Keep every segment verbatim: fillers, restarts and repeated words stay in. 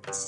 སངས་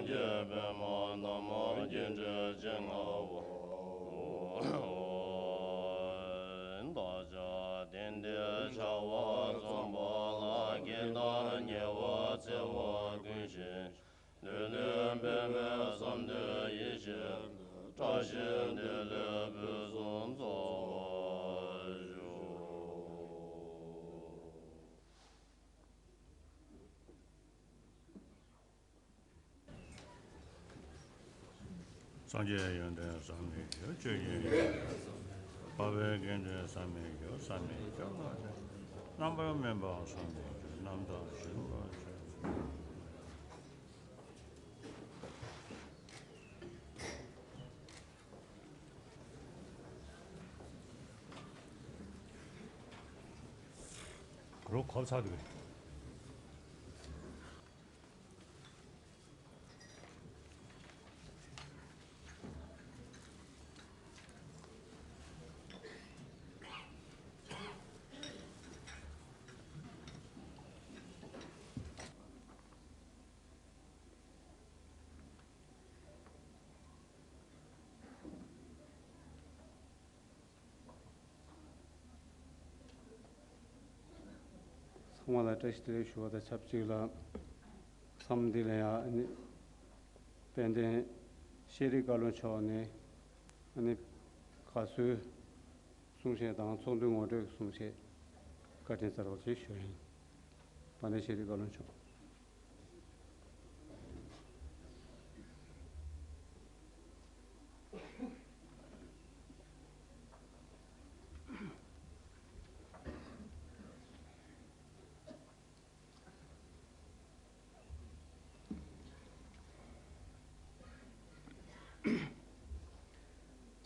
རྒྱས་པདྨ་འདབ་མ་རྒྱས་འབྲིང་བཅུ་མངའ་བ། བདག་ཅག་དེང་འདིར་བྱ་བ་རྩོམ་པ་ལ། དགེ་དང་ཉེ་བར་འཚེ་བ་ཀུན་ཞི། ལེགས་ལེགས་འབད་པས་བསམ་དོན་ཡིད་བཞིན་དུ། བཀྲ་ཤིས་བདེ་ལེགས་ཕུན་སུམ་ཚོགས་པར་ཤོག། སངས་རྒྱས་ཡོན་ཏན་བསམ་མི་ཁྱབ། ཆོས་ཉིད་ཡོན་ཏན་བསམ་མི་ཁྱབ། འཕགས་པའི་དགེ་འདུན་བསམ་མི་ཁྱབ། བསམ་མི་ཁྱབ་ལ་སོགས་རྣམ་པར་སྨིན་པ་བསམ་མི་ཁྱབ། རྣམ་དག་སྦྱིན་པ་ཆོས། རོ་ཁོབ་ཚར་འདུག། ཚང་མ་ལ་བཀྲ་ཤིས་བདེ་ལེགས་ཞུ་བ་དང་ཆབས་ཅིག་ལ། མཚམས་འདི་ལ་ཡང་ཨ་ནི་དཔལ་ལྡན་ཤེས་རིག་བཀའ་བློན་མཆོག་ནས་ཨ་ནི་དགའ་བསུའི་གསུང་བཤད་དང་ཚོགས་འདུའི་ངོ་སྤྲོད་གསུང་བཤད་བཀའ་དྲིན་གསར་པ་ཞིག་ཞུ་ཡིན། དཔལ་ལྡན་ཤེས་རིག་བཀའ་བློན་མཆོག་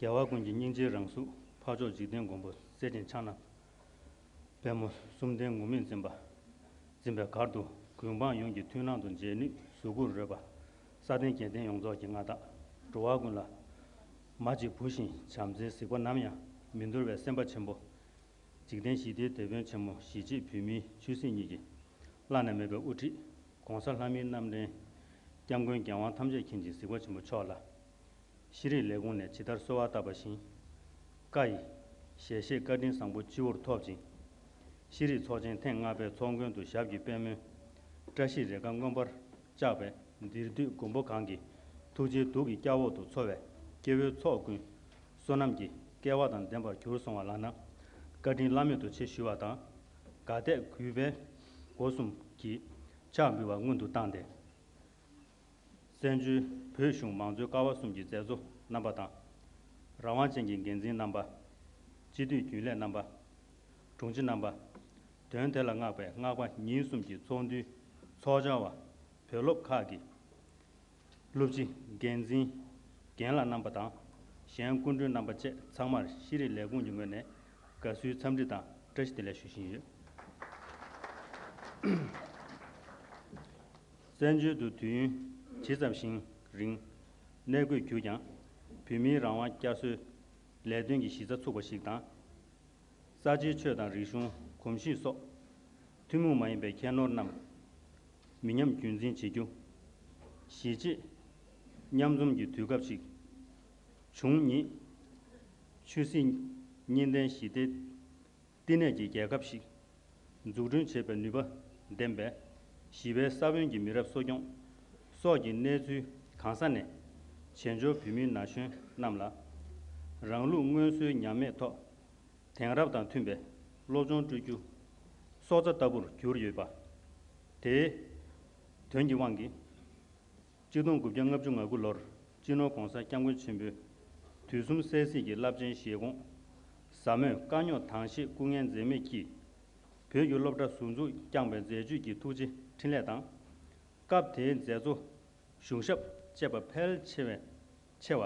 རྒྱལ་བ་ཀུན་གྱི་སྙིང་རྗེའི་རང་གཟུགས་འཕགས་མཆོག་འཇིག་རྟེན་མགོན་པོ་སྲས་ཆེན་ཕྱག་ན་པདྨོ་གསུམ་ལྡན་ངུར་སྨྲིག་འཛིན་པ། འཛིན་པའི་གར་དུ་གུས་འབངས་ཡོངས་ཀྱི་མཐུན་སྣང་དུ་མཇལ་ནུས་གཟུགས་སྐུར་རོལ་པ། ས་སྟེང་རྒྱལ་བསྟན་ཡོངས་རྫོགས་ཀྱི་མངའ་བདག་འགྲོ་བ་ཀུན་ལ། མ་གཅིག་བུ་བཞིན་བྱམས་བརྩེའི་གཟིགས་པ་ནམ་ཡང་མི་འདོར་བའི་སེམས་དཔའ་ཆེན་པོ། འཇིག་རྟེན་ཞི་བདེའི་དེད་དཔོན་ཆེན་མོ་གཞིས་བྱེས་བོད་མིའི་ཆོས་སྲིད་གཉིས་ཀྱི་བླ་ན་མེད་པའི་དབུ་ཁྲིད་༸གོང་ས་ལྷ་མིའི་རྣམ་འདྲེན་༸སྐྱབས་མགོན་རྒྱལ་དབང་ཐམས་ཅད་མཁྱེན་ཅིང་གཟིགས་པ་ཆེན་པོ་མཆོག་ལ། ཤེས་རིག་ལས་ཁུངས་ནས་ཇི་ལྟར་གསོལ་བ་བཏབ་པ་བཞིན། བཀའ་ཡི་ཞལ་བཞེས་བཀའ་དྲིན་བཟང་པོ་སྤྱི་བོར་ཐོབ་ཅིང་། ཤེས་རིག་ཚོགས་ཆེན་ཐེངས་ལྔ་པའི་ཚོགས་མགོན་དུ་ཞབས་ཀྱི་པདྨོའི་བཀྲ་ཤིས་རེ་ཁཱ་མངོན་པར་བཅགས་པའི་འདིར་འདུས་མགོན་པོ་གང་གི་ཐུགས་རྗེའི་གདུགས་ཀྱི་སྐྱབས་འོག་ཏུ་འཚོ་བའི་སྐྱེ་བོའི་ཚོགས་ཀུན་བསོད་ནམས་ཀྱི་སྐལ་བ་དང་ལྡན་པར་གྱུར་སོང་བ་ལགས་ན། བཀའ་དྲིན་བླ་མེད་དུ་ཆེ་ཞུ་བ་དང་། དགའ་དད་གུས་པའི་སྒོ་གསུམ་གྱིས་ཕྱག་འབུལ་བ་སྔོན་དུ་བཏང་སྟེ། བཙན་བྱོལ་བོད་གཞུང་མང་གཙོའི་ཀ་བ་གསུམ་གྱི་མཛད་གཙོ་རྣམ་པ་དང་། རང་དབང་ཅན་གྱི་འགན་འཛིན་རྣམ་པ། སྤྱི་འཐུས་རྒྱུན་ལས་རྣམ་པ། དྲུང་ཆེ་རྣམ་པ། དོན་དེ་ལ་བསྔགས་པའི་བསྔགས་པ་ཉིན་གསུམ་གྱི་ཚོགས་འདུའི་ཚོགས་བཅར་བ། བོད་སློབ་ཁག་གི་སློབ་སྤྱི་འགན་འཛིན་རྒན་ལགས་རྣམ་པ་དང་། གཞན་སྐུ་མགྲོན་རྣམ་པ་བཅས་ཚང་མར་ཤེས་རིག་ལས་ཁུངས་ཀྱི་ངོས་ནས་དགའ་བསུའི་འཚམས་འདྲི་དང་བཀྲ་ཤིས་བདེ་ལེགས་ཞུ་བཞིན་ཡོད། བཙན་བྱོལ་དུ་དུས་ཡུན་ཇི་ཙམ་ཞིག་རིང་གནས་དགོས་གྱུར་ཀྱང་། བོད་མིའི་རང་དབང་བསྐྱར་གསོའི་ལས་དོན་གྱི་གཞི་རྩ་ཚུགས་པ་ཞིག་དང་། རྩ་ཆེའི་ཆོས་དང་རིག་གཞུང་གོམས་གཤིས་སོགས་ཐུན་མོང་མ་ཡིན་པའི་ཁྱད་ནོར་རྣམས་མི་ཉམས་རྒྱུན་འཛིན་བྱེད་རྒྱུ། གཞིས་བྱེས་མཉམ་འཛོམས་ཀྱི་དུས་སྐབས་ཤིག་བྱུང་ཉིད། ཆོས་སྲིད་གཉིས་ལྡན་ཞི་བདེའི་བསྟི་གནས་ཀྱི་རྒྱལ་ཁབ་ཞིག་འཛུགས་སྐྲུན་བྱེད་པའི་ནུས་པ་ལྡན་པའི་ཞི་བའི་ས་བོན་གྱི་མི་རབས་གསོ་སྐྱོང་སོགས་ཀྱི་གནས་ཚུལ་གང་ས་ནས་བྱེས་འབྱོར་བོད་མིའི་ན་གཞོན་རྣམས་ལ་རང་ལུགས་སྔོན་སྲོལ་ཉམས་མེད་ཐོག་དེང་རབས་དང་མཐུན་པའི་སློབ་སྦྱོང་སྤྲོད་རྒྱུ་སྲོག་རྩ་ལྟ་བུར་གྱུར་ཡོད་པ། དེའི་དོན་གྱི་དབང་གིས། ཆིག་སྟོང་དགུ་བརྒྱ་ལྔ་བཅུ་ང་དགུ་ལོར་སྤྱི་ནོར་༸གོང་ས་༸སྐྱབས་མགོན་ཆེན་པོའི་དུས་གསུམ་གསལ་གཟིགས་ཀྱི་རླབས་ཆེན་བཞེད་དགོངས་ཟབ་མོས་དཀའ་རྙོག་དང་ཞིང་སྐུ་ངལ་འཛེམས་མེད་ཀྱིས་བོད་ཀྱི་སློབ་གྲྭ་ཟུར་འཛུགས་བསྐྱངས་པའི་མཛད་བརྗོད་ཀྱི་ཐུགས་རྗེ་འཕྲིན་ལས་དང་། སྐབས་དེའི་མཛད་གཙོ་གཞུང་ཞབས་བཅས་པ་ཕལ་ཆེ་བས་ཆེ་བ་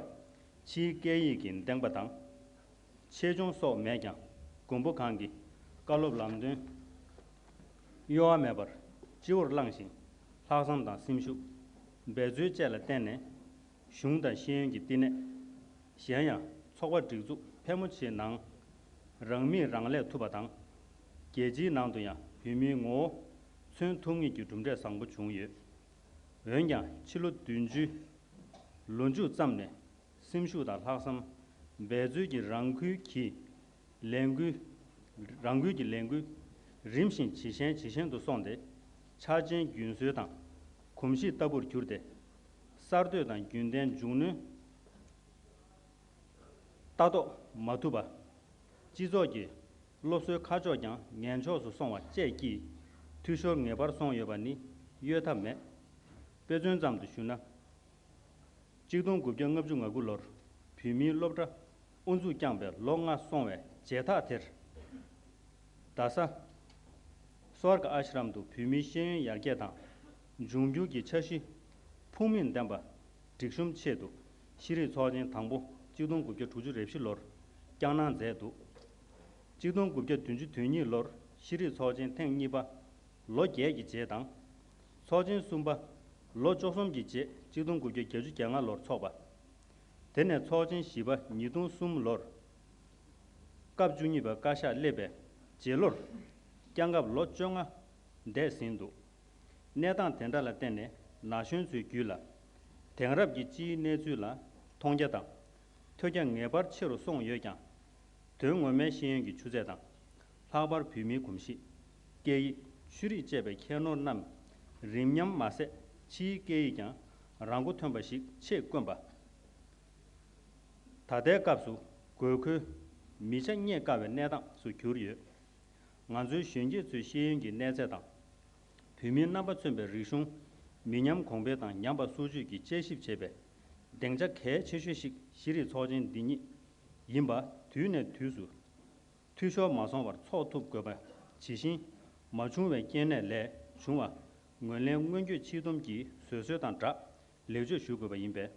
ཕྱིའི་སྐད་ཡིག་གི་འདེང་པ་དང་། ཆེད་སྦྱོང་སོགས་མེད་ཀྱང་མགོན་པོ་གང་གི་བཀའ་སློབ་ལམ་སྟོན་གཡོ་བ་མེད་པར་སྤྱི་བོར་བླངས་ཤིང་། ལྷག་བསམ་དང་སེམས་ཤུགས་འབད་རྩོལ་བཅས་ལ་བརྟེན་ནས་གཞུང་དང་ཤེས་ཡོན་གྱི་བསྟི་གནས། གཞན་ཡང་ཚོགས་པ་སྒྲིག་འཛུགས་ཕལ་མོ་ཆེའི་ནང་རང་མིང་རང་ལས་ཐུབ་པ་དང་། རྒྱལ་སྤྱིའི་ནང་དུ་ཡང་བོད་མིའི་ངོ་བོ་མཚོན་ཐུབ་ངེས་ཀྱི་གྲུབ་འབྲས་བཟང་པོ་བྱུང་ཡོད། འོན་ཀྱང་ཕྱི་ལོ་བདུན་ཅུའི་ལོ་མཇུག་ཙམ་ནས་སེམས་ཤུགས་དང་ལྷག་བསམ་འབད་རྩོལ་གྱིས་རང་འགུལ་གྱིས་ལས་འགུལ། རང་འགུལ་གྱི་ལས་འགུལ་རིམ་བཞིན་ཇེ་ཞན་ཇེ་ཞན་དུ་སོང་སྟེ། འཆར་ཅན་རྒྱུན་སྲོལ་དང་གོམས་གཤིས་ལྟ་བུར་གྱུར་ཏེ། གསར་གཏོད་དང་རྒྱུན་ལྡན་འཇུག་སྣོན་ལྟ་རྟོག་མ་ཐུབ་པ། སྤྱི་ཚོགས་ཀྱི་སློབ་གསོའི་ཁ་ཕྱོགས་ཀྱང་ངན་ཕྱོགས་སུ་སོང་བ་བཅས་ཀྱིས་འཐུས་ཤོར་ངེས་པར་སོང་ཡོད་པ་ནི་གཡོལ་ཐབས་མེད། དཔེ་མཚོན་ཙམ་དུ་ཞུ་ན། ཆིག་སྟོང་དགུ་བརྒྱ་ལྔ་བཅུ་ང་དགུ་ལོར་བོད་མིའི་སློབ་གྲྭ་དབུ་འཛུགས་བསྐྱངས་པའི་ལོ་ལྔ་སོང་བའི་རྗེས་ཐག་དེར། རྡ་ས་སོར་ག་ཨ་ཤི་རམ་དུ་བོད་མིའི་ཤེས་ཡོན་ཡར་རྒྱས་དང་། འབྱུང་འགྱུར་གྱི་འཆར་གཞི་ཕུགས་དམིགས་ལྡན་པ་སྒྲིག་གཤོམ་ཆེད་དུ་ཤེས་རིག་ཚོགས་ཆེན་དང་པོ་ཆིག་སྟོང་དགུ་བརྒྱ་དྲུག་ཅུ་རེ་བཞི་ལོར་བསྐྱངས་གནང་མཛད་འདུག་ཆིག་སྟོང་དགུ་བརྒྱ་བདུན་ཅུ་དོན་གཉིས་ལོར་ཤེས་རིག་ཚོགས་ཆེན་ཐེངས་གཉིས་པ་ལོ་བརྒྱད་ཀྱི་རྗེས་དང་། ཚོགས་ཆེན་གསུམ་པ་ལོ་བཅུ་གསུམ་གྱི་རྗེས་ཆིག་སྟོང་དགུ་བརྒྱ་བརྒྱད་ཅུ་གྱ་ལྔ་ལོར་འཚོགས་པ། དེ་ནས་ཚོགས་ཆེན་བཞི་པ་ཉིས་སྟོང་གསུམ་ལོར་སྐབས་བཅུ་གཉིས་པའི་བཀའ་ཤག་སླེབས་པའི་རྗེས་ལོར་བསྐྱངས་སྐབས་ལོ་བཅོ་ལྔ་འདས་ཟིན་འདུག་གནས་སྟངས་དེ་འདྲ་ལ་བརྟེན་ནས་ན་གཞོན་ཚོའི་རྒྱུད་ལ་དེང་རབས་ཀྱི་སྤྱིའི་གནས་ཚུལ་ལ་མཐོང་རྒྱ་དང་ཐོས་རྒྱ་ངེས་པར་ཆེ་རུ་སོང་ཡོད་ཀྱང་། དོན་ངོ་མའི་ཤེས་ཡོན་གྱི་ཆུ་ཚད་དང་། ལྷག་པར་བོད་མིའི་གོམས་གཤིས། སྐད་ཡིག། ཤེས་རིག་བཅས་པའི་ཁྱད་ནོར་རྣམས་རིམ་མཉམ་མ་ཟད་ཕྱིའི་སྐད་ཡིག་ཀྱང་རང་མགོ་ཐོན་པ་ཞིག་ཆེད་བསྐོན་པ། ད་ལྟའི་སྐབས་སུ་དགོས་མཁོའི་མི་ཆ་རྙེད་དཀའ་བའི་གནས་སྟངས་སུ་གྱུར་ཡོད། ང་ཚོའི་གཞོན་སྐྱེས་ཚོའི་ཤེས་ཡོན་གྱི་གནས་ཚད་དང་། བོད་མིའི་རྣམ་པ་མཚོན་པའི་རིག་གཞུང་མི་ཉམས་གོང་འཕེལ་དང་ཉམས་པ་སོར་ཆུད་ཀྱིས་དཔྱད་ཞིབ་བྱེད་པའི་སྡིངས་ཆ་གལ་ཆེ་ཤོས་ཤིག་ཤེས་རིག་ཚོགས་ཆེན་འདི་ཉིད་ཡིན་པ་དུས་ནས་དུས་སུ་འཐུས་ཤོར་མ་སོང་བར་འཚོགས་ཐུབ་དགོས་པ་ཇི་བཞིན། མ་བྱུང་བའི་རྐྱེན་ནད་ལས་བྱུང་བ་ངོས་ལེན་སྔོན་སྐྱོད་ཕྱིས་བསྡོམས་ཀྱི་བཟོད་གསོལ་དང་སྦྲགས་ལེགས་བཅོས་ཞུ་དགོས་པ་ཡིན་པས།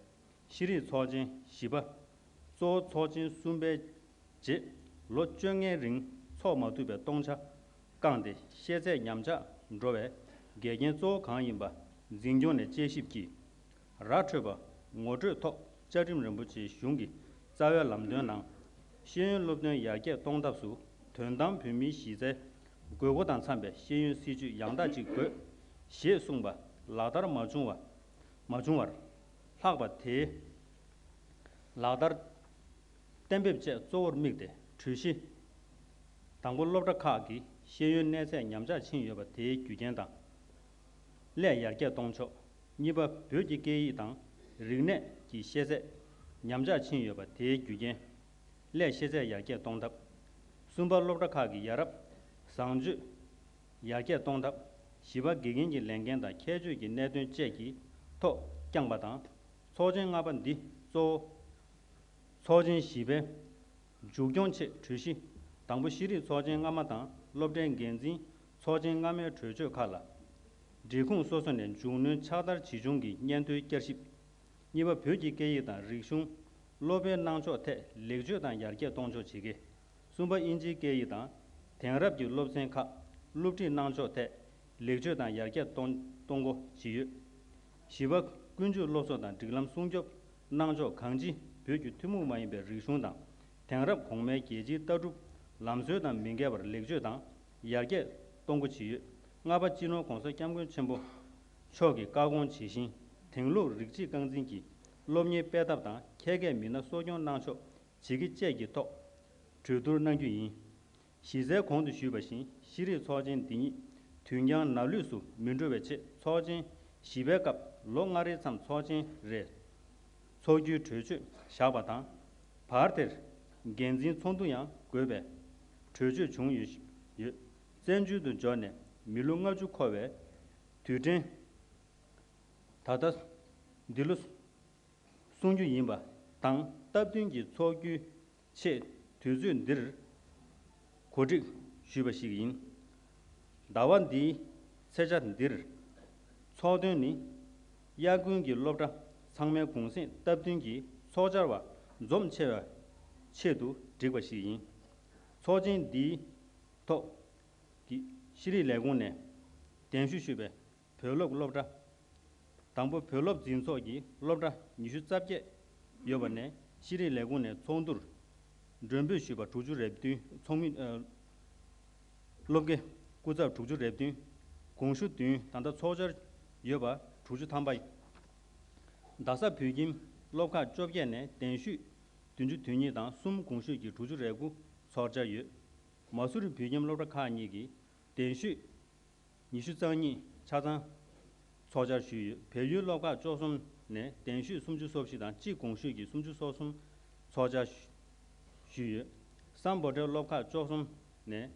ཤེས་རིག་ཚོགས་ཆེན་བཞི་པ་གཙོ་བོ་ཚོགས་ཆེན་གསུམ་པའི་རྗེས་ལོ་བཅོ་ལྔའི་རིང་འཚོགས་མ་ཐུབ་པའི་སྟོང་ཆ་བསྐངས་ཏེ་ཤེས་ཚད་ཉམས་ཆག་འགྲོ་བའི་འགལ་རྐྱེན་གཙོ་བོ་གང་ཡིན་པ་འཛིན་སྐྱོང་ནས་དཔྱད་ཞིབ་ཀྱིས། ར་འཕྲོད་པ་ངོ་སྤྲོད་ཐོག་བཅའ་ཁྲིམས་རིན་པོ་ཆེའི་གཞུང་གི་རྩ་བའི་ལམ་སྟོན་ནང་། ཤེས་ཡོན་སློབ་སྟོན་ཡར་རྒྱས་གཏོང་ཐབས་སུ་དོན་དམ་བོད་མིའི་གཞི་རྩའི་དགོས་མཁོ་དང་འཚམ་པའི་ཤེས་ཡོན་སྲིད་བྱུས་ཡང་དག་ཅིག་དགོས་ཞེས་གསུངས་པ་ལག་བསྟར་མ་བྱུང་བ་མ་བྱུང་བར་ལྷག་པ་དེའི་ལག་བསྟར་གཏན་འབེབས་བཅས་གཙོ་བོར་དམིགས་ཏེ་གྲོས་གཞི། དང་པོ། སློབ་གྲྭ་ཁག་གི་ཤེས་ཡོན་གནས་ཚད་ཉམས་ཆག་ཕྱིན་ཡོད་པ་དེའི་རྒྱུ་རྐྱེན་དང་། སླད་ཡར་རྒྱས་གཏོང་ཕྱོགས། གཉིས་པ། བོད་ཀྱི་སྐད་ཡིག་དང་རིག་གནས་ཀྱི་ཤེས་ཚད་ཉམས་ཆག་ཕྱིན་ཡོད་པ་དེའི་རྒྱུ་རྐྱེན། སླད་ཤེས་ཚད་ཡར་རྒྱས་གཏོང་ཐབས། གསུམ་པ། སློབ་གྲྭ་ཁག་གི་ཡ་རབས་བཟང་སྤྱོད་ཡར་རྒྱས་གཏོང་ཐབས། བཞི་པ། དགེ་རྒན་གྱི་ལས་འགན་དང་ཁྱད་ཆོས་ཀྱི་གནད་དོན་བཅས་ཀྱི་ཐོག་བསྐྱངས་པ་དང་། ཚོགས་ཆེན་ལྔ་པ་འདི་གཙོ་བོ། ཚོགས་ཆེན་བཞི་པའི་མཇུག་སྐྱོང་ཆེད་གྲོས་གཞི། དང་པོ། ཤེས་རིག་ཚོགས་ཆེན་སྔ་མ་དང་སློབ་གྲྭའི་འགན་འཛིན་ཚོགས་ཆེན་སྔ་མའི་གྲོས་ཆོད་ཁག་ལ། འབྲེལ་ཁུངས་སོ་སོ་ནས་མཇུག་གནོན་ཕྱག་བསྟར་ཇི་བྱུང་གི་སྙན་ཐོའི་བསྐྱར་ཞིབ། གཉིས་པ། བོད་ཀྱི་སྐད་ཡིག་དང་རིག་གཞུང་སློབ་སྤེལ་གནང་ཕྱོགས་ཐད་ལེགས་བཅོས་དང་ཡར་རྒྱས་གཏོང་ཕྱོགས་ཇི་དགེ། གསུམ་པ། དབྱིན་ཇིའི་སྐད་ཡིག་དང་དེང་རབས་ཀྱི་སློབ་ཚན་ཁག་སློབ་ཁྲིད་གནང་ཕྱོགས་ཐད་ལེགས་བཅོས་དང་ཡར་རྒྱས་གཏོང་གཏོང་སྒོ་ཇི་ཡོད། བཞི་པ། ཀུན་སྤྱོད་སློབ་གསོ་དང་སྒྲིག་ལམ་སྲུང་སྐྱོབ་གནང་ཕྱོགས་གང་ཅི། བོད་ཀྱི་ཐུན་མོང་མ་ཡིན་པའི་རིག་གཞུང་དང་དེང་རབས་གོང་མའི་རྒྱལ་སྤྱིའི་ལྟ་གྲུབ་ལམ་སྲོལ་དང་མི་འགལ་བར་ལེགས་བཅོས་དང་ཡར་རྒྱས་གཏོང་སྒོ་ཇི་ཡོད། ལྔ་པ། སྤྱི་ནོར་༸གོང་ས་༸སྐྱབས་མགོན་ཆེན་པོ་མཆོག་གི་བཀའ་དགོངས་ཇི་བཞིན་དེང་ལུགས་རིགས་གཅིག་རྐང་འཛིན་གྱི་སློབ་གཉེར་སྤེལ་ཐབས་དང་ཁྱད་མཁས་མི་སྣ་གསོ་སྐྱོང་གནང་ཕྱོགས་ཇི་དགེ་བཅས་ཀྱི་ཐོག་གྲོས་བསྡུར་གནང་རྒྱུ་ཡིན། གཞི་རྩའི་གོང་དུ་ཞུས་པ་བཞིན་ཤེས་རིག་ཚོགས་ཆེན་འདི་ཉིད་དུས་འགྱངས་ནང་ལུས་སུ་མི་འགྲོ་བའི་ཆེད་ཚོགས་ཆེན་བཞི་པའི་སྐབས་ལོ་ལྔ་རེའི་མཚམས་ཚོགས་ཆེན་རེ་འཚོགས་རྒྱུའི་གྲོས་ཆོད་བཞག་པ་དང་། བར་དེར་འགན་འཛིན་ཚོགས་འདུ་ཡང་དགོས་པའི་གྲོས་ཆོད་བྱུང་ཡོད་ཡོད། བཙན་བྱོལ་དུ་འབྱོར་ནས་མི་ལོ་ལྔ་བཅུ་འཁོར་བའི་དུས་དྲན་ད་ལྟ་འདི་ལོ་གསུང་རྒྱུ་ཡིན་པ་དང་སྟབས་བསྟུན་གྱིས་འཚོགས་རྒྱུའི་ཆེད་དུས་ཚོད་འདིར་གོ་སྒྲིག་ཞུས་པ་ཞིག་ཡིན། ཟླ་བ་འདིའི་ཚེས་ཆ་འདིར་ཚོགས་དོན་ནི་དབྱར་དགུན་གྱི་སློབ་གྲྭ་ཚང་མའི་གུང་གསེང་སྟབས་བསྟུན་གྱིས་ཚོགས་བཅར་བ་འཛོམས་ཆེ་བའི་ཆེད་དུ་བསྒྲིགས་པ་ཞིག་ཡིན། ཚོགས་ཆེན་འདིའི་ཐོག་གི་ཤེས་རིག་ལས་ཁུངས་ནས་གདན་ཞུ་ཞུས་པའི་བོད་སློབ་སློབ་གྲྭ། དང་པོ། བོད་སློབ་འཛིན་ཚོགས་ཀྱི་སློབ་གྲྭ་ཉི་ཤུ་རྩ་བརྒྱད་ཡོད་པ་ནས་ཤེས་རིག་ལས་ཁུངས་ནས་ཚོགས་འདུར་མགྲོན་འབོད་ཞུས་པ་དྲུག་ཅུ་རེ་བདུན། ཚོགས་མི། ཨ། སློབ་དགེ་སྐུ་ཚབ་དྲུག་ཅུ་རེ་བདུན། དགོངས་ཞུ་བདུན། ད་ལྟ་ཚོགས་བཅར་ཡོད་པ་དྲུག་ཅུ་ཐམ་པ། རྡ་ས་བོད་ཁྱིམ་སློབ་ཁག་བཅོ་བརྒྱད་ནས་གདན་ཞུས་བདུན་ཅུ་དོན་གཉིས་དང་གསུམ། གོང་ཞུས་ཀྱིས་དྲུག་ཅུ་རེ་དགུ་ཚོགས་བཅར་ཡོད། མ་སུ་རི་བོད་ཁྱིམ་སློབ་གྲྭ་ཁག་གཉིས་ཀྱིས་གདན་ཞུས་ཉི་ཤུ་རྩ་གཉིས་ཆ་ཚང་ཚོགས་བཅར་ཞུས་ཡོད། བལ་ཡུལ་སློབ་ཁག་བཅུ་གསུམ་ནས་གདན་ཞུས་སུམ་ཅུ་སོ་བཞི་དང་གཅིག། གོང་ཞུས་ཀྱིས་སུམ་ཅུ་སོ་གསུམ་ཚོགས་བཅར་ཞུས་ཡོད། སམ་བྷོ་ཊའི་སློབ་ཁག་བཅུ་གསུམ་ནས་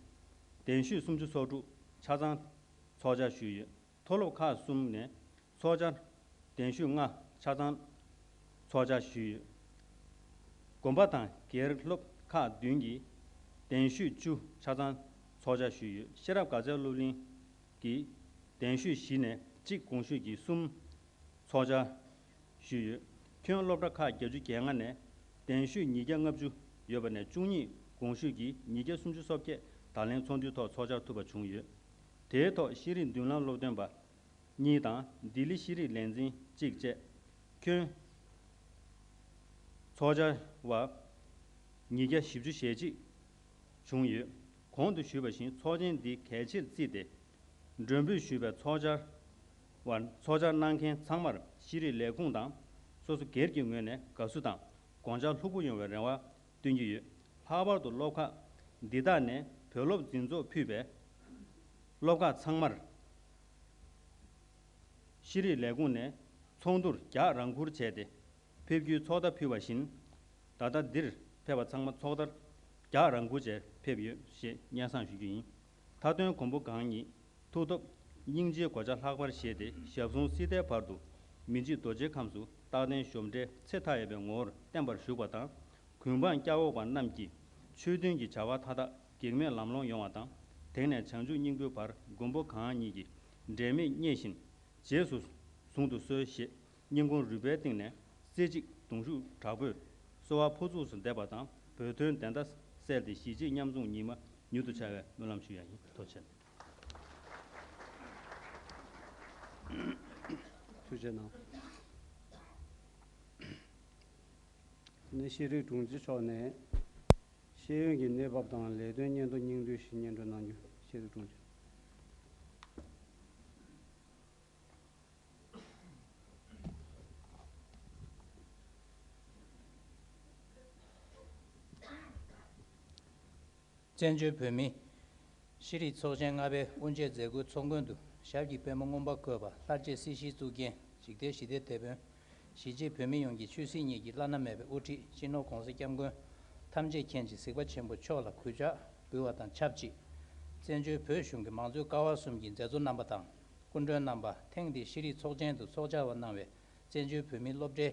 གདན་ཞུས་སུམ་ཅུ་སོ་དྲུག་ཆ་ཚང་ཚོགས་བཅར་ཞུས་ཡོད། མཐོ་སློབ་ཁག་གསུམ་ནས་ཚོགས་བཅར་གདན་ཞུས་ལྔ་ཆ་ཚང་ཚོགས་བཅར་ཞུས་ཡོད། དགོན་པ་དང་སྒེར་སློབ་ཁག་བདུན་གྱིས་གདན་ཞུས་བཅུ་ཆ་ཚང་ཚོགས་བཅར་ཞུས་ཡོད། ཤེས་རབ་དགའ་ཚལ་སློབ་གླིང་གིས་གདན་ཞུས་བཞི་ནས་གཅིག། གོང་ཞུས་ཀྱིས་གསུམ་ཚོགས་བཅར་ཞུས་ཡོད། ཁྱོན་སློབ་གྲྭ་ཁག་བརྒྱད་ཅུ་གྱ་ལྔ་ནས་གདན་ཞུས་ཉིས་བརྒྱ་ལྔ་བཅུ་ཡོད་པ་ནས་བཅུ་གཉིས། གོང་ཞུས་ཀྱིས་ཉིས་བརྒྱ་སུམ་ཅུ་སོ་བརྒྱད་ད་ལན་ཚོགས་འདུའི་ཐོག་ཚོགས་བཅར་ཐུབ་པ་བྱུང་ཡོད། དེའི་ཐོག་ཤེས་རིག་མདུན་ལམ་སློབ་སྟོན་པ་གཉིས་དང་ལྡི་ལི་ཤེས་རིག་ལས་འཛིན་གཅིག་བཅས་ཁྱོན་ཚོགས་བཅར་བ་ཉིས་བརྒྱ་བཞི་བཅུ་ཞེ་གཅིག་བྱུང་ཡོད། གོང་དུ་ཞུས་པ་བཞིན་ཚོགས་ཆེན་འདི་གལ་ཆེར་བརྩིས་ཏེ། མགྲོན་འབོད་ཞུས་པའི་ཚོགས་བཅར་བར་ཚོགས་བཅར་གནང་མཁན་ཚང་མར་ཤེས་རིག་ལས་ཁུངས་དང་སོ་སོ་སྒེར་གྱི་ངོས་ནས་དགའ་བསུ་དང་དགོངས་འཆར་ལྷུག་པོ་ཡོང་བའི་རེ་བ་བཏོན་གྱི་ཡོད། ལྷག་པར་དུ་སློབ་ཁག་འདི་དག་ནས་བོད་སློབ་འཛིན་ཚོགས་ཕུད་པའི་ སློབ་ཁག་ཚང་མར་ཤེས་རིག་ལས་ཁུངས་ནས་ཚོགས་འདུར་རྒྱག་རང་འཁུར་བྱས་ཏེ་ཕེབས་རྒྱུའི་ཚོགས་བརྡ་ཕུལ་བ་བཞིན། ད་ལྟ་འདིར་ཕེབས་པ་ཚང་མ་ཚོགས་བརྡ་རྒྱག་རང་འཁུར་བྱས་ཕེབས་ཡོད་ཞེས་སྙན་སེང་ཞུ་རྒྱུ་ཡིན། མཐའ་དོན་མགོན་པོ་གང་ཉིད་མཐུ་སྟོབས་སྙིང་རྗེའི་གོ་ཆ་ལྷག་པར་བཞེས་ཏེ། ཞབས་ཟུང་སྲིད་མཐའི་བར་དུ་མི་འཇིགས་རྡོ་རྗེའི་ཁམས་སུ་རྟག་བརྟན་གཞོམ་བྲལ་ཚེ་མཐའ་ཡས་པའི་ངོ་བོར་བརྟན་པར་བཞུགས་པ་དང་། གུས་འབངས་སྐྱབས་འོག་པ་རྣམས་ཀྱི་ཆོས་མཐུན་གྱི་བྱ་བ་མཐའ་དག་གེགས་མེད་ལམ་ལྷོང་ཡོང་བ་དང་། དེང་ནས་བྱང་ཆུབ་སྙིང་པོའི་བར་མགོན་པོ་གང་ཉིད་ཀྱི་འབྲལ་མེད་མཉེས་བཞིན་རྗེས་སུ་བཟུང་དུ་གསོལ་ཞེས་སྙིང་ཁུང་རུས་པའི་གཏིང་ནས་རྩེ་གཅིག་གདུང་ཤུགས་དྲག་པོས་གསོལ་བ་ཕུར་ཚུགས་སུ་འདེབས་པ་དང་། བོད་དོན་བདེན་མཐའ་གསལ་ཏེ་གཞིས་བྱེས་མཉམ་འཛོམས་ཉི་མ་མྱུར་དུ་འཆར་བའི་སྨོན་ལམ་ཞུ་ཡ་ཡིན། ཐུགས་རྗེ་ཆེ། ཐུགས་རྗེ་གནང་། དེ་ནས་ཤེས་རིག་དྲུང་ཆེ་མཆོག་ནས་ཤེས་ཡོན་གྱི་གནས་བབ་དང་ལས་དོན་སྙན་ཐོ་སྙིང་བསྡུས་ཤིག་སྙན་སྒྲོན་གནང་རྒྱུ། ཤེས་རིག་དྲུང་ཆེ། བཙན་བྱོལ་བོད་མིའི་ཤེས་རིག་ཚོགས་ཆེན་ལྔ་པའི་དབུ་འབྱེད་མཛད་སྒོའི་ཚོགས་མགོན་དུ་ཞབས་ཀྱི་པད་མ་མངོན་པར་བཀོད་པ་ལྷར་བཅས་སྲིད་ཞིའི་གཙུག་རྒྱན་འཇིག་རྟེན་ཞི་བདེའི་དེད་དཔོན། གཞིས་བྱེས་བོད་མི་ཡོངས་ཀྱི་ཆོས་སྲིད་གཉིས་ཀྱི་བླ་ན་མེད་པའི་དབུ་ཁྲིད་སྤྱི་ནོར་༸གོང་ས་༸སྐྱབས་མགོན་ཐམས་ཅད་མཁྱེན་ཅིང་གཟིགས་པ་ཆེན་པོ་མཆོག་ལ་གུས་ཕྱག་འབུལ་བ་དང་ཆབས་ཅིག་བཙན་བྱོལ་བོད་གཞུང་གི་མང་གཙོའི་ཀ་བ་གསུམ་གྱི་མཛད་གཙོ་རྣམ་པ་དང་། སྐུ་མགྲོན་རྣམ་པ། ཐེངས་འདིའི་ཤེས་རིག་ཚོགས་ཆེན་དུ་ཚོགས་བཅར་བ་གནང་བའི་བཙན་བྱོལ་བོད་མིའི་སློབ་གྲྭའི་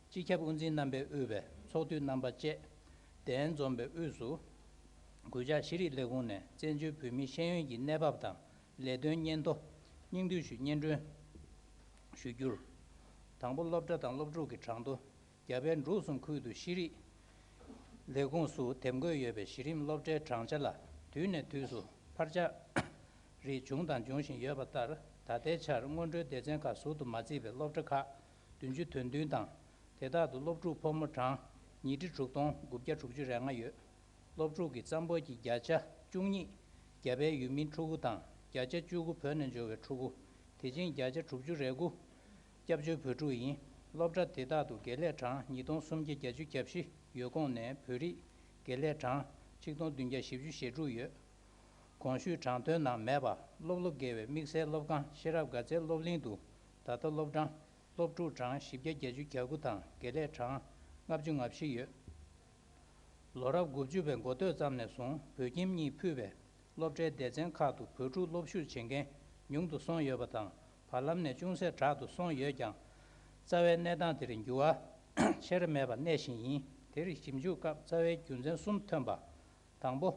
སྤྱི་ཁྱབ་དབུ་འཛིན་རྣམ་པས་དབུས་པའི་ཚོགས་འཐུས་རྣམ་པ་བཅས། གདན་འཛོམས་པའི་དབུས་སུ། གུས་ཕྱག་ཤེས་རིག་ལས་ཁུངས་ནས་བཙན་བྱོལ་བོད་མིའི་ཤེས་ཡོན་གྱི་གནས་བབ་དང་ལས་དོན་སྙན་ཐོ་སྙིང་བསྡུས་ཤིག་སྙན་སྒྲོན་ཞུ་རྒྱུར། དང་པོ། སློབ་གྲྭ་དང་སློབ་ཕྲུག་གི་གྲངས་ཐོ། རྒྱ་བལ་འབྲུག་གསུམ་ཁུལ་དུ་ཤེས་རིག་ལས་ཁུངས་སུ་འདེམས་བསྐོ་ཡོད་པའི་གཞི་རིམ་སློབ་གྲྭའི་བགྲང་བྱ་ལ་དུས་ནས་དུས་སུ་འཕར་ཆག་རེ་བྱུང་དང་འབྱུང་བཞིན་ཡོད་པ་ལྟར། ད་ལྟའི་ཆར་སྔོན་འགྲོའི་སྡེ་ཚན་ཁག་ཟུར་དུ་མ་བརྩིས་པའི་སློབ་གྲྭ་ཁག་བདུན་ཅུ་དོན་བདུན་དང་། དེ་དག་ཏུ་སློབ་ཕྲུག་ཕོ་མོ་གྲངས་ཉིས་ཁྲི་དྲུག་སྟོང་དགུ་བརྒྱ་དྲུག་ཅུ་རེ་ལྔ་ཡོད། སློབ་ཕྲུག་གི་རྩ་འབོར་གྱི་བརྒྱ་ཆ་བཅུ་གཉིས་རྒྱ་བལ་ཡུལ་མིའི་ཕྲུ་གུ་དང་། བརྒྱ་ཆ་བཅུ་དགུ་བོད་ནས་འབྱོར་བའི་ཕྲུ་གུ། དེ་བཞིན་བརྒྱ་ཆ་དྲུག་ཅུ་རེ་དགུ་སྐྱབས་བཅོལ་བོད་ཕྲུག་ཡིན། སློབ་གྲྭ་དེ་དག་ཏུ་དགེ་ལས་གྲངས་ཉིས་སྟོང་སུམ་བརྒྱ་གྱ་བཞི་ཡོད་ཁོངས་ནས་བོད་རིགས་དགེ་ལས་གྲངས་ཆིག་སྟོང་བདུན་བརྒྱ་བཞི་བཅུ་ཞེ་དྲུག་ཡོད། གོང་ཞུས་གྲངས་ཐོའི་ནང་མེད་པ། སློབ་ལོ་བརྒལ་བའི་དམིགས་བསལ་སློབ་ཁང་ཤེས་རབ་དགའ་ཚལ་སློབ་གླིང་དུ་ད་ལྟ་སློབ་གྲངས་སློབ་ཕྲུག་གྲངས་བཞི་བརྒྱ་གྱ་དགུ་དང་དགེ་ལས་གྲངས་ལྔ་བཅུ་ང་བཞི་ཡོད། ལོ་རབས་དགུ་བཅུ་པའི་འགོ་སྟོད་ཙམ་ནས་བཟུང་བོད་ཁྱིམ་གཉིས་ཕུད་པའི་སློབ་གྲྭའི་སྡེ་ཚན་ཁག་ཏུ་བོད་ཕྲུག་སློབ་ཞུགས་བྱེད་མཁན་ཉུང་དུ་སོང་ཡོད་པ་དང་། བར་ལམ་ནས་ཅུང་ཟད་དྲག་ཏུ་སོང་ཡོད་ཀྱང་། རྩ་བའི་གནས་སྟངས་དེར་འགྱུར་བ་ཆེར་མེད་པ་གནས་བཞིན་ཡིན། དེར་ཞིབ་འཇུག་སྐབས་རྩ་བའི་རྒྱུ་མཚན་གསུམ་ཐོན་པ། དང་པོ།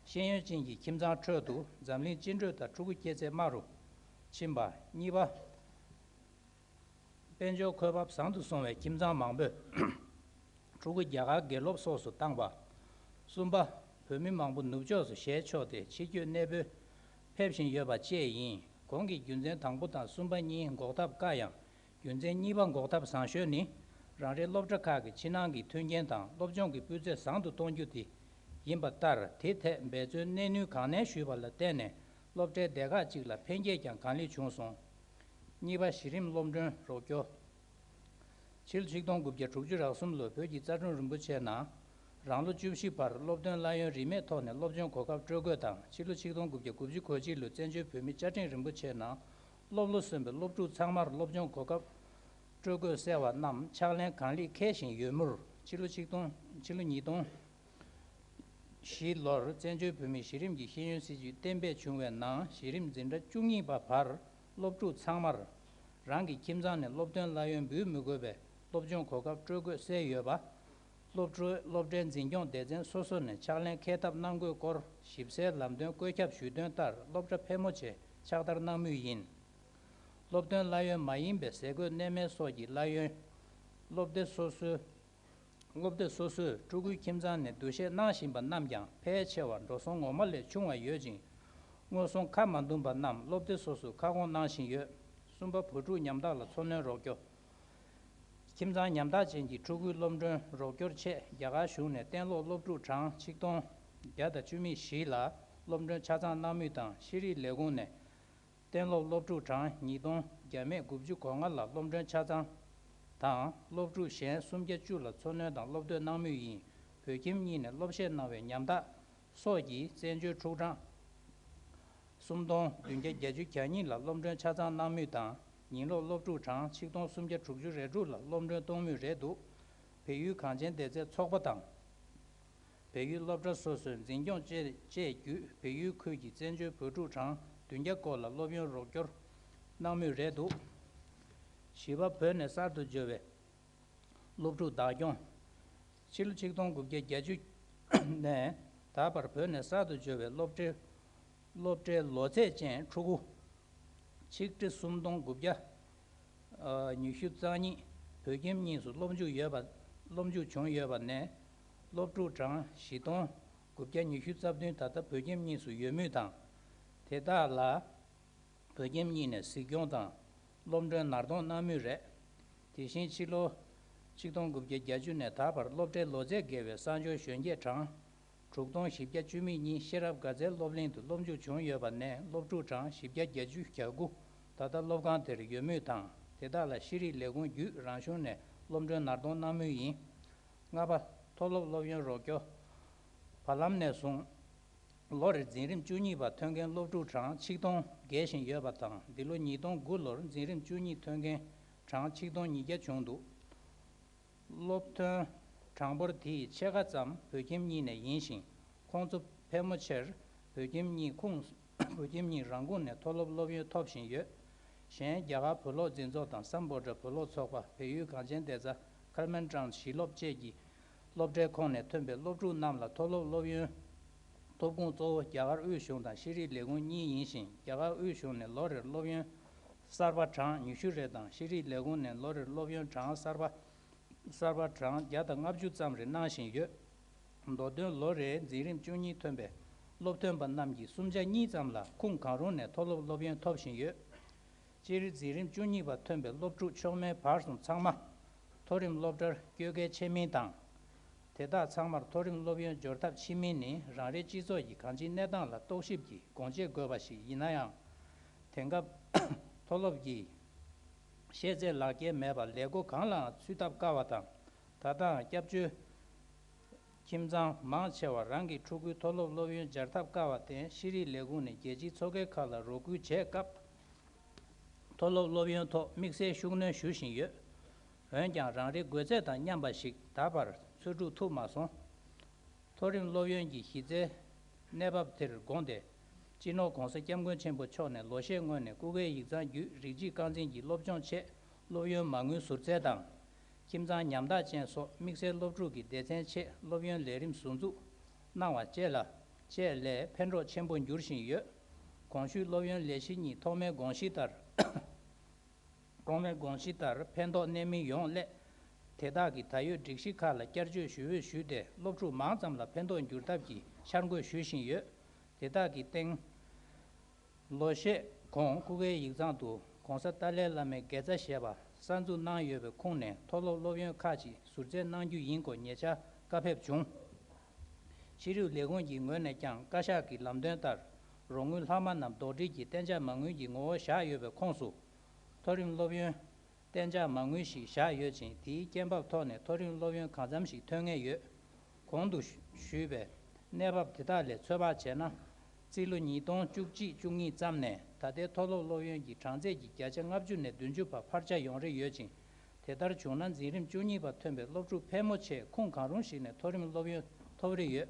ཤེས་ཡོན་ཅན་གྱི་ཁྱིམ་ཚང་ཁྲོད་དུ་འཛམ་གླིང་སྤྱི་འགྲོས་དང་ཕྲུ་གུ་སྐྱེ་ཚད་དམའ་རུ་ཕྱིན་པ། གཉིས་པ། དཔལ་འབྱོར་འཁོས་བབ་བཟང་དུ་སོང་བའི་ཁྱིམ་ཚང་མང་པོས་ཕྲུ་གུ་རྒྱ་གར་དགེ་སློབ་སོགས་སུ་བཏང་པ། གསུམ་པ། བོད་མི་མང་པོ་ནུབ་ཕྱོགས་སུ་ཞལ་ཕྱོགས་ཏེ་ཕྱི་སྐྱོད་གནས་སྤོས་ཕེབས་བཞིན་ཡོད་པ་བཅས་ཡིན། གོང་གི་རྒྱུ་མཚན་དང་པོ་དང་གསུམ་པ་གཉིས་འགོག་ཐབས་དཀའ་ཡང་། རྒྱུ་མཚན་གཉིས་པ་འགོག་ཐབས་བཟང་ཤོས་ནི། རང་རེའི་སློབ་གྲྭ་ཁག་གི་ཕྱི་ནང་གི་མཐུན་རྐྱེན་དང་སློབ་སྦྱོང་གི་སྤུས་ཚད་བཟང་དུ་གཏོང་རྒྱུ་དེ་ཡིན་པ་ལྟར། དེའི་ཐད་འབད་བརྩོན་གནད་ནུས་གང་ནན་ཞུས་པ་ལ་བརྟེན་ནས་སློབ་གྲྭའི་སྡེ་ཁག་ཅིག་ལ་འཕེལ་རྒྱས་ཀྱང་གང་ལེགས་བྱུང་སོང་། གཉིས་པ། གཞི་རིམ་སློབ་གྲོན་རོགས་སྐྱོར། ཕྱི་ལོ་ཆིག་སྟོང་དགུ་བརྒྱ་དྲུག་ཅུ་རེ་གསུམ་ལོར་བོད་ཀྱི་རྩ་དྲུང་རིན་པོ་ཆེའི་ནང་། རང་ལོ་བཅུ་བཞི་བར་སློབ་ཐོན་གླ་ཡོན་རིན་མེད་ཐོག་ནས་སློབ་སྦྱོང་གོ་སྐབས་སྤྲོད་དགོས་དང་། ཕྱི་ལོ་ཆིག་སྟོང་དགུ་བརྒྱ་དགུ་བཅུ་གོ་གཅིག་ལོར་བཙན་བྱོལ་བོད་མིའི་བཅའ་ཁྲིམས་རིན་པོ་ཆེའི་ནང་། སློབ་ལོ་སོན་པའི་སློབ་ཕྲུག་ཚང་མར་སློབ་སྦྱོང་གོ་སྐབས་སྤྲོད་དགོས་གསལ་བ་རྣམས་ཕྱག་ལེན་གང་ལེགས་འཁེལ་བཞིན་ཡོད་མུར། ཕྱི་ལོ་ཆིག་སྟོང་། ཕྱི་ལོ་ཉིས་སྟོང་བཞི་ལོར་བཙན་བྱོལ་བོད་མིའི་གཞི་རིམ་གྱི་ཤེས་ཡོན་སྲིད་བྱུས་གཏན་འབེབས་བྱུང་བའི་ནང་། གཞི་རིམ་འཛིན་གྲྭ་བཅུ་གཉིས་པ་བར་སློབ་ཕྲུག་ཚང་མར་རང་གི་ཁྱིམ་ཚང་ནས་སློབ་ཐོན་གླ་ཡོན་འབུལ་མི་དགོས་པའི་སློབ་སྦྱོང་གོ་སྐབས་སྤྲོད་དགོས་གསལ་ཡོད་པ། སློབ་ཕྲུག་སློབ་གྲྭའི་འཛིན་སྐྱོང་སྡེ་ཚན་སོ་སོ་ནས་ཕྱག་ལེན་འཁེལ་ཐབས་གནང་དགོས་སྐོར་ཞིབ་གསལ་ལམ་སྟོན་བཀོད་ཁྱབ་ཞུས་དོན་ལྟར། སློབ་གྲྭ་ཕལ་མོ་ཆེས་ཕྱག་བསྟར་གནང་མུས་ཡིན། སློབ་ཐོན་གླ་ཡོན་མ་ཡིན་པའི་ཟས་གོས་གནས་མལ་སོགས་ཀྱི་གླ་ཡོན། སློབ་སྡེ་སོ་སོའི། སློབ་སྡེ་སོ་སོས་ཕྲུ་གུའི་ཁྱིམ་ཚང་ནས་བསྡུ་གཞས་གནང་བཞིན་པ་རྣམས་ཀྱང་ཕལ་ཆེ་བ་འགྲོ་སོང་ངོ་མ་ལས་ཆུང་བ་ཡོད་ཅིང་། དངོས་ཟོང་ཁ་མ་འདུམ་པ་རྣམས་སློབ་སྡེ་སོ་སོས་ཁ་སྐོང་གནང་བཞིན་ཡོད། གསུམ་པ། བུ་ཕྲུག་ཉམ་ཐག་ལ་འཚོ་སྣོན་རོགས་སྐྱོར། ཁྱིམ་ཚང་ཉམ་ཐག་ཅན་གྱི་ཕྲུ་གུའི་སློབ་གྲྭའི་རོགས་སྐྱོར་ཆེད་རྒྱ་གར་གཞུང་ནས་གཏན་སློབ་སློབ་ཕྲུག་གྲངས་ཆིག་སྟོང་བརྒྱ་དང་བཅུ་མེད་བཞི་ལ་སློབ་གྲྭ་ཆ་ཚང་གནང་མུས་དང་། ཤེས་རིག་ལས་ཁུངས་ནས་གཏན་སློབ་སློབ་ཕྲུག་གྲངས་ཉིས་སྟོང་བརྒྱ་མེད་དགུ་བཅུ་གོ་ལྔ་ལ་སློབ་གྲྭ་ཆ་ཚང་དང་། སློབ་ཕྲུག་གཞན་སུམ་བརྒྱ་བཅུ་ལ་འཚོ་སྣོན་དང་སློབ་དེབ་གནང་མུས་ཡིན། བོད་ཁྱིམ་གཉིས་ནས་སློབ་གཞས་གནང་བའི་ཉམ་ཐག་སོགས་ཀྱིས་བཙན་བྱོལ་ཕྲུག་གྲངས་ སུམ་སྟོང་བདུན་བརྒྱ་གྱ་གཉིས་ལ་སློབ་གྲྭ་ཆ་ཚང་གནང་མུས་དང་། ཉིན་ལོག་སློབ་ཕྲུག་གྲངས་ཆིག་སྟོང་སུམ་བརྒྱ་དྲུག་ཅུ་རེ་དྲུག་ལ་སློབ་གྲྭ་གཏོང་མུས་རེད་འདུག་བལ་ཡུལ་གངས་ཅན་བདེ་རྩའི་ཚོགས་པ་དང་། བལ་ཡུལ་སློབ་གྲྭ་སོ་སོའི་འཛིན་སྐྱོང་བཅས་བཅས་བརྒྱུད་བལ་ཡུལ་ཁུལ་གྱི་བཙན་བྱོལ་བོད་ཕྲུག་གྲངས་བདུན་བརྒྱ་སྐོར་ལ་སློབ་ཡོན་རོགས་སྐྱོར་གནང་མུས་རེད་འདུག་བཞི་པ། བོད་ནས་གསར་དུ་འབྱོར་བའི་སློབ་ཕྲུག་བདག་སྐྱོང་། ཕྱི་ལོ་ཆིག་སྟོང་དགུ་བརྒྱ་གྱ་གཅིག་ནས་ད་བར་བོད་ནས་གསར་དུ་འབྱོར་བའི་སློབ་གྲྭའི་སློབ་གྲྭའི་ལོ་ཚད་ཅན་ཕྲུ་གུ་ཆིག་ཁྲི་སུམ་སྟོང་དགུ་བརྒྱ་ཉི་ཤུ་རྩ་གཉིས་བོད་ཁྱིམ་གཉིས་སུ་སློབ་འཇུག་ཡོད་པ། སློབ་འཇུག་བྱུང་ཡོད་པ་ནས། སློབ་ཕྲུག་གྲངས་བཞི་སྟོང་དགུ་བརྒྱ་ཉི་ཤུ་རྩ་བདུན་ད་ལྟ་བོད་ཁྱིམ་གཉིས་སུ་ཡོད་མུས་དང་། དེ་དག་ལ་བོད་ཁྱིམ་གཉིས་ནས་གཟིགས་སྐྱོང་དང་སློབ་གྲྭའི་ནར་གཏོང་གནང་མུས་རེད། དེ་བཞིན་ཕྱི་ལོ་ཆིག་སྟོང་དགུ་བརྒྱ་གྱ་གཅིག་ནས་ད་བར་སློབ་གྲྭའི་ལོ་ཚད་བརྒལ་བའི་གསང་སྦྱོར་གཞོན་སྐྱེས་གྲངས་དྲུག་སྟོང་བཞི་བརྒྱ་བཅུ་མེད་གཉིས་ཤེས་རབ་དགའ་ཚལ་སློབ་གླིང་དུ་སློབ་འཇུག་བྱུང་ཡོད་པ་ནས་སློབ་ཕྲུག་གྲངས་བཞི་བརྒྱ་བརྒྱད་ཅུ་གྱ་དགུ་ད་ལྟ་སློབ་ཁང་དེར་ཡོད་མུས་དང་། དེ་དག་ལ་ཤེས་རིག་ལས་ཁུངས་བརྒྱུད་རང་གཞུང་ནས་སློབ་གྲྭའི་ནར་གཏོང་གནང་མུས་ཡིན། ལྔ་པ། མཐོ་སློབ་སློབ་ཡོན་རོགས་སྐྱོར། བར་ལམ་ནས་བཟུང་ལོ་རེར་འཛིན་རིམ་བཅུ་གཉིས་པ་ཐོན་མཁན་སློབ་ཕྲུག་གྲངས་ཆིག་སྟོང་བརྒལ་བཞིན་ཡོད་པ་དང་། འདི་ལོ་ཉིས་སྟོང་དགུ་ལོར་འཛིན་རིམ་བཅུ་གཉིས་ཐོན་མཁན་གྲངས་ཆིག་སྟོང་ཉིས་བརྒྱ་བྱུང་འདུག་སློབ་ཐོན་གྲངས་འབོར་དེའི་ཕྱེད་ཀ་ཙམ་བོད་ཁྱིམ་གཉིས་ནས་ཡིན་ཞིང་། ཁོང་ཚོ་ཕལ་མོ་ཆེར་བོད་ཁྱིམ་གཉིས་ཁུངས། བོད་ཁྱིམ་གཉིས་རང་ཁུངས་ནས་མཐོ་སློབ་སློབ་ཡོན་ཐོབ་བཞིན་ཡོད། གཞན་རྒྱ་གར་བོད་སློབ་འཛིན་ཚོགས་དང་སམ་བྷོ་ཊ་བོད་སློབ་ཚོགས་པ། བལ་ཡུལ་གངས་ཅན་བདེ་རྩ། ཁལ་མན་ཀྲང་གཞིས་སློབ་བཅས་ཀྱི་སློབ་གྲྭའི་ཁོངས་ནས་ཐོན་པའི་སློབ་ཕྲུག་རྣམས་ལ་མཐོ་སློབ་སློབ་ཡོན་ཐོབ་ཁུངས་གཙོ་བོ་རྒྱ་གར་དབུས་གཞུང་དང་ཤེས་རིག་ལས་ཁུངས་གཉིས་ཡིན་ཞིང་། རྒྱ་གར་དབུས་གཞུང་ནས་ལོ་རེར་སློབ་ཡོན་གསར་པ་གྲངས་ཉི་ཤུ་རེ་དང་། ཤེས་རིག་ལས་ཁུངས་ནས་ལོ་རེར་སློབ་ཡོན་གྲངས་གསར་པ་གསར་པ་གྲངས་བརྒྱ་དང་ལྔ་བཅུ་ཙམ་རེ་གནང་བཞིན་ཡོད། མདོ་དོན་ལོ་རེའི་འཛིན་རིམ་བཅུ་གཉིས་ཐོན་པའི་སློབ་ཐོན་པ་རྣམས་ཀྱི་གསུམ་ཆ་གཉིས་ཙམ་ལ་ཁུངས་གང་རུང་ནས་མཐོ་སློབ་སློབ་ཡོན་ཐོབ་བཞིན་ཡོད། སྤྱིར་འཛིན་རིམ་བཅུ་གཉིས་པ་ཐོན་པའི་སློབ་ཕྲུག་མཆོག་དམན་བར་གསུམ་ཚང་མ་མཐོ་རིམ་སློབ་གྲྭར་བསྐྱོད་གལ་ཆེ་མིན་དང་། དེ་དག་ཚང་མར་མཐོ་རིམ་སློབ་ཡོན་འབྱོར་ཐབས་ཕྱི་མིན་ནི་རང་རེའི་སྤྱི་ཚོགས་ཀྱི་གང་ཅིའི་གནས་སྟངས་ལ་རྟོག་ཞིབ་ཀྱིས་དགོངས་བཞེས་དགོས་པ་ཞིག་ཡིན་ན་ཡང་། དེང་སྐབས་མཐོ་སློབ་ཀྱི་ཤེས་ཚད་ལག་འཁྱེར་མེད་པར་ལས་སྒོ་གང་ལའང་ཚུད་ཐབས་དཀའ་བ་དང་། ད་ལྟའང་སྐྱབས་བཅོལ་ཁྱིམ་ཚང་མང་ཆེ་བ་རང་གི་ཕྲུ་གུའི་མཐོ་སློབ་སློབ་ཡོན་སྦྱར་ཐབས་དཀའ་བར་བརྟེན། ཤེས་རིག་ལས་ཁུངས་ནས་རྒྱལ་སྤྱིའི་མཚོ་ཁུལ་ཁག་ལ་རོགས་སྐུལ་བྱས་སྐབས། མཐོ་སློབ་སློབ་ཡོན་ཐོག་དམིགས་བསལ་ཤུགས་སྣོན་ཞུ་བཞིན་ཡོད། འོན་ཀྱང་རང་རེའི་དགོས་ཚད་དང་མཉམ་པ་ཞིག་ད་བར་འཚོལ་སྒྲུབ་ཐུབ་མ་སོང་། མཐོ་རིམ་སློབ་ཡོན་གྱི་གཞི་རྩའི་གནས་བབ་དེར་དགོངས་ཏེ། སྤྱི་ནོར་༧གོང་ས་༧སྐྱབས་མགོན་ཆེན་པོ་མཆོག་ནས་ལོ་ཤས་སྔོན་ནས་སྐུ་སྒེར་ཡིག་ཚང་བརྒྱུད་རིགས་གཅིག་རྐང་འཛིན་གྱི་སློབ་སྦྱོང་ཆེད་སློབ་ཡོན་མ་དངུལ་ཟུར་བསྩལ་དང་། ཁྱིམ་ཚང་ཉམ་ཐག་ཅན་སོགས་དམིགས་བསལ་སློབ་ཕྲུག་གི་སྡེ་ཚན་ཆེད་སློབ་ཡོན་ལས་རིམ་ཟུར་འཛུགས་གནང་བ་བཅས་ལ་བཅས་ལས་ཕན་གྲོགས་ཆེན་པོ་འགྱུར་བཞིན་ཡོད། གོང་ཞུས་སློབ་ཡོན་ལས་གཞི་གཉིས་ཐོག་མའི་དགོངས་གཞི་ལྟར། གོང་མའི་དགོངས་གཞི་ལྟར་ཕན་ཐོགས་གནད་སྨིན་ཡོང་སླད། དེ་དག་གི་ད་ཡོད་སྒྲིག་གཞི་ཁག་ལ་བསྐྱར་བཅོས་ཞུ་འོས་ཞུས་ཏེ། སློབ་ཕྲུག་མང་ཙམ་ལ་ཕན་ཐོགས་འགྱུར་ཐབས་ཀྱི་འཆར་འགོད་ཞུ་བཞིན་ཡོད། དེ་དག་གི་སྟེང་། ལོ་ཤས་གོང་སྐུ་སྒེར་ཡིག་ཚང་དུ་༧གོང་ས་ཏཱ་ལའི་བླ་མའི་དགེ་རྩ་ཞེས་པ་གསར་འཛུགས་གནང་ཡོད་པའི་ཁུངས་ནས། མཐོ་སློབ་སློབ་ཡོན་ཁག་ཅིག་ཟུར་བསྩལ་གནང་རྒྱུ་ཡིན་སྐོར་ཉེ་ཆར་བཀའ་ཕེབས་བྱུང་། ཕྱི་རིགས་ལས་ཁུངས་ཀྱི་ངོས་ནས་ཀྱང་བཀའ་ཤག་གི་ལམ་སྟོན་ལྟར། རོགས་དངུལ་ལྷག་མ་རྣམས་ལྡོག་སྒྲིལ་གྱིས་གཏན་འཇགས་མ་དངུལ་གྱི་ངོ་བོར་བཞག་ཡོད་པའི་ཁོངས་སུ། མཐོ་རིམ་སློབ་ཡོན་གཏན་འཇགས་མ་དངུལ་ཞིག་བཞག་ཡོད་ཅིང་། དེའི་སྐྱེན་འབབ་ཐོག་ནས་མཐོ་རིམ་སློབ་ཡོན་གང་འཚམ་ཞིག་ཐོན་ངེས་ཡོད། གོང་དུ་ཞུས་པའི་གནས་བབ་དེ་དག་ལས་ཚོད་དཔག་བྱས་ན། རྩིས་ལོ་ཉིས་སྟོང་བཅུ་གཅིག་བཅུ་གཉིས་ཙམ་ནས་ད་ལྟའི་མཐོ་སློབ་སློབ་ཡོན་གྱི་གྲངས་ཚད་ཀྱི་བརྒྱ་ཆ་ལྔ་བཅུ་ནས་བདུན་ཅུ་བར་འཕར་ཆ་ཡོང་རེ་ཡོད་ཅིང་། དེ་ལྟར་བྱུང་ན་འཛིན་རིམ་བཅུ་གཉིས་པ་ཐོན་པའི་སློབ་ཕྲུག་ཕལ་མོ་ཆེས་ཁུངས་གང་རུང་ཞིག་ནས་མཐོ་རིམ་སློབ་ཡོན་ཐོབ་རེ་ཡོད།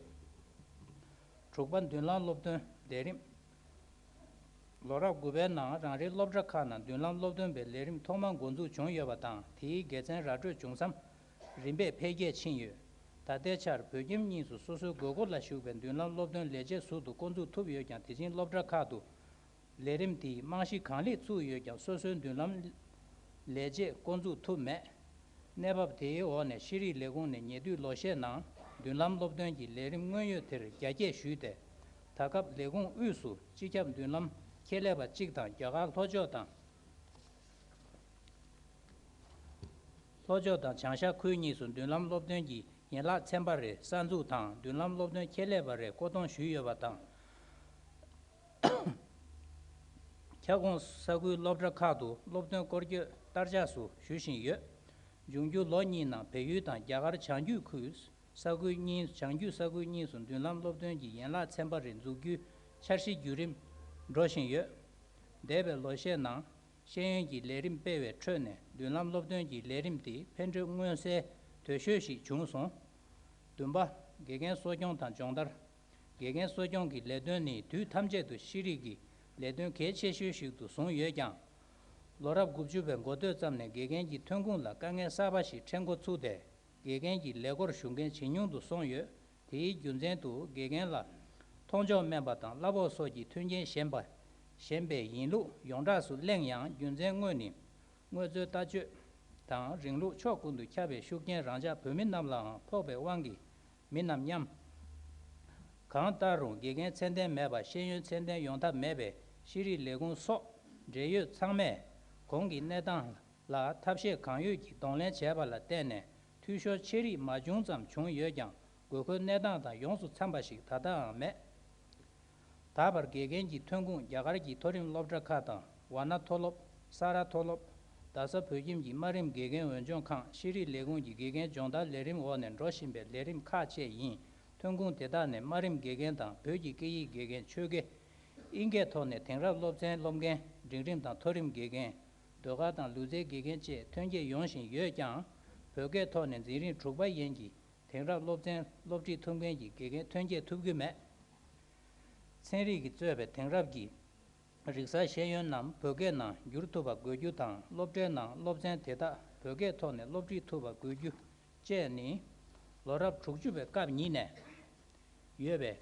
དྲུག་པ། མདུན་ལམ་སློབ་སྟོན་ལས་རིམ། ལོ་རབས་དགུ་པའི་ནང་རང་རེའི་སློབ་གྲྭ་ཁག་ནང་མདུན་ལམ་སློབ་སྟོན་པའི་ལས་རིམ་ཐོག་མར་འགོ་འཛུགས་བྱུང་ཡོད་པ་དང་། དེའི་དགེ་མཚན་ར་སྤྲོད་བྱུང་མཚམས་རིམ་པས་འཕེལ་རྒྱས་ཕྱིན་ཡོད། ད་ལྟའི་ཆར་བོད་ཁྱིམ་གཉིས་སུ་སོ་སོའི་དགོས་མཁོ་ལ་ཞུགས་པའི་མདུན་ལམ་སློབ་སྟོན་ལས་བྱེད་ཟུར་དུ་བསྐོ་འཛུགས་ཐུབ་ཡོད་ཀྱང་། དེ་བཞིན་སློབ་གྲྭ་ཁག་ཏུ་ལས་རིམ་དེའི་རྨང་གཞི་གང་ལེགས་ཚུགས་ཡོད་ཀྱང་། སོ་སོའི་མདུན་ལམ་ལས་བྱེད་བསྐོ་འཛུགས་ཐུབ་མེད། གནས་བབ་དེའི་འོག་ནས་ཤེས་རིག་ལས་ཁུངས་ནས་ཉེ་དུས་ལོ་ཤས་ནང་མདུན་ལམ་སློབ་སྟོན་གྱི་ལས་རིམ་དངོས་ཡོད་དེར་རྒྱ་སྐྱེད་ཞུས་ཏེ། ད་སྐབས་ལས་ཁུངས་དབུས་སུ་སྤྱི་ཁྱབ་མདུན་ལམ་ཁྱད་ལས་པ་གཅིག་དང་། རྒྱ་གར་ལྷོ་ཕྱོགས་དང་། ལྷོ་ཕྱོགས་དང་བྱང་ཤར་ཁུལ་གཉིས་སུ་མདུན་ལམ་སློབ་སྟོན་གྱི་ཡན་ལག་ཚན་པ་རེ་གསར་འཛུགས་དང་། མདུན་ལམ་སློབ་སྟོན་ཁྱད་ལས་པ་རེ་བསྐོ་གཏོང་ཞུས་ཡོད་པ་དང་། ཁྱབ་ཁོངས་ས་ཁུལ་སློབ་གྲྭ་ཁག་ཏུ་སློབ་སྟོན་སྐོར་སྐྱོད་བསྟར་ཆགས་སུ་ཞུ་བཞིན་ཡོད། འབྱུང་འགྱུར་ལོ་གཉིས་ནང་བལ་ཡུལ་དང་རྒྱ་གར་བྱང་རྒྱུད་ཁུལ། ས་ཁུལ་གཉིས། བྱང་རྒྱུད་ས་ཁུལ་གཉིས་སུ་མདུན་ལམ་སློབ་སྟོན་གྱི་ཡན་ལག་ཚན་པ་རེ་འཛུགས་རྒྱུའི་འཆར་གཞི་བརྒྱུད་རིམ་ འགྲོ་བཞིན་ཡོད། འདས་པའི་ལོ་ཤས་ནང་ཤེས་ཡོན་གྱི་ལས་རིམ་སྤེལ་བའི་ཁྲོད་ནས་མདུན་ལམ་སློབ་སྟོན་གྱི་ལས་རིམ་དེ་ཕན་འབྲས་མངོན་གསལ་དོད་ཤོས་ཤིག་བྱུང་སོང་། བདུན་པ། དགེ་རྒན་གསོ་སྐྱོང་དང་སྦྱོང་བརྡར། དགེ་རྒན་གསོ་སྐྱོང་གི་ལས་དོན་ནི་དུས་ཐམས་ཅད་དུ་ཤེས་རིག་གི་ལས་དོན་གལ་ཆེ་ཤོས་ཤིག་ཏུ་བཟུང་ཡོད་ཀྱང་། ལོ་རབས་དགུ་བཅུ་པའི་འགོ་སྟོད་ཙམ་ནས་དགེ་རྒན་གྱི་ཐོན་ཁུངས་ལ་དཀའ་ངལ་གསར་པ་ཞིག་འཕྲད་འགོ་ཚུགས་ཏེ། དགེ་རྒན་གྱི་ལས་སྒོར་ཞུགས་མཁན་ཇེ་ཉུང་དུ་སོང་ཡོད། དེའི་རྒྱུ་མཚན་དུ་དགེ་རྒན་ལ་མཐོང་ཕྱོགས་དམན་པ་དང་གླ་ཕོགས་སོགས་ཀྱི་མཐུན་རྐྱེན་ཞན་པ། ཞན་པའི་ཡིན་ལུགས་ཡོངས་གྲགས་སུ་གླེང་ཡང་རྒྱུ་མཚན་དངོས་ནི། དངོས་གཙོའི་ལྟ་སྤྱོད་དང་རིང་ལུགས་ཕྱོགས་ཀུན་ཏུ་ཁྱབ་པའི་ཤུགས་རྐྱེན་རང་ཅག་བོད་མི་རྣམས་ལའང་ཕོག་པའི་དབང་གིས་མིན་ནམ་སྙམ། གང་ལྟར་རུང་དགེ་རྒན་ཚད་ལྡན་མེད་པར་ཤེས་ཡོན་ཚད་ལྡན་ཡོང་ཐབས་མེད་པས། ཤེས་རིག་ལས་ཁུངས་སོགས་འབྲེལ་ཡོད་ཚང་མས་གོང་གི་གནས་སྟངས་ལ་ཐབས་ཤེས་གང་ཡོད་ཀྱིས་གདོང་ལེན་བྱས་པ་ལ་བརྟེན་ནས་འཐུས་ཤོར་ཆེ་རིགས་མ་བྱུང་ཙམ་བྱུང་ཡོད་ཀྱང་། དགོས་མཁོའི་གནས་སྟངས་དང་ཡོངས་སུ་འཚམ་པ་ཞིག་ད་ལྟའང་མེད། ད་བར་དགེ་རྒན་གྱི་ཐོན་ཁུངས་རྒྱ་གར་གྱི་མཐོ་རིམ་སློབ་གྲྭ་ཁག་དང་ཝཱ་ཎ་མཐོ་སློབ། ས་རཱ་མཐོ་སློབ། རྡ་ས་བོད་ཁྱིམ་གྱི་དམའ་རིམ་དགེ་རྒན་འོས་སྦྱོང་ཁང་། ཤེས་རིག་ལས་ཁུངས་ཀྱི་དགེ་རྒན་སྦྱོང་བརྡར་ལས་རིམ་འོག་ནས་འགྲོ་བཞིན་པའི་ལས་རིམ་ཁག་བཅས་ཡིན། ཐོན་ཁུངས་དེ་དག་ནས་དམའ་རིམ་དགེ་རྒན་དང་བོད་ཀྱི་སྐད་ཡིག་དགེ་རྒན། ཆོས་དགེ། ཨིན་སྐད་ཐོག་ནས་དེང་རབས་སློབ་ཚན་སློབ་མཁན། འབྲིང་རིམ་དང་མཐོ་རིམ་དགེ་རྒན། ཟློས་གར་དང་ལུས་རྩལ་དགེ་རྒན་བཅས་ཐོན་སྐྱེད་ཡོང་བཞིན་ཡོད་ཀྱང་། བོད་སྐད་ཐོག་ནས་འཛིན་རིམ་དྲུག་པ་ཡན་གྱི་དེང་རབས་སློབ་ཚན་སློབ་ཁྲིད་ཐུབ་མཁན་གྱི་དགེ་རྒན་ཐོན་སྐྱེད་ཐུབ་ཀྱི་མེད། ཚན་རིག་གིས་གཙོས་པའི་དེང་རབས་ཀྱི་རིག་གསར་ཤེས་ཡོན་རྣམས་བོད་སྐད་ནང་བསྒྱུར་ཐུབ་པ་དགོས་རྒྱུ་དང་། སློབ་གྲྭའི་ནང་སློབ་ཚན་དེ་དག་བོད་སྐད་ཐོག་ནས་སློབ་ཁྲིད་ཐུབ་པ་དགོས་རྒྱུ་བཅས་ནི། ལོ་རབས་དྲུག་ཅུ་པའི་སྐབས་ཉིད་ནས་ཡོད་པའི་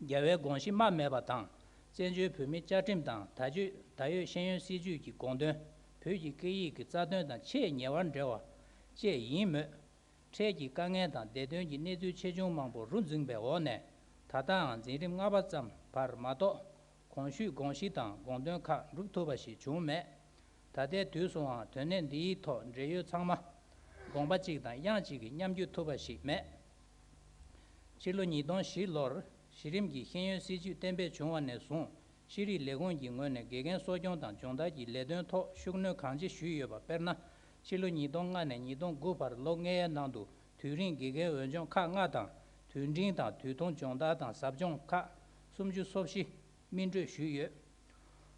རྒྱལ་བའི་དགོངས་གཞི་རྨ་མེད་པ་དང་། བཙན་བྱོལ་བོད་མིའི་བཅའ་ཁྲིམས་དང་ད་ཆོས་ད་ཡོད་ཤེས་ཡོན་སྲིད་བྱུས་ཀྱི་དགོངས་དོན། བོད་ཀྱི་སྐད་ཡིག་གི་རྩ་དོན་དང་ཆེས་ཉེ་བར་འབྲེལ་བ་བཅས་ཡིན་མོད། འཕྲལ་གྱི་དཀའ་ངལ་དང་བདེ་དོན་གྱི་གནས་ཚུལ་ཆེ་ཆུང་མང་པོ་རུ་འཛིངས་པའི་འོག་ནས། ད་ལྟའང་འཛིན་རིམ་ལྔ་པ་ཙམ་བར་མ་གཏོགས། གོང་ཞུས་དགོངས་གཞི་དང་དགོངས་དོན་ཁག་འགྲུབ་ཐུབ་པ་ཞིག་བྱུང་མེད། ད་ལྟའི་དུས་སུའང་དོན་གནད་འདིའི་ཐོག་འབྲེལ་ཡོད་ཚང་མ་དགོངས་པ་གཅིག་དང་དབྱངས་གཅིག་གིས་མཉམ་སྐྱོད་ཐུབ་པ་ཞིག་མེད། ཕྱི་ལོ་ཉིས་སྟོང་བཞི་ལོར་གཞི་རིམ་གྱི་ཤེས་ཡོན་སྲིད་བྱུས་གཏན་འབེབས་བྱུང་བ་ནས་བཟུང་། ཤེས་རིག་ལས་ཁུངས་ཀྱི་ངོས་ནས་དགེ་རྒན་གསོ་སྐྱོང་དང་སྦྱོང་བརྡར་གྱི་ལས་དོན་ཐོག་ཤུགས་སྣོན་གང་ཆེ་ཞུས་ཡོད་པ། དཔེར་ན། ཕྱི་ལོ་ཉིས་སྟོང་ལྔ་ནས་ཉིས་སྟོང་དགུ་བར་ལོ་ལྔའི་ནང་དུ་དུས་རིང་དགེ་རྒན་འོས་སྦྱོང་ཁག་ལྔ་དང་། དུས་འབྲིང་དང་དུས་ཐུང་སྦྱོང་བརྡར་དང་ཟབ་སྦྱོང་ཁག་སུམ་ཅུ་སོ་བཞི་སྨིན་གྲོས་ཞུས་ཡོད།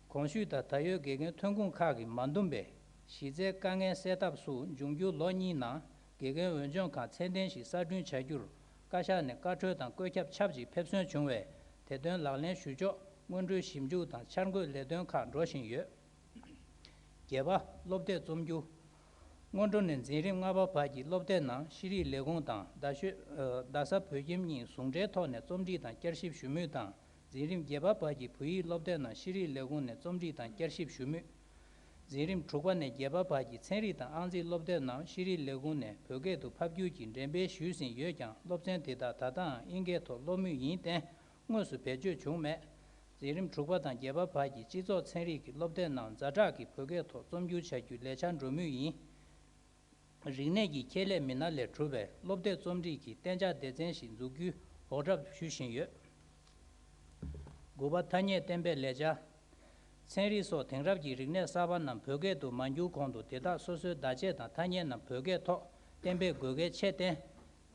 གོང་ཞུས་ལྟར་ད་ཡོད་དགེ་རྒན་ཐོན་ཁུངས་ཁག་གིས་མ་འདུམ་པའི་གཞི་རྩའི་དཀའ་ངལ་སེལ་ཐབས་སུ། འབྱུང་འགྱུར་ལོ་གཉིས་ནང་དགེ་རྒན་འོས་སྦྱོང་ཁང་ཚད་ལྡན་ཞིག་གསར་སྐྲུན་བྱ་རྒྱུར། བཀའ་ཤག་ནས་བཀའ་འཁྲོལ་དང་བཀོད་ཁྱབ་ཆབས་ཅིག་ཕེབས་སོན་བྱུང་བས། དེ་དོན་ལག་ལེན་ཞུ་ཕྱོགས་སྔོན་འགྲོའི་ཞིབ་འཇུག་དང་འཆར་འགོད་ལས་དོན་ཁག་འགྲོ་བཞིན་ཡོད། བརྒྱད་པ། སློབ་དེབ་རྩོམ་རྒྱུ། སྔོན་འགྲོ་ནས་འཛིན་རིམ་ལྔ་པ་བར་གྱི་སློབ་དེབ་རྣམས་ཤེས་རིག་ལས་ཁུངས་དང་རྡ་ཤོད། ཨ། རྡ་ས་བོད་ཁྱིམ་གཉིས་ཟུང་འབྲེལ་ཐོག་ནས་རྩོམ་སྒྲིག་དང་བསྐྱར་ཞིབ་ཞུ་མུས་དང་། འཛིན་རིམ་བརྒྱད་པ་བར་གྱི་བོད་ཡིག་སློབ་དེབ་རྣམས་ཤེས་རིག་ལས་ཁུངས་ནས་རྩོམ་སྒྲིག་དང་བསྐྱར་ཞིབ་ཞུ་མུས། འཛིན་རིམ་དྲུག་པ་ནས་བརྒྱད་པ་བར་གྱི་ཚན་རིག་དང་ཨང་རྩིས་སློབ་དེབ་རྣམས་ཤེས་རིག་ལས་ཁུངས་ནས་བོད་སྐད་དུ་ཕབ་བསྒྱུར་གྱིས་འགྲེམས་སྤེལ་ཞུས་ཟིན་ཡོད་ཀྱང་། སློབ་ཚན་དེ་དག་ད་ལྟའང་ཨིན་སྐད་ཐོག་སློབ་མུས་ཡིན་བརྟེན། དངོས་སུ་བེད་སྤྱོད་བྱུང་མེད། འཛིན་རིམ་དྲུག་པ་དང་བརྒྱད་པ་བར་གྱི་སྤྱི་ཚོགས་ཚན་རིག་གི་སློབ་དེབ་རྣམས་ཛ་དྲག་གིས་བོད་སྐད་ཐོག་རྩོམ་སྒྱུར་བྱ་རྒྱུའི་ལས་འཆར་འགྲོ་མུས་ཡིན། རིག་གནས་ཀྱི་ཁྱད་ལས་མི་སྣ་ལས་གྲུབ་པའི་སློབ་དེབ་རྩོམ་སྒྲིག་གི་གཏན་འཇགས་སྡེ་ཚན་ཞིག་འཛུགས་རྒྱུའི་འོག་གྲབས་ཞུ་བཞིན་ཡོད། དགུ་པ། ཐ་སྙད་གཏན་འབེབས་ལས་འཆར། ཚན་རིག་སོགས་དེང་རབས་ཀྱི་རིག་གནས་གསར་པ་རྣམས་བོད་སྐད་དུ་མ་འགྱུར་གོང་དུ། དེ་དག་སོ་སོའི་བརྡ་ཆད་དང་ཐ་སྙད་རྣམས་བོད་སྐད་ཐོག་གཏན་འབེབས་དགོས་གལ་ཆེར་བརྟེན།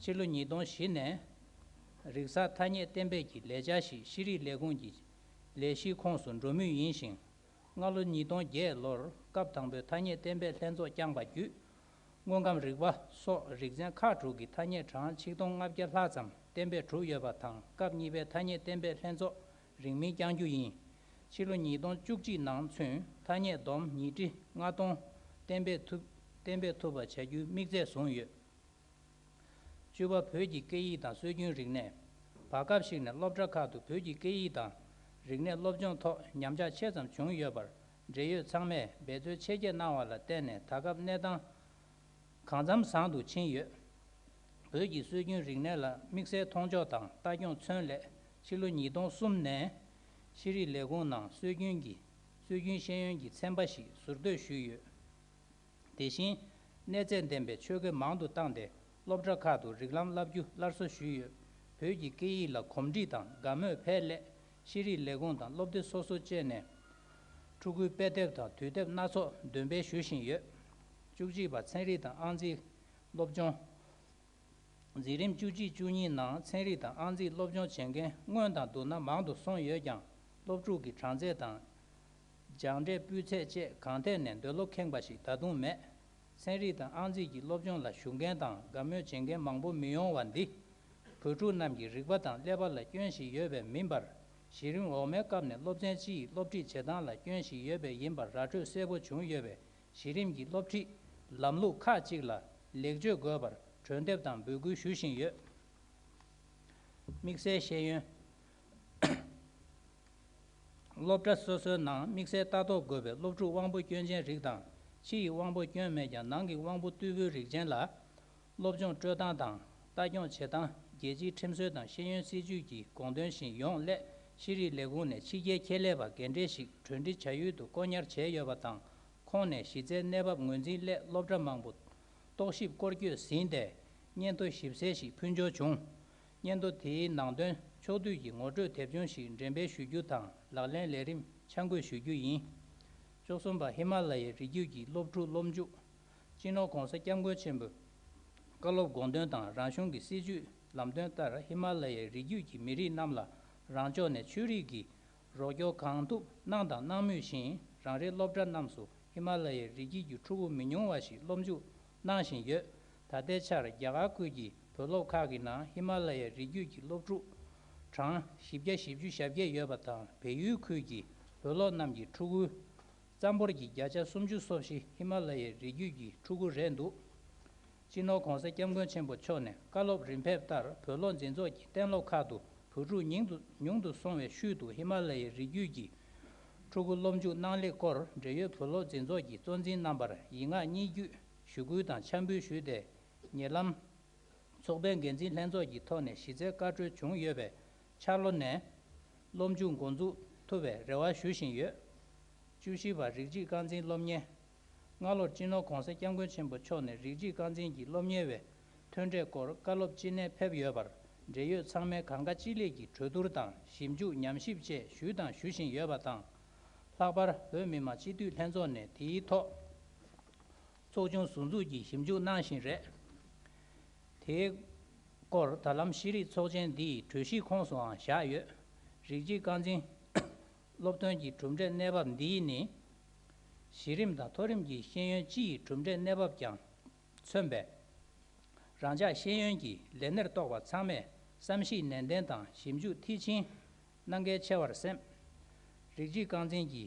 ཕྱི་ལོ་ཉིས་སྟོང་བཞི་ནས་རིག་གསར་ཐ་སྙད་གཏན་འབེབས་ཀྱི་ལས་འཆར་ཞིག་ཤེས་རིག་ལས་ཁུངས་ཀྱི་ལས་གཞིའི་ཁོངས་སུ་འགྲོ་མུས་ཡིན་ཞིང་། སྔ་ལོ་ཉིས་སྟོང་བརྒྱད་ལོར་སྐབས་དང་པོའི་ཐ་སྙད་གཏན་འབེབས་ལྷན་ཚོགས་བསྐྱངས་པ་བརྒྱུད། དངོས་ཁམས་རིག་པ་སོགས་རིག་ཚན་ཁག་དྲུག་གི་ཐ་སྙད་གྲངས་ཆིག་སྟོང་ལྔ་བརྒྱ་ལྷག་ཙམ་གཏན་འབེབས་གྲུབ་ཡོད་པ་དང་། སྐབས་གཉིས་པའི་ཐ་སྙད་གཏན་འབེབས་ལྷན་ཚོགས་རིང་མིན་བསྐྱང་རྒྱུ་ཡིན། ཕྱི་ལོ་ཉིས་སྟོང་བཅུ་གཅིག་ནང་ཚུན་ཐ་སྙད་བསྡོམས་ཉིས་ཁྲི་ལྔ་སྟོང་གཏན་འབེབས་ཐུབ། གཏན་འབེབས་ཐུབ་པ་བྱ་རྒྱུའི་དམིགས་ཚད་བཟུང་ཡོད། བཅུ་པ། བོད་ཀྱི་སྐད་ཡིག་དང་སྲོལ་རྒྱུན་རིག་གནས། བར་སྐབས་ཤིག་ནས་སློབ་གྲྭ་ཁག་ཏུ་བོད་ཀྱི་སྐད་ཡིག་དང་རིག་གནས་སློབ་སྦྱོང་ཐོག་ཉམས་ཆག་ཆེ་ཙམ་བྱུང་ཡོད་པར། འབྲེལ་ཡོད་ཚང་མས་འབད་རྩོལ་ཆེ་བསྐྱེད་གནང་བ་ལ་བརྟེན་ནས། ད་སྐབས་གནས་སྟངས་གང་འཚམ་བཟང་དུ་ཕྱིན་ཡོད། བོད་ཀྱི་སྲོལ་རྒྱུན་རིག་གནས་ལ་དམིགས་བསལ་མཐོང་ཕྱོགས་དང་ལྟ་སྐྱོང་ཚུན་ལས། ཕྱི་ལོ་ཉིས་སྟོང་གསུམ་ནས་ཤེས་རིག་ལས་ཁུངས་ནང་སྲོལ་རྒྱུན་གྱི། སྲོལ་རྒྱུན་ཤེས་ཡོན་གྱི་ཚན་པ་ཞིག་ཟུར་གཏོད་ཞུས་ཡོད། དེ་བཞིན། གནས་ཚད་ལྡན་པའི་ཆོས་དགེ་མང་དུ་བཏང་སྟེ། སློབ་གྲྭ་ཁག་ཏུ་རིགས་ལམ་བསླབ་རྒྱུ་སླར་གསོ་ཞུས་ཡོད། བོད་ཀྱི་སྐད་ཡིག་ལ་གོམས་འདྲིས་དང་དགའ་མོས་འཕེལ་སླད། ཤེས་རིག་ལས་ཁུངས་དང་སློབ་སྡེ་སོ་སོ་བཅས་ནས། ཕྲུ་གུའི་དཔེ་དེབ་དང་དུས་དེབ་སྣ་ཚོགས་འདོན་སྤེལ་ཞུ་བཞིན་ཡོད། བཅུ་གཅིག་པ། ཚན་རིག་དང་ཨང་རྩིས་སློབ་སྦྱོང་། འཛིན་རིམ་བཅུ་གཅིག་བཅུ་གཉིས་ནང་ཚན་རིག་དང་ཨང་རྩིས་སློབ་སྦྱོང་བྱེད་མཁན་སྔོན་དང་བསྡུར་ན་མང་དུ་སོང་ཡོད་ཀྱང་ སློབ་ཕྲུག་གི་གྲངས་ཚད་དང་། སྦྱངས་འབྲས་སྤུས་ཚད་བཅས་གང་ཐད་ནས་འདོད་བློ་ཁེངས་པ་ཞིག་ད་དུང་མེད། ཚན་རིག་དང་ཨང་རྩིས་ཀྱི་སློབ་སྦྱོང་ལ་ཞུགས་མཁན་དང་དགའ་མོས་བྱེད་མཁན་མང་པོ་མི་ཡོང་བ་འདི། བོད་ཕྲུག་རྣམས་ཀྱི་རིག་པ་དང་ཀླད་པ་ལ་སྐྱོན་ཞིག་ཡོད་པས་མིན་པར། གཞི་རིམ་འོག་མའི་སྐབས་ནས་སློབ་ཚན་སྤྱི་ཡི་སློབ་ཁྲིད་བྱེད་སྟངས་ལ་སྐྱོན་ཞིག་ཡོད་པས་ཡིན་པར་ར་སྤྲོད་གསལ་པོ་བྱུང་ཡོད་པས། གཞི་རིམ་གྱི་སློབ་ཁྲིད་ལམ་ལུགས་ཁག་ཅིག་ལ་ལེགས་བཅོས་དགོས་པར་གྲོས་འདེབས་དང་འབོད་སྐུལ་ཞུ་བཞིན་ཡོད། དམིགས་བསལ་ཤེས་ཡོན། སློབ་གྲྭ་སོ་སོའི་ནང་དམིགས་བསལ་ལྟ་རྟོག་དགོས་པའི་སློབ་ཕྲུག་དབང་པོ་སྐྱོན་ཅན་རིགས་དང་། ཕྱི་ཡི་དབང་པོ་སྐྱོན་མེད་ཀྱང་ནང་གི་དབང་པོ་རྟུལ་པོའི་རིགས་ཅན་ལ། སློབ་སྦྱོང་སྤྲོད་སྟངས་དང་ལྟ་སྐྱོང་བྱེད་སྟངས། རྒྱལ་སྤྱིའི་ཁྲིམས་སྲོལ་དང་ཤེས་ཡོན་སྲིད་ཇུས་ཀྱི་དགོངས་དོན་བཞིན་ཡོང་སླད། ཤེས་རིག་ལས་ཁུངས་ནས་ཕྱི་རྒྱལ་ཁྱད་ལས་པ་རྒན་གྲས་ཤིག་གྲོས་འདྲི་བྱ་ཡུལ་དུ་བསྐོ་ཉར་བྱས་ཡོད་པ་དང་། ཁོང་ནས་གཞི་རྩའི་གནས་བབ་ངོས་འཛིན་སླད་སློབ་གྲྭ་མང་པོ་རྟོག་ཞིབ་སྐོར་སྐྱོད་ཟིན་ཏེ། སྙན་ཐོ་ཞིབ་གསལ་ཞིག་ཕུལ་འབྱོར་བྱུང་། སྙན་ཐོ་དེའི་ནང་དོན་ཕྱོགས་བསྡུས་ཀྱི་ངོ་སྤྲོད་དེབ་ཆུང་ཞིག་འགྲེམས་སྤེལ་ཞུ་རྒྱུ་དང་ལག་ལེན་ལས་རིམ་ཆ་འགོད་ཞུ་རྒྱུ་ཡིན། བཅུ་གསུམ་པ། ཧི་མ་ལ་ཡའི་རི་རྒྱུད་ཀྱི་སློབ་ཕྲུག་སློབ་འཇུག་སྤྱི་ནོར་༸གོང་ས་༸སྐྱབས་མགོན་ཆེན་པོས་བཀའ་སློབ་དགོངས་དོན་དང་རང་གཞུང་གི་སྲིད་བྱུས་ལམ་སྟོན་ལྟར་ཧི་མ་ལ་ཡའི་རི་རྒྱུད་ཀྱི་མི་རིགས་རྣམས་ལ་རང་ཕྱོགས་ནས་ཆོས་རིག་གི་རོགས་སྐྱོར་གང་ཐུབ་གནང་དང་གནང་མུས་བཞིན། རང་རེའི་སློབ་གྲྭ་རྣམས་སུ་ཧི་མ་ལ་ཡའི་རི་རྒྱུད་ཀྱི་ཕྲུ་གུ་མི་ཉུང་བ་ཞིག་སློབ་འཇུག་གནང་བཞིན་ཡོད། ད་ལྟའི་ཆར་རྒྱ་གར་ཁུལ་གྱི་བོད་སློབ་ཁག་གི་ནང་ཧི་མ་ལ་ཡའི་རི་རྒྱུད་ཀྱི་སློབ་ཕྲུག་གྲངས་བཞི་བརྒྱ་བཞི་བཅུ་ཞེ་བརྒྱད་ཡོད་པ་དང་། བལ་ཡུལ་ཁུལ་གྱི་བོད་སློབ་རྣམས་ཀྱི་ཕྲུ་གུའི་རྩ་འབོར་གྱི་བརྒྱ་ཆ་སུམ་ཅུ་སོ་བཞི་ཧི་མ་ལ་ཡའི་རི་རྒྱུད་ཀྱི་ཕྲུ་གུ་རེད་འདུག་སྤྱི་ནོར་༸གོང་ས་༸སྐྱབས་མགོན་ཆེན་པོ་མཆོག་ནས་བཀའ་སློབ་རིམ་ཕེབས་ལྟར་བོད་སློབ་འཛིན་ཚོགས་ཀྱི་གཏན་སློབ་ཁག་ཏུ་བོད་ཕྲུག་ཉུང་དུ་ཉུང་དུ་སོང་བའི་ཤུལ་དུ་ཧི་མ་ལ་ཡའི་རི་རྒྱུད་ཀྱི་ཕྲུ་གུ་སློབ་འཇུག་གནང་ལེགས་སྐོར་འབྲེལ་ཡོད་བོད་སློབ་འཛིན་ཚོགས་ཀྱི་གཙོ་འཛིན་རྣམ་པར་ཡིག་ངག་གཉིས་བརྒྱུད་ཞུ་སྐུལ་དང་འཆར་འབུལ་ཞུས་ཏེ། ཉེ་ལམ་ཚོགས་པའི་འགན་འཛིན་ལྷན་ཚོགས་ཀྱི་ཐོག་ནས་གཞི་རྩའི་བཀའ་འཁྲོལ་བྱུང་ཡོད་པས། འཆར་ལོ་ནས་སློབ་འཇུག་འགོ་འཛུགས་ཐུབ་པའི་རེ་བ་ཞུ་བཞིན་ཡོད། བཅུ་བཞི་པ། རིགས་གཅིག་རྐང་འཛིན་སློབ་གཉེར། སྔ་ལོར་སྤྱི་ནོར་༸གོང་ས་༸སྐྱབས་མགོན་ཆེན་པོ་མཆོག་ནས་རིགས་གཅིག་རྐང་འཛིན་གྱི་སློབ་གཉེར་བའི་ཐོན་འབྲས་སྐོར་བཀའ་སློབ་ཅི་ནས་ཕེབས་ཡོད་པར། འབྲེལ་ཡོད་ཚང་མས་གང་དགའ་ཅི་ལེགས་ཀྱིས་གྲོས་བསྡུར་དང་ཞིབ་འཇུག་ཉམས་ཞིབ་བཅས་ཞུས་དང་ཞུ་བཞིན་ཡོད་པ་དང་། ལྷག་པར་བོད་མི་མང་སྤྱི་འཐུས་ལྷན་ཚོགས་ནས་དེའི་ཐོག་ཚོགས་ཆུང་ཟུར་འཛུགས་ཀྱིས་ཞིབ་འཇུག་གནང་བཞིན་རེད། དེའི་སྐོར་ད་ལམ་ཤེས་རིག་ཚོགས་ཆེན་འདིའི་གྲོས་གཞིའི་ཁོངས་སུའང་བཞག་ཡོད། རིགས་གཅིག་རྐང་འཛིན་སློབ་ཐོན་གྱི་གྲུབ་འབྲས་གནས་བབ་འདིས་ནི། གཞི་རིམ་དང་མཐོ་རིམ་གྱི་ཤེས་ཡོན་སྤྱི་ཡི་གྲུབ་འབྲས་གནས་བབ་ཀྱང་མཚོན་པས། རང་ཅག་ཤེས་ཡོན་གྱི་ལས་སྣེར་གཏོགས་པ་ཚང་མས་བསམ་གཞིག་ནན་ཏན་དང་ཞིབ་འཇུག་མཐིལ་ཕྱིན་གནང་གལ་ཆེ་བར་སེམས། རིགས་གཅིག་རྐང་འཛིན་གྱི་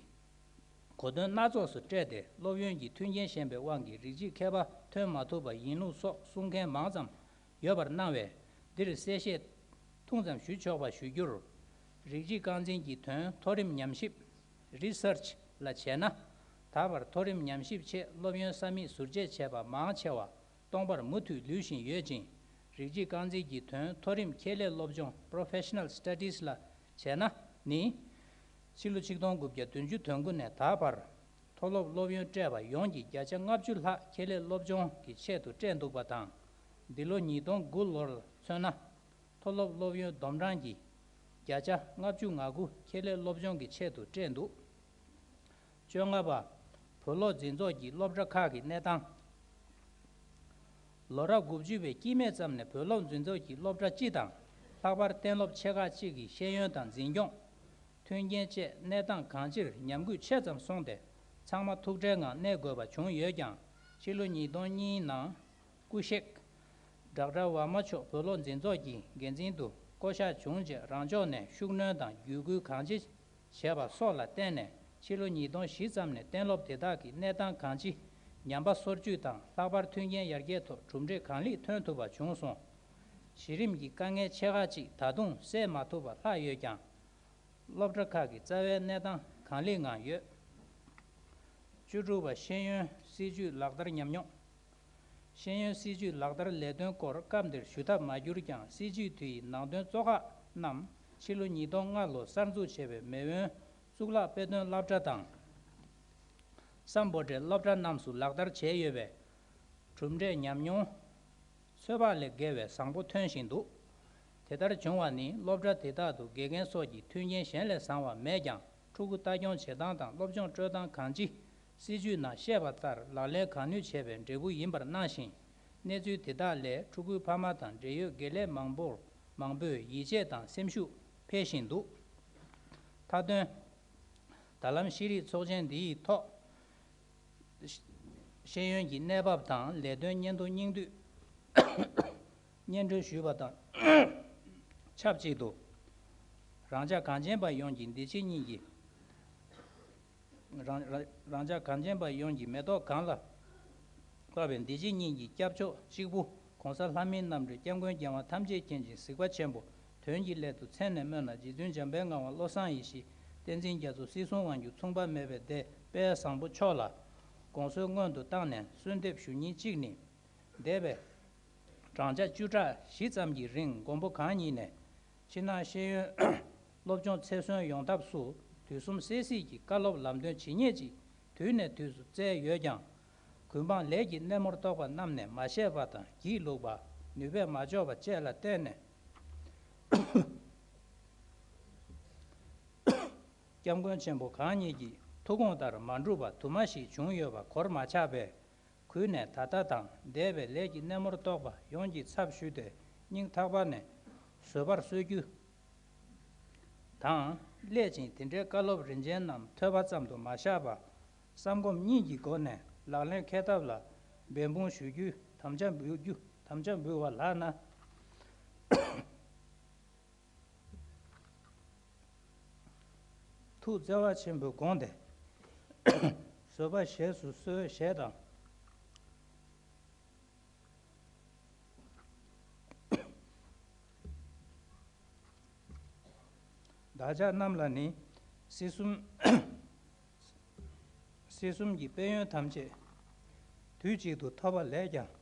གོ་དོན་སྣ་ཚོགས་སུ་སྤྲད་དེ་སློབ་ཡོན་གྱི་མཐུན་རྐྱེན་ཞན་པའི་དབང་གིས་རིགས་གཅིག་མཁས་པ་ཐོན་མ་ཐུབ་པ་ཡིན་ལུགས་སོགས་གསུང་མཁན་མང་ཙམ་ཡོད་པར་སྣང་བས། འདིར་གསལ་བཤད་ཐུང་ཙམ་ཞུ་ཆོག་པ་ཞུ་རྒྱུར། རིགས་གཅིག་རྐང་འཛིན་གྱི་དོན་མཐོ་རིམ་ཉམས་ཞིབ་Research ལ་བྱས་ན། ད་བར་མཐོ་རིམ་ཉམས་ཞིབ་ཆེད་སློབ་ཡོན་ས་མིག་ཟུར་བཅད་བྱས་པ་མང་ཆེ་བ་སྟོང་པར་མུ་མཐུད་ལུས་བཞིན་ཡོད་ཅིང་། རིགས་གཅིག་རྐང་འཛིན་གྱི་དོན་མཐོ་རིམ་ཁྱད་ལས་སློབ་སྦྱོང་Professional Studies ལ་བྱས་ན་ནི། ཕྱི་ལོ་ཆིག་སྟོང་དགུ་བརྒྱ་བདུན་ཅུ་དོན་དགུ་ནས་ད་བར་མཐོ་སློབ་སློབ་ཡོན་སྤྲད་པ་ཡོངས་ཀྱི་བརྒྱ་ཆ་ལྔ་བཅུ་ལྷག་ཁྱད་ལས་སློབ་སྦྱོང་གི་ཆེད་དུ་སྤྲད་འདུག་པ་དང་། འདི་ལོ་ཉིས་སྟོང་དགུ་ལོར་མཚོན་ན། མཐོ་སློབ་སློབ་ཡོན་བསྡོམས་གྲངས་ཀྱི་བརྒྱ་ཆ་ལྔ་བཅུ་ང་དགུ་ཁྱད་ལས་སློབ་སྦྱོང་གི་ཆེད་དུ་སྤྲད་འདུག་བཅོ་ལྔ་པ། བོད་སློབ་འཛིན་ཚོགས་ཀྱི་སློབ་གྲྭ་ཁག་གི་གནས་སྟངས། ལོ་རབས་དགུ་བཅུ་པའི་སྐྱེས་མའི་ཙམ་ནས་བོད་སློབ་འཛིན་ཚོགས་ཀྱི་སློབ་གྲྭ་སྤྱི་དང་། ལྷག་པར་གཏན་སློབ་ཆེ་ཁག་ཅིག་གི་ཤེས་ཡོན་དང་འཛིན་སྐྱོང་། མཐུན་རྐྱེན་བཅས་གནས་སྟངས་གང་ཅིར་ཉམས་རྒུད་ཆེ་ཙམ་སོང་སྟེ། ཚང་མ་ཐུགས་ཁྲལ་ངང་གནས་དགོས་པ་བྱུང་ཡོད་ཀྱང་། ཕྱི་ལོ་ཉིས་སྟོང་གཉིས་ནང་སྐུ་གཤེགས་ཌོག་ཊར་ཝར་མ་མཆོག་བོད་སློབ་འཛིན་ཚོགས་ཀྱི་འགན་འཛིན་དུ་བསྐོ་གཞག་བྱུང་རྗེས། རང་ཕྱོགས་ནས་ཤུགས་སྣོན་དང་བརྒྱུད་སྐུལ་གང་ཅི་བྱས་པ་སོགས་ལ་བརྟེན་ནས། ཕྱི་ལོ་ཉིས་སྟོང་བཞི་ཙམ་ནས་གཏན་སློབ་དེ་དག་གི་གནས་སྟངས་གང་ཅི་ཉམས་པ་སོར་ཆུད་དང་། ལྷག་པར་མཐུན་རྐྱེན་ཡར་རྒྱས་ཐོག་གྲུབ་འབྲས་གང་ལེགས་ཐོན་ཐུབ་པ་བྱུང་སོང་། གཞི་རིམ་གྱི་དཀའ་ངལ་ཆེ་ཁག་ཅིག་ད་དུང་སེལ་མ་ཐུབ་པ་ལྷག་ཡོད་ཀྱང་། སློབ་གྲྭ་ཁག་གི་རྩ་བའི་གནས་སྟངས་གང་ལེགས་ངང་ཡོད། བཅུ་དྲུག་པ། ཤེས་ཡོན་སྲིད་ཇུས་ལག་བསྟར་ཉམས་མྱོང་། ཤེས་ཡོན་སྲིད་ཇུས་ལག་བསྟར་ལས་དོན་སྐོར་སྐབས་འདིར་ཞུ་ཐབས་མ་གྱུར་ཀྱང་། སྲིད་ཇུས་དེ་ཡི་ནང་དོན་གཙོ་ཁག་རྣམས་ཕྱི་ལོ་ཉིས་སྟོང་ལྔ་ལོར་གསར་འཛུགས་བྱས་པའི་མེས་དབོན་གཙུག་ལག་དཔེ་སྟོན་སློབ་གྲྭ་དང་། སམ་བྷོ་ཊའི་སློབ་གྲྭ་རྣམས་སུ་ལག་བསྟར་བྱས་ཡོད་པས། གྲུབ་འབྲས་ཉམས་མྱོང་ཚོད་དཔག་ལས་བརྒལ་བའི་བཟང་པོ་ཐོན་བཞིན་འདུག་དེ་ལྟར་བྱུང་བ་ནི། སློབ་གྲྭ་དེ་དག་ཏུ་དགེ་རྒན་སོགས་ཀྱི་མཐུན་རྐྱེན་གཞན་ལས་བཟང་བ་མེད་ཀྱང་། ཕྲུ་གུ་ལྟ་སྐྱོང་བྱེད་སྟངས་དང་སློབ་སྦྱོང་སྤྲོད་སྟངས་གང་ཅི། སྲིད་ཇུས་ནང་བཤད་པ་ལྟར་ལག་ལེན་གང་ནུས་བྱས་པའི་འབྲས་བུ་ཡིན་པར་སྣང་ཞིང་། གནས་ཚུལ་དེ་དག་ལས་ཕྲུ་གུའི་ཕ་མ་དང་འབྲེལ་ཡོད་དགེ་ལས་མང་པོར་མང་པོས་ཡིད་ཆེས་དང་སེམས་ཤུགས་འཕེལ་བཞིན་འདུག་མཐའ་དོན། ད་ལམ་ཤེས་རིག་ཚོགས་ཆེན་འདིའི་ཐོག་ཤེས་ཡོན་གྱི་གནས་བབ་དང་ལས་དོན་སྙན་ཐོ་སྙིང་བསྡུས་སྙན་སྒྲོན་ཞུས་པ་དང་། ཆབས་ཅིག་ཏུ། རང་ཅག་གངས་ཅན་པ་ཡོངས་ཀྱི་འདི་ཕྱི་གཉིས་ཀྱི། རང་རང་རང་ཅག་གངས་ཅན་པ་ཡོངས་ཀྱི་མེ་ཏོག་གང་ལ་བབས་པའི་འདི་ཕྱི་གཉིས་ཀྱི་སྐྱབས་མཆོག་གཅིག་པུ་༸གོང་ས་ལྷ་མིའི་རྣམ་འདྲེན་སྐྱབས་མགོན་རྒྱལ་བ་ཐམས་ཅད་མཁྱེན་ཅིང་གཟིགས་པ་ཆེན་པོ་དོན་གྱི་སླད་དུ་མཚན་ནས་སྨོས་ན་རྗེ་བཙུན་འཇམ་དཔལ་ངག་དབང་བློ་བཟང་ཡེ་ཤེས། བསྟན་འཛིན་རྒྱ་མཚོ་སྲིད་གསུམ་དབང་སྒྱུར་མཚུངས་པ་མེད་པའི་སྡེ་དཔལ་བཟང་པོ་མཆོག་ལ་དགོངས་གསོལ་སྔོན་དུ་བཏང་ནས་གསོལ་འདེབས་ཞུ་ཉིན་གཅིག་ནི། འདས་པའི་བགྲང་བྱ་བཅུ་ཕྲག་བཞི་ཙམ་གྱི་རིང་མགོན་པོ་གང་ཉིད་ནས་ཕྱི་ནང་ཤེས་ཡོན་སློབ་སྦྱོང་ཚད་སོན་ཡོང་ཐབས་སུ་དུས་གསུམ་གསལ་གཟིགས་ཀྱི་བཀའ་སློབ་ལམ་སྟོན་ཇི་སྙེད་ཅིག་དུས་ནས་དུས་སུ་བསྩལ་ཡོད་ཀྱང་། གུས་འབངས་ལས་ཀྱི་སྣེ་མོར་གཏོགས་པ་རྣམས་ནས་མ་བཤད་པ་དང་སྒྱིད་ལུག་པ་ནུས་པས་མ་ལྕོགས་པ་བཅས་ལ་བརྟེན་ནས། སྐྱབས་མགོན་ཆེན་པོ་གང་ཉིད་ཀྱི་ཐུགས་དགོངས་ལྟར་མ་འགྲུབ་པ་དུ་མ་ཞིག་བྱུང་ཡོད་པ་གོར་མ་ཆག་པས། གུས་ནས་ད་ལྟ་དང་འདས་པའི་ལས་ཀྱི་སྣེ་མོར་གཏོགས་པ་ཡོངས་ཀྱི་ཚབ་ཞུས་ཏེ་སྙིང་ཐག་པ་ནས་བཟོད་པར་གསོལ་རྒྱུ་དང་། སླད་ཕྱིན་དེ་འདྲའི་བཀའ་སློབ་རིན་ཆེན་རྣམས་ཐོས་པ་ཙམ་དུ་མ་བཞག་པར་བསམ་སྒོམ་གཉིས་ཀྱི་སྒོ་ནས་ལག་ལེན་འཁེལ་ཐབས་ལ་འབད་འབུངས་ཞུ་རྒྱུའི་དམ་བཅའ་འབུལ་རྒྱུ་དམ་བཅའ་འབུལ་བ་ལགས་ན། ཐུགས་བརྩེ་བ་ཆེན་པོས་དགོངས་ཏེ། བཟོད་པ་བཞེས་སུ་གསོལ་ཞེས་དང་། བདག་ཅག་རྣམས་ལ་ནི་སྲིད་གསུམ་སྲིད་གསུམ་གྱི་དཔལ་ཡོན་ཐམས་ཅད་དུས་གཅིག་ཏུ་ཐོབ་པ་ལས་ཀྱང་།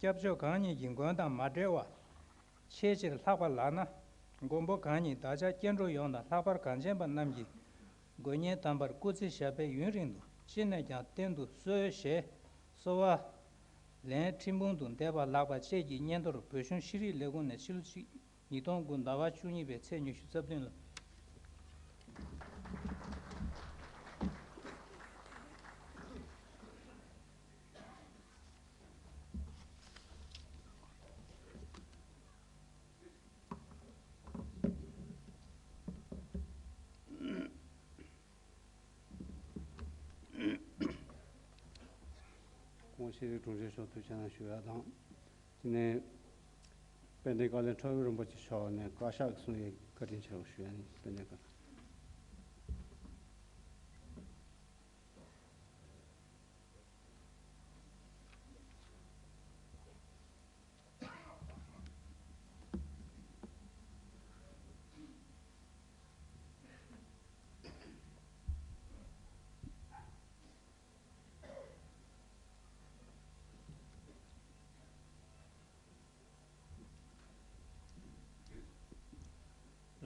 སྐྱབས་མཆོག་གང་ཉིད་ཀྱི་མགོན་དང་མ་བྲལ་བ། ཆེས་ཆེར་ལྷག་པ་ལགས་ན། མགོན་པོ་གང་ཉིད་བདག་ཅག་སྐྱེ་འགྲོ་ཡོངས་དང་ལྷག་པར་གངས་ཅན་པ་རྣམས་ཀྱི་མགོན་གཉེན་དམ་པར་སྐུ་ཚེ་ཞབས་པད་ཡུན་རིང་དུ་ཅི་ནས་ཀྱང་བརྟན་དུ་གསོལ་ཞེས་གསོལ་བ། ལན་ཁྲི་འབུམ་དུ་འདེབས་པ་ལགས་པ་བཅས་ཀྱི་སྙན་ཐོར་བོད་གཞུང་ཤེས་རིག་ལས་ཁུངས་ནས་ཕྱི་ལོ་གཅིག་ཉིས་སྟོང་དགུ་ཟླ་བ་བཅུ་གཉིས་པའི་ཚེས་ཉི་ཤུ་རྩ་བདུན་ལ། ཁོང་ཤེས་རིག་དྲུང་ཆེ་མཆོག་ཐུགས་རྗེ་གནང་ཞུ་ཡ་དང་། དེ་ནས་དཔལ་ལྡན་བཀའ་བློན་ཁྲ་བོ་རིན་པོ་ཆེ་མཆོག་ནས་བཀའ་ཤག་གསུང་ཡས་བཀའ་དྲིན་ཆེ་བ་ཞུ་ཡ་ནི་དཔལ་ལྡན་བཀའ།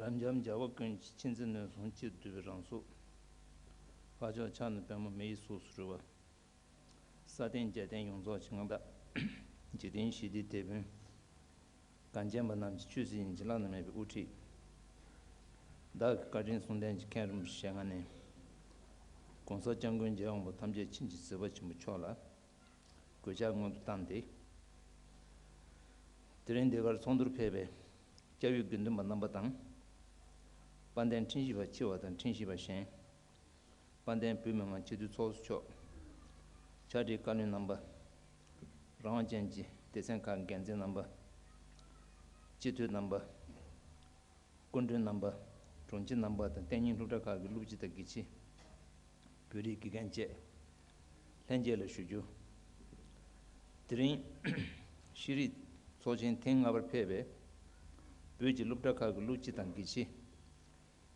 རབ་འབྱམས་རྒྱལ་བ་ཀུན་གྱི་མཁྱེན་བརྩེ་ནུས་གསུམ་གཅིག་ཏུ་བསྡུས་པའི་རང་གཟུགས། འཕགས་མཆོག་ཕྱག་ན་པདྨོ་མི་ཡི་གཟུགས་སུ་རུལ་བ། ས་སྟེང་རྒྱལ་བསྟན་ཡོངས་རྫོགས་ཀྱི་མངའ་བདག་འཇིག་རྟེན་ཞི་བདེའི་དེད་དཔོན། གངས་ཅན་པ་རྣམས་ཀྱི་ཆོས་སྲིད་ཡིན་གྱི་བླ་ན་མེད་པའི་དབུ་ཁྲིད། བདག་གི་བཀའ་དྲིན་གསུང་ལྡན་གྱི་མཁན་རིན་པོ་ཆེ་ཞལ་སྔ་ནས། ༸གོང་ས་༸སྐྱབས་མགོན་རྒྱལ་བ་དབང་པོ་ཐམས་ཅད་མཁྱེན་ཅིང་གཟིགས་པ་ཆེན་པོ་མཆོག་ལ་གུས་ཕྱག་སྔོན་དུ་བཏང་སྟེ། དེ་རིང་འདི་གར་ཚོགས་འདུར་ཕེབས་པའི་སྐྱབས་ཡུལ་དགེ་འདུན་པ་རྣམ་པ་དང་། དཔལ་ལྡན་ཁྲིམས་ཞིབ་པ་སྤྱི་བ་དང་ཁྲིམས་ཞིབ་པ་གཞན། དཔལ་ལྡན་བོད་མི་མང་སྤྱི་འཐུས་ཚོགས་གཙོ་མཆོག་ཕྱག་སྦྲེལ་བཀའ་བློན་རྣམ་པ། རང་དབང་ཅན་གྱི་སྡེ་ཚན་ཁག་འགན་འཛིན་རྣམ་པ། སྤྱི་འཐུས་རྣམ་པ། སྐུ་མགྲོན་རྣམ་པ། དྲུང་ཆེ་རྣམ་པ་དང་གཏན་ཉིན་སློབ་གྲྭ་ཁག་གི་སློབ་སྤྱི་དང་དགེ་ཆེ། བོད་རིགས་དགེ་རྒན་བཅས་ལྷན་རྒྱས་ལ་ཞུ་རྒྱུ། དེ་རིང་ཤེས་རིག་ཚོགས་ཆེན་ཐེངས་ལྔ་པར་ཕེབས་པའི་བོད་ཀྱི་སློབ་གྲྭ་ཁག་གི་སློབ་སྤྱི་དང་དགེ་ཆེ།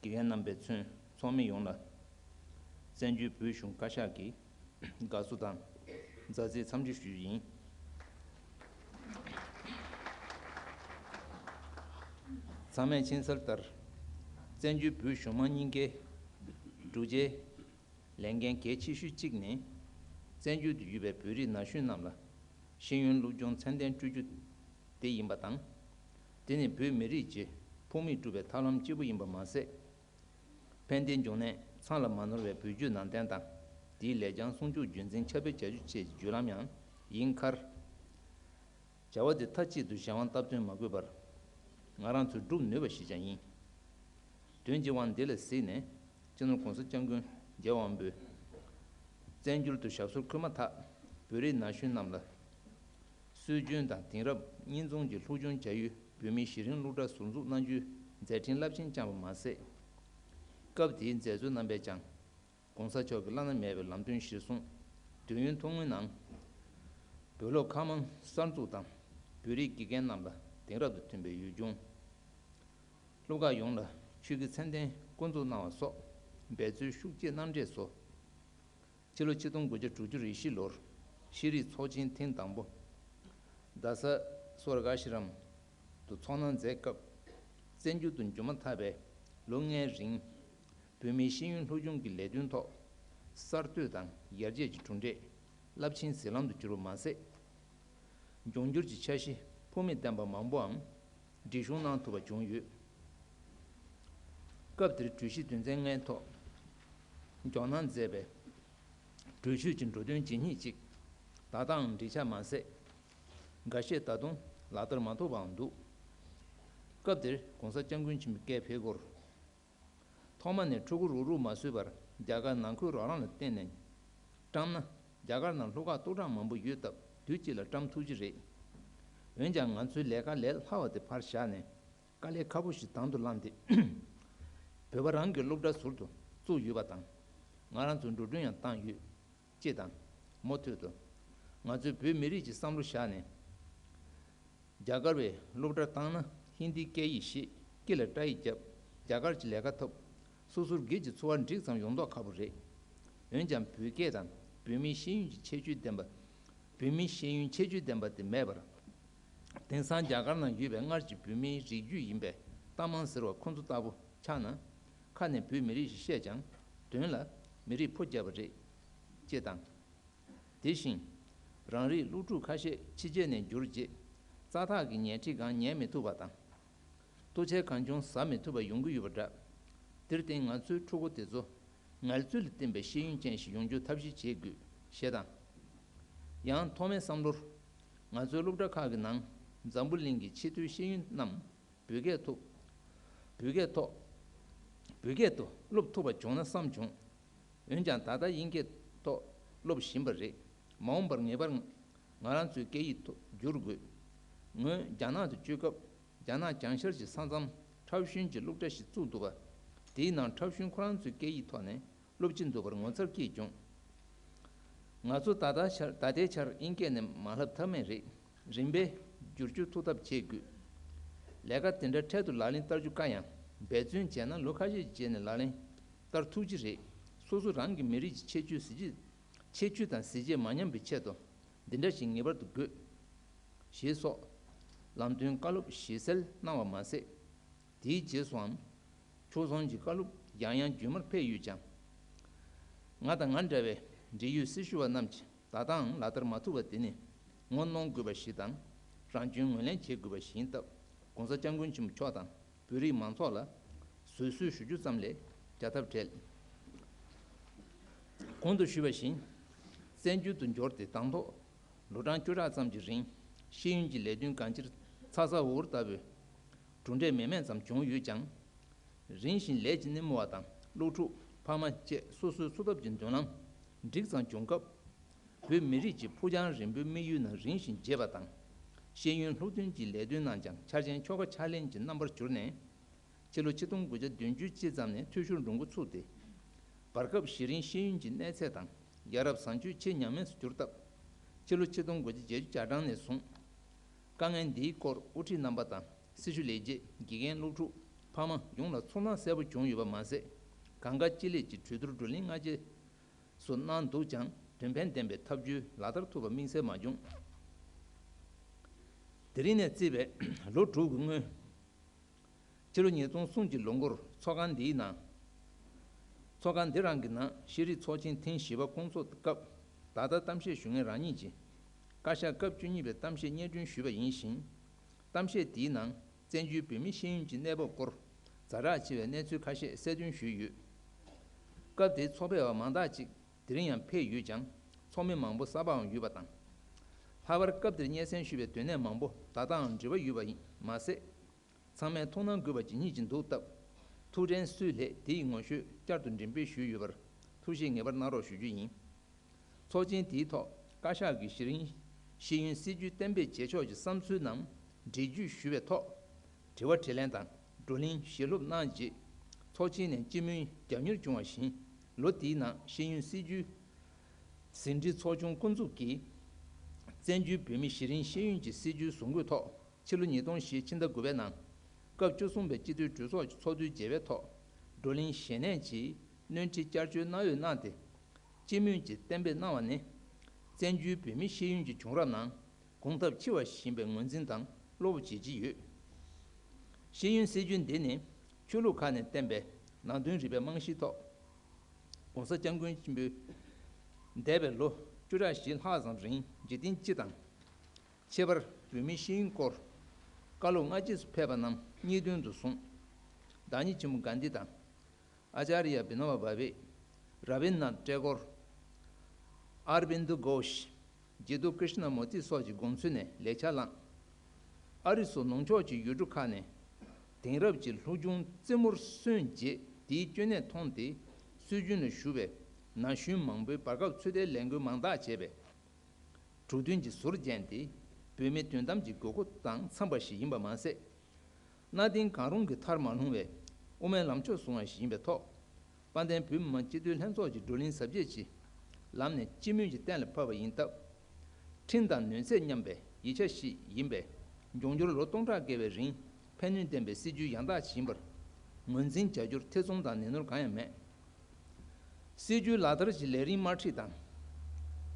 དགེ་རྒན་རྣམ་པས་མཚོན་ཚོགས་མི་ཡོངས་ལ་བཙན་བྱོལ་བོད་གཞུང་བཀའ་ཤག་གི་དགའ་བསུ་དང་མཛའ་བརྩེའི་འཚམས་འདྲི་ཞུ་རྒྱུ་ཡིན། ཚང་མས་མཁྱེན་གསལ་ལྟར། བཙན་བྱོལ་བོད་གཞུང་མང་གཉིས་ཀའི་སྒྲུབ་བྱེད་ལས་འགན་གལ་ཆེ་ཤོས་གཅིག་ནི། བཙན་བྱོལ་དུ་ཡོད་པའི་བོད་རིགས་ན་གཞོན་རྣམས་ལ་ཤེས་ཡོན་སློབ་སྦྱོང་ཚད་ལྡན་སྤྲོད་རྒྱུ་དེ་ཡིན་པ་དང་། དེ་ནི་བོད་མི་རིགས་ཀྱི་ཕུགས་དམིགས་སྒྲུབ་པའི་ཐབས་ལམ་གཅིག་པུ་ཡིན་པ་མ་ཟད། ཕན་བདེའི་འབྱུང་གནས་མཚམས་ལ་མ་ནོར་བའི་བོད་བརྒྱུད་ནང་བསྟན་དང་། དེའི་ལེགས་བྱང་སྲུང་སྐྱོབ་རྒྱུན་འཛིན་ཁྱབ་སྤེལ་བྱ་རྒྱུ་བཅས་ཀྱི་བརྒྱུད་ལམ་ཡང་ཡིན་ཁར། བྱ་བ་འདི་མཐའ་གཅིག་ཏུ་གཞན་དབང་སྟབས་བསྟུན་མ་དགོས་པར། ང་རང་ཚོས་སྒྲུབ་ནུས་པ་ཞིག་ཀྱང་ཡིན། དོན་གྱི་དབང་འདི་ལ་གཟིགས་ནས། སྤྱི་ནོར་༸གོང་ས་༸སྐྱབས་མགོན་རྒྱལ་བ་དབང་པོས། བཙན་བྱོལ་དུ་ཞབས་སོར་འཁོད་མ་ཐག་བོད་རིགས་ན་གཞོན་རྣམས་ལ། སྲོལ་རྒྱུན་དང་དེང་རབས་གཉིས་འཛོམས་ཀྱི་སློབ་སྦྱོང་བྱ་ཡུལ་བོད་མིའི་གཞི་རིམ་སློབ་གྲྭ་ཟུར་འཛུགས་གནང་རྒྱུའི་མཛད་འཕྲིན་རླབས་ཆེན་བསྐྱངས་པ་མ་ཟད། སྐབས་དེའི་མཛད་གཙོ་རྣམ་པས་ཀྱང་། ༸གོང་ས་མཆོག་གི་བླ་ན་མེད་པའི་ལམ་སྟོན་གཞིར་བཟུང་། དུས་ཡུན་ཐུང་ངུའི་ནང་། བོད་སློབ་ཁང་མང་གསར་འཛུགས་དང་། བོད་རིགས་དགེ་རྒན་རྣམས་ལ་དེང་རབས་དང་མཐུན་པའི་ཡུལ་ལྗོངས། སློབ་ཁག་ཡོངས་ལ་ཆོས་ཀྱི་ཚད་ལྡན་བསྐོ་འཛུགས་གནང་བ་སོགས་འབད་རྩོལ་ཤུགས་ཆེ་གནང་འབྲས་སོ། ཕྱི་ལོ་ཆིག་སྟོང་དགུ་བརྒྱ་དྲུག་ཅུ་རེ་བཞི་ལོར་ཤེས་རིག་ཚོགས་ཆེན་ཐེངས་དང་པོ། རྡ་ས་སོར་ག་ཤི་རམ་དུ་ཚོགས་གནང་མཛད་སྐབས། བཙན་བྱོལ་དུ་འབྱོར་མ་ཐག་པའི་ལོ་ལྔའི་རིང་། བོད་མིའི་ཤེས་ཡོན་སློབ་སྦྱོང་གི་ལས་དོན་ཐོག་གསར་གཏོད་དང་ཡར་རྒྱས་ཀྱི་གྲུབ་འབྲས་རླབས་ཆེན་ཟིལ་ལམ་དུ་གྱུར་པ་མ་ཟད། འབྱུང་འགྱུར་གྱི་འཆར་གཞི་འཕོ་མེད་ལྡན་པ་མང་པོའང་སྒྲིག་གཞུང་གནང་ཐུབ་པ་བྱུང་ཡོད། སྐབས་དེར་གྲོས་གཞི་དོན་ཚན་ལྔའི་ཐོག་འཇོག་གནང་མཛད་པའི་གྲོས་ཆོད་ཀྱི་འབྲུ་དོན་ཇི་སྙེད་ཅིག་ད་ལྟའང་འགྲིག་ཆགས་མ་ཟད། འགའ་ཤས་ད་དུང་ལག་བསྟར་མ་ཐུབ་པའང་འདུག་སྐབས་དེར་༸གོང་ས་༸སྐྱབས་མགོན་ཆེན་པོས་སྐད་ཕེབས་སྐོར། ཐོག་མ་ནས་ཕྲུ་གུ་རུག་རུག་མ་བཟོས་པར་རྒྱ་གར་ནང་ཁུལ་རོགས་རམ་ལ་བརྟེན་ནས་བཀྲམ་ན། རྒྱ་གར་ནང་སློབ་ཁག་སྟོང་ཕྲག་མང་པོ་ཡོད་སྟབས་དུས་གཅིག་ལ་བཀྲམ་ཐུབ་ཀྱི་རེད། འོན་ཀྱང་ང་ཚོའི་ལས་ཀ་ལས་སླ་བ་དེ་ཕར་བཞག་ནས། དཀའ་ལས་ཁག་པོ་ཞིག་དང་དུ་བླངས་ཏེ། བོད་པ་རང་གི་སློབ་གྲྭ་ཟུར་དུ་བཙུགས་ཡོད་པ་དང་། ང་རང་ཚོས་འགྲོ་གྲོན་ཡང་བཏང་ཡོད། ཅེས་དང་། མུ་མཐུད་དུ། ང་ཚོས་བོད་མི་རིགས་ཀྱི་བསམ་བློ་བཞག་ནས། རྒྱ་གར་བའི་སློབ་གྲྭར་བཏང་ན་ཧིན་དིའི་སྐད་ཡིག་ཤེས། སྐེ་ལ་སྐྲ་ཡིག་བརྒྱབ། རྒྱ་གར་གྱི་ལས་ཀ་ཐོབ། སོ་སོར་སྒེར་གྱི་འཚོ་བ་འགྲིག་ཙམ་ཡོང་མདོག་ཁ་པོ་རེད། འོན་ཀྱང་བོད་སྐད་དང་བོད་མིའི་ཤེས་ཡོན་གྱི་ཁྱད་ཆོས་ལྡན་པ། བོད་མིའི་ཤེས་ཡོན་ཁྱད་ཆོས་ལྡན་པ་དེ་མེད་པར། དེང་སང་རྒྱ་གར་ནང་ཡོད་པའི་སྔར་གྱི་བོད་མིའི་རིགས་རྒྱུད་ཡིན་པའི་རྟ་མང་ཟེར་བ་ཁོ་ཚོ་ལྟ་བུ་ཆགས་ན། ཁ་ནས་བོད་མི་རིགས་ཞེས་བཤད་ཀྱང་དོན་ལ་མི་རིགས་ཕོ་རྒྱབ་པ་རེད། ཅེས་དང་། དེ་བཞིན། རང་རིགས་སློབ་ཕྲུག་ཁ་ཤས་ཕྱི་རྒྱལ་ནས་འབྱོར་རྗེས་རྩ་ཐག་གི་ཉལ་ཁྲི་སྒང་ཉལ་མི་ཐུབ་པ་དང་། ལྟོ་ཆས་གང་བྱུང་ཟ་མི་ཐུབ་པ་ཡོང་གི་ཡོད་པ་འདྲ། དེར་བརྟེན་ང་ཚོའི་ཕྲུ་གུ་དེ་ཚོ་ངལ་རྩོལ་ལ་བརྟེན་པའི་ཤེས་ཡོན་ཅན་ཞིག་ཡོང་རྒྱུར་ཐབས་ཤེས་བྱེད་དགོས་ཞེས་དང་། ཡང་ཐོག་མའི་བསམ་བློར། ང་ཚོའི་སློབ་གྲྭ་ཁག་གི་ནང་འཛམ་བུ་གླིང་གི་ཆེས་མཐོའི་ཤེས་ཡོན་རྣམས་བོད་སྐད་ཐོག་བོད་སྐད་ཐོག་བོད་སྐད་དུ་སློབ་ཐུབ་པ་བྱུང་ན་བསམ་བྱུང་། འོན་ཀྱང་ད་ལྟ་དབྱིན་སྐད་ཐོག་སློབ་བཞིན་པ་རེད། མ་འོངས་པར་ངེས་པར་ང་རང་ཚོའི་སྐད་ཡིག་ཐོག་བསྒྱུར་དགོས། ངོས་རྒྱ་ནག་ཏུ་བསྐྱོད་སྐབས་རྒྱ་ནག་གྱང་ཤར་གྱི་ས་མཚམས་འཁྲབ་ཤུན་གྱི་སློབ་གྲྭ་ཞིག་བཙུགས་འདུག་པ། དེའི་ནང་འཁྲབ་ཤུན་ཁོ་རང་ཚོའི་སྐད་ཡིག་ཐོག་ནས་སློབ་ཀྱི་འདུག་པར་ངོ་མཚར་སྐྱེས་བྱུང་། ང་ཚོ་ད་ལྟ་ཆར་ད་ལྟའི་ཆར་དབྱིན་སྐད་ནས་མ་ལྷབ་ཐབས་མེད་རེད། རིམ་པས་བསྒྱུར་བཅོས་ཐུབ་ཐབས་བྱེད་དགོས། ལས་ཀ་དེ་འདྲ་འཕྲལ་དུ་ལག་ལེན་བསྟར་རྒྱུ་དཀའ་ཡང་འབད་བརྩོན་བྱས་ན་ལོ་ཁ་ཤས་ཀྱི་རྗེས་ནས་ལག་ལེན་བསྟར་ཐུབ་ཀྱི་རེད། སོ་སོ་རང་གི་མི་རིགས་ཀྱི་ཁྱད་ཆོས་གཟི་བརྗིད་ཁྱད་ཆོས་དང་གཟི་བརྗིད་མ་ཉམས་པའི་ཆེད་དུ་འདི་འདྲ་ཞིག་ངེས་པར་དུ་དགོས། ཞེས་སོགས་ལམ་སྟོན་བཀའ་སློབ་ཞིབ་གསལ་གནང་བ་མ་ཟད། དེའི་རྗེས་སུའང་ཕྱོགས་མཚུངས་ཀྱི་བཀའ་སློབ་ཡང་ཡང་རྒྱུན་མར་ཕེབས་ཡོད་ཀྱང་། ང་དང་ང་འདྲ་བའི་འབྲེལ་ཡོད་སྲི་ཞུ་བ་རྣམས་ཀྱིས་ད་ལྟའང་ལག་བསྟར་མ་ཐུབ་པ་དེ་ནི་ངོ་གནོང་དགོས་པ་ཞིག་དང་། རང་སྐྱོན་ངོས་ལེན་བྱེད་དགོས་པ་ཞིག་ཡིན་སྟབས། ༸གོང་ས་༸སྐྱབས་མགོན་ཆེན་པོ་མཆོག་དང་བོད་རིགས་མང་ཚོགས་ལ་བཟོད་གསོལ་ཞུ་རྒྱུ་ཙམ་ལས་བྱ་ཐབས་བྲལ། གོང་དུ་ཞུས་པ་བཞིན། བཙན་བྱོལ་དུ་འབྱོར་ཏེ་དང་ཐོག་ལོ་གྲངས་བཅུ་ཕྲག་ཙམ་གྱི་རིང་ཤེས་ཡོན་གྱི་ལས་དོན་གང་ཅིར་ཚ་ཚ་འུར་འུར་ལྟ་བུའི་གྲུབ་འབྲས་མེད་མེད་ཙམ་བྱུང་ཡོད་ཀྱང་། རིམ་བཞིན་ལས་ཀྱི་སྣེ་མོ་བ་དང་སློབ་ཕྲུག་ཕ་མ་བཅས་སོ་སོའི་འཚོ་ཐབས་ཀྱི་མདུན་ལམ་འགྲིག་ཙམ་བྱུང་སྐབས། བོད་མི་རིགས་ཀྱི་ཕུགས་རྒྱང་རིང་པོའི་དམིགས་ཡུལ་ནང་རིམ་བཞིན་བརྗེད་པ་དང་། ཤེས་ཡོན་སློབ་སྟོན་གྱི་ལས་དོན་ནང་ཀྱང་འཆར་ཅན་ཆོལ་ཁ་ཕྱག་ལེན་གྱི་རྣམ་པར་གྱུར་ནས། ཕྱི་ལོ་ཆིག་སྟོང་དགུ་བརྒྱ་བདུན་ཅུ་ཙམ་ནས་འཐུས་ཤོར་འགྲོ་འགོ་ཚུགས་ཏེ། བར་སྐབས་གཞི་རིམ་ཤེས་ཡོན་གྱི་གནས་ཚད་དང་ཡ་རབས་བཟང་སྤྱོད་ཆེས་ཉམས་དམས་སུ་གྱུར་སྟབས། ཕྱི་ལོ་ཆིག་སྟོང་དགུ་བརྒྱ་བརྒྱད་ཅུ་གྱ་གྲངས་ནས་བཟུང་། དཀའ་ངལ་འདིའི་སྐོར་དབུ་ཁྲིད་རྣམ་པ་དང་སྲི་ཞུ་ལས་བྱེད་དགེ་རྒན་སློབ་ཕྲུག་ཕ་མ་ཡོངས་ལ་ཚོར་སྣང་གསལ་པོ་བྱུང་ཡོད་པ་མ་ཟད། གང་དགའ་ཅི་ལེགས་ཀྱི་གྲོས་བསྡུར་བགྲོ་གླེང་སྔ་རྗེས་སུ་གནང་འདུག་ཀྱང་དོན་ཕན་ལྡན་པའི་ཐབས་བྱུས་ལག་བསྟར་ཐུབ་པ་དམིགས་བསལ་མ་བྱུང་། དེ་རིང་ནས་བརྩིས་པའི་ལོ་དྲུག་གི་སྔོན། ཕྱི་ལོ་ཉིས་སྟོང་གསུམ་གྱི་ལོ་འགོར་ཚོགས་ཁང་འདིའི་ནང་། ཚོགས་ཁང་འདི་རང་གི་ནང་ཤེས་རིག་ཚོགས་ཆེན་ཐེངས་བཞི་པ་སྐོང་ཚོགས་སྐབས། ད་ལྟ་གཏམ་བཤད་ཞུ་མཁན་རང་ཉིད་ཀྱིས་བཀའ་ཤག་སྐབས་བཅུ་གཉིས་པའི་གཏམ་བཤད་སྙན་སྒྲོན་ཞུས་པ་ཡིན་ཞིང་། གཏམ་བཤད་དེའི་ནང་བཙན་བྱོལ་བོད་མིའི་ཤེས་ཡོན་གྱི་གནས་བབ་སྐོར་ཛ་དྲག་ཆེ་བའི་གནས་ཚུལ་ཁ་ཤས་གསལ་སྟོན་ཞུས་ཡོད། སྐབས་དེའི་ཚོགས་ཕེབས་པ་མང་དག་ཅིག་དེ་རིང་ཡང་ཕེབས་ཡོད་ཀྱང་། ཚོགས་མི་མང་པོ་གསར་པའང་ཡོད་པ་དང་། ལྷག་པར་སྐབས་དེར་སྙན་སེང་ཞུས་པའི་དོན་གནད་མང་པོ་ད་ལྟའང་འབྲེལ་བ་ཡོད་པ་ཡིན་མ་ཟད། ཚང་མས་ཐུགས་སྣང་དགོས་པ་ཇི་སྙེད་ཅིག་འདུག་སྟབས། ཐུགས་དྲན་གསོས་སླད་དེ་ཡི་ངོ་ཤོས་བསྐྱར་དུ་འགྲེམས་སྤེལ་ཞུས་ཡོད་པར་ཐུགས་བཞེས་ངེས་པར་གནང་རོགས་ཞུ་རྒྱུ་ཡིན། ཚོགས་ཆེན་དེའི་ཐོག་བཀའ་ཤག་གིས་གཞི་རིམ་ཤེས་ཡོན་སྲིད་བྱུས་གཏན་འབེབས་བྱེད་ཕྱོགས་ཀྱི་བསམ་ཚུལ་རྣམས་འགྲེལ་བརྗོད་ཞུས་པའི་ཐོག་དྲི་བ་དྲིས་ལན་དང་བགྲོ་གླེང་ཞིབ་སློབ་གནང་རྗེས། ཚོགས་ཆེན་ནས་སྤྱི་མོས་རྒྱབ་གཉེར་བྱུང་བ་བཞིན། ལོ་དེའི་ནང་ཤེས་ཡོན་སྲིད་བྱུས་ཟིན་བྲིས་ཚོགས་ཆུང་བསྐོ་འཛུགས་ཀྱིས་བཙན་བྱོལ་བོད་མིའི་གཞི་རིམ་ཤེས་ཡོན་གྱི་སྲིད་བྱུས་བཟོ་འགོད་ཐོག་ཕྱི་ལོ་ཉིས་སྟོང་བཞི་ཕྱི་ཟླ་དགུ་པའི་ནང་སྐབས་བཅུ་གསུམ་པའི་སྤྱི་འཐུས་གྲོས་ཚོགས་ཀྱི་ཚོགས་དུས་བརྒྱད་པའི་ཐོག་བགྲོ་གླེང་ཞལ་ནས་ཀྱིས་སྣོན་འཕྲི་བསྐྱར་བཅོས་གནང་འོས་གནང་སྟེ། སྤྱི་མོས་ཀྱིས་གཏན་འབེབས་གནང་བ་ནི། བཙན་བྱོལ་བོད་མིའི་ཤེས་ཡོན་གྱི་བྱུང་རབས་ནང་གོང་ཐབས་ཆེ་བ་ཞིག་ཡིན་པའི་ངོས་འཛིན་དང་བློ་སྤོབས་བྱེད་ཀྱི་ཡོད། ཤེས་ཡོན་སྲིད་བྱུས་འདི་ནི་ཆོས་ལུགས་ཁག་ནས་བསྟན་པའི་ནང་དོན་རིག་པའི་རྨང་གཞིའི་ཐོག ༸གོང་ས་༸སྐྱབས་མགོན་ཆེན་པོས་འདས་པའི་ལོ་བཅུ་ཕྲག་བཞི་ལྷག་ཙམ་རིང་འཇིག་རྟེན་སྤྱི་དང་། ཁྱད་པར་བོད་མིའི་ཤེས་ཡོན་སྐོར་བཀའ་སློབ་སྔ་རྗེས་སུ་ཕེབས་པ་རྣམས་སྙིང་དོན་དུ་བཟུང་། བདག་ཉིད་ཆེན་པོ་གྷན་དྷི་དང་། ཨ་ཅཱརྱ་བི་ནོ་བ་བྷ་ཝེ། ར་བིན་དྲ་ནཱཐ་ཊེ་གོར། ཨར་བིན་དུ་གྷོཤ། ཇི་ཏུ་ཀྲིཤ་ན་མུར་ཏི་སོགས་ཀྱི་དགོངས་ཚུལ་ནས་ལེགས་ཆ་བླངས། ཨ་རི་སོགས་ནུབ་ཕྱོགས་ཀྱི་ཡུལ་གྲུ་ཁག་ནས་དེང་རབས་ཀྱི་སློབ་སྦྱོང་རྩེ་མོར་སོན་རྗེས། དེའི་སྐྱོན་གནད་མཐོང་སྟེ། སྲོལ་རྒྱུན་ལ་ཞུགས་པའི་ན་གཞོན་མང་པོས་བར་སྐབས་ཚོད་ལྟའི་ལས་འགུལ་མང་དག་བྱས་པས། གྲུབ་དོན་གྱི་ཟུར་བརྒྱན་ཏེ། བོད་མིའི་དོན་དམ་གྱི་དགོས་མཁོ་དང་འཚམས་པ་ཞིག་ཡིན་པ་མ་ཟད། གནའ་དེང་གང་རུང་གི་མཐར་མ་ལྷུང་བའི་དབུ་མའི་ལམ་ཕྱོགས་བཟུང་བ་ཞིག་ཡིན་པའི་ཐོག་དཔལ་ལྡན་བོད་མི་མང་སྤྱི་འཐུས་ལྷན་ཚོགས་ཀྱི་བགྲོ་གླེང་གཟབ་རྒྱས་ཀྱི་ལམ་ནས་སྤྱི་མོས་ཀྱིས་གཏན་ལ་ཕབ་པ་ཡིན་སྟབས། ཁྲིམས་དང་ནུས་ཚད་མཉམ་པའི་ཡིག་ཆ་ཞིག་ཡིན་པས། འབྱུང་འགྱུར་ལོ་སྟོང་ཕྲག་བརྒལ་བའི་རིང་ཕན་ནུས་ལྡན་པའི་སྲིད་བྱུས་ཡང་དག་ཅིག་ཡིན་པར་ངོས་འཛིན་བྱ་རྒྱུར་ཐེ་ཚོམ་དང་ནན་ནོར་གང་ཡང་མེད། སྲིད་བྱུས་ལག་བསྟར་གྱི་ལས་རིམ་དམར་ཁྲིད་དང་།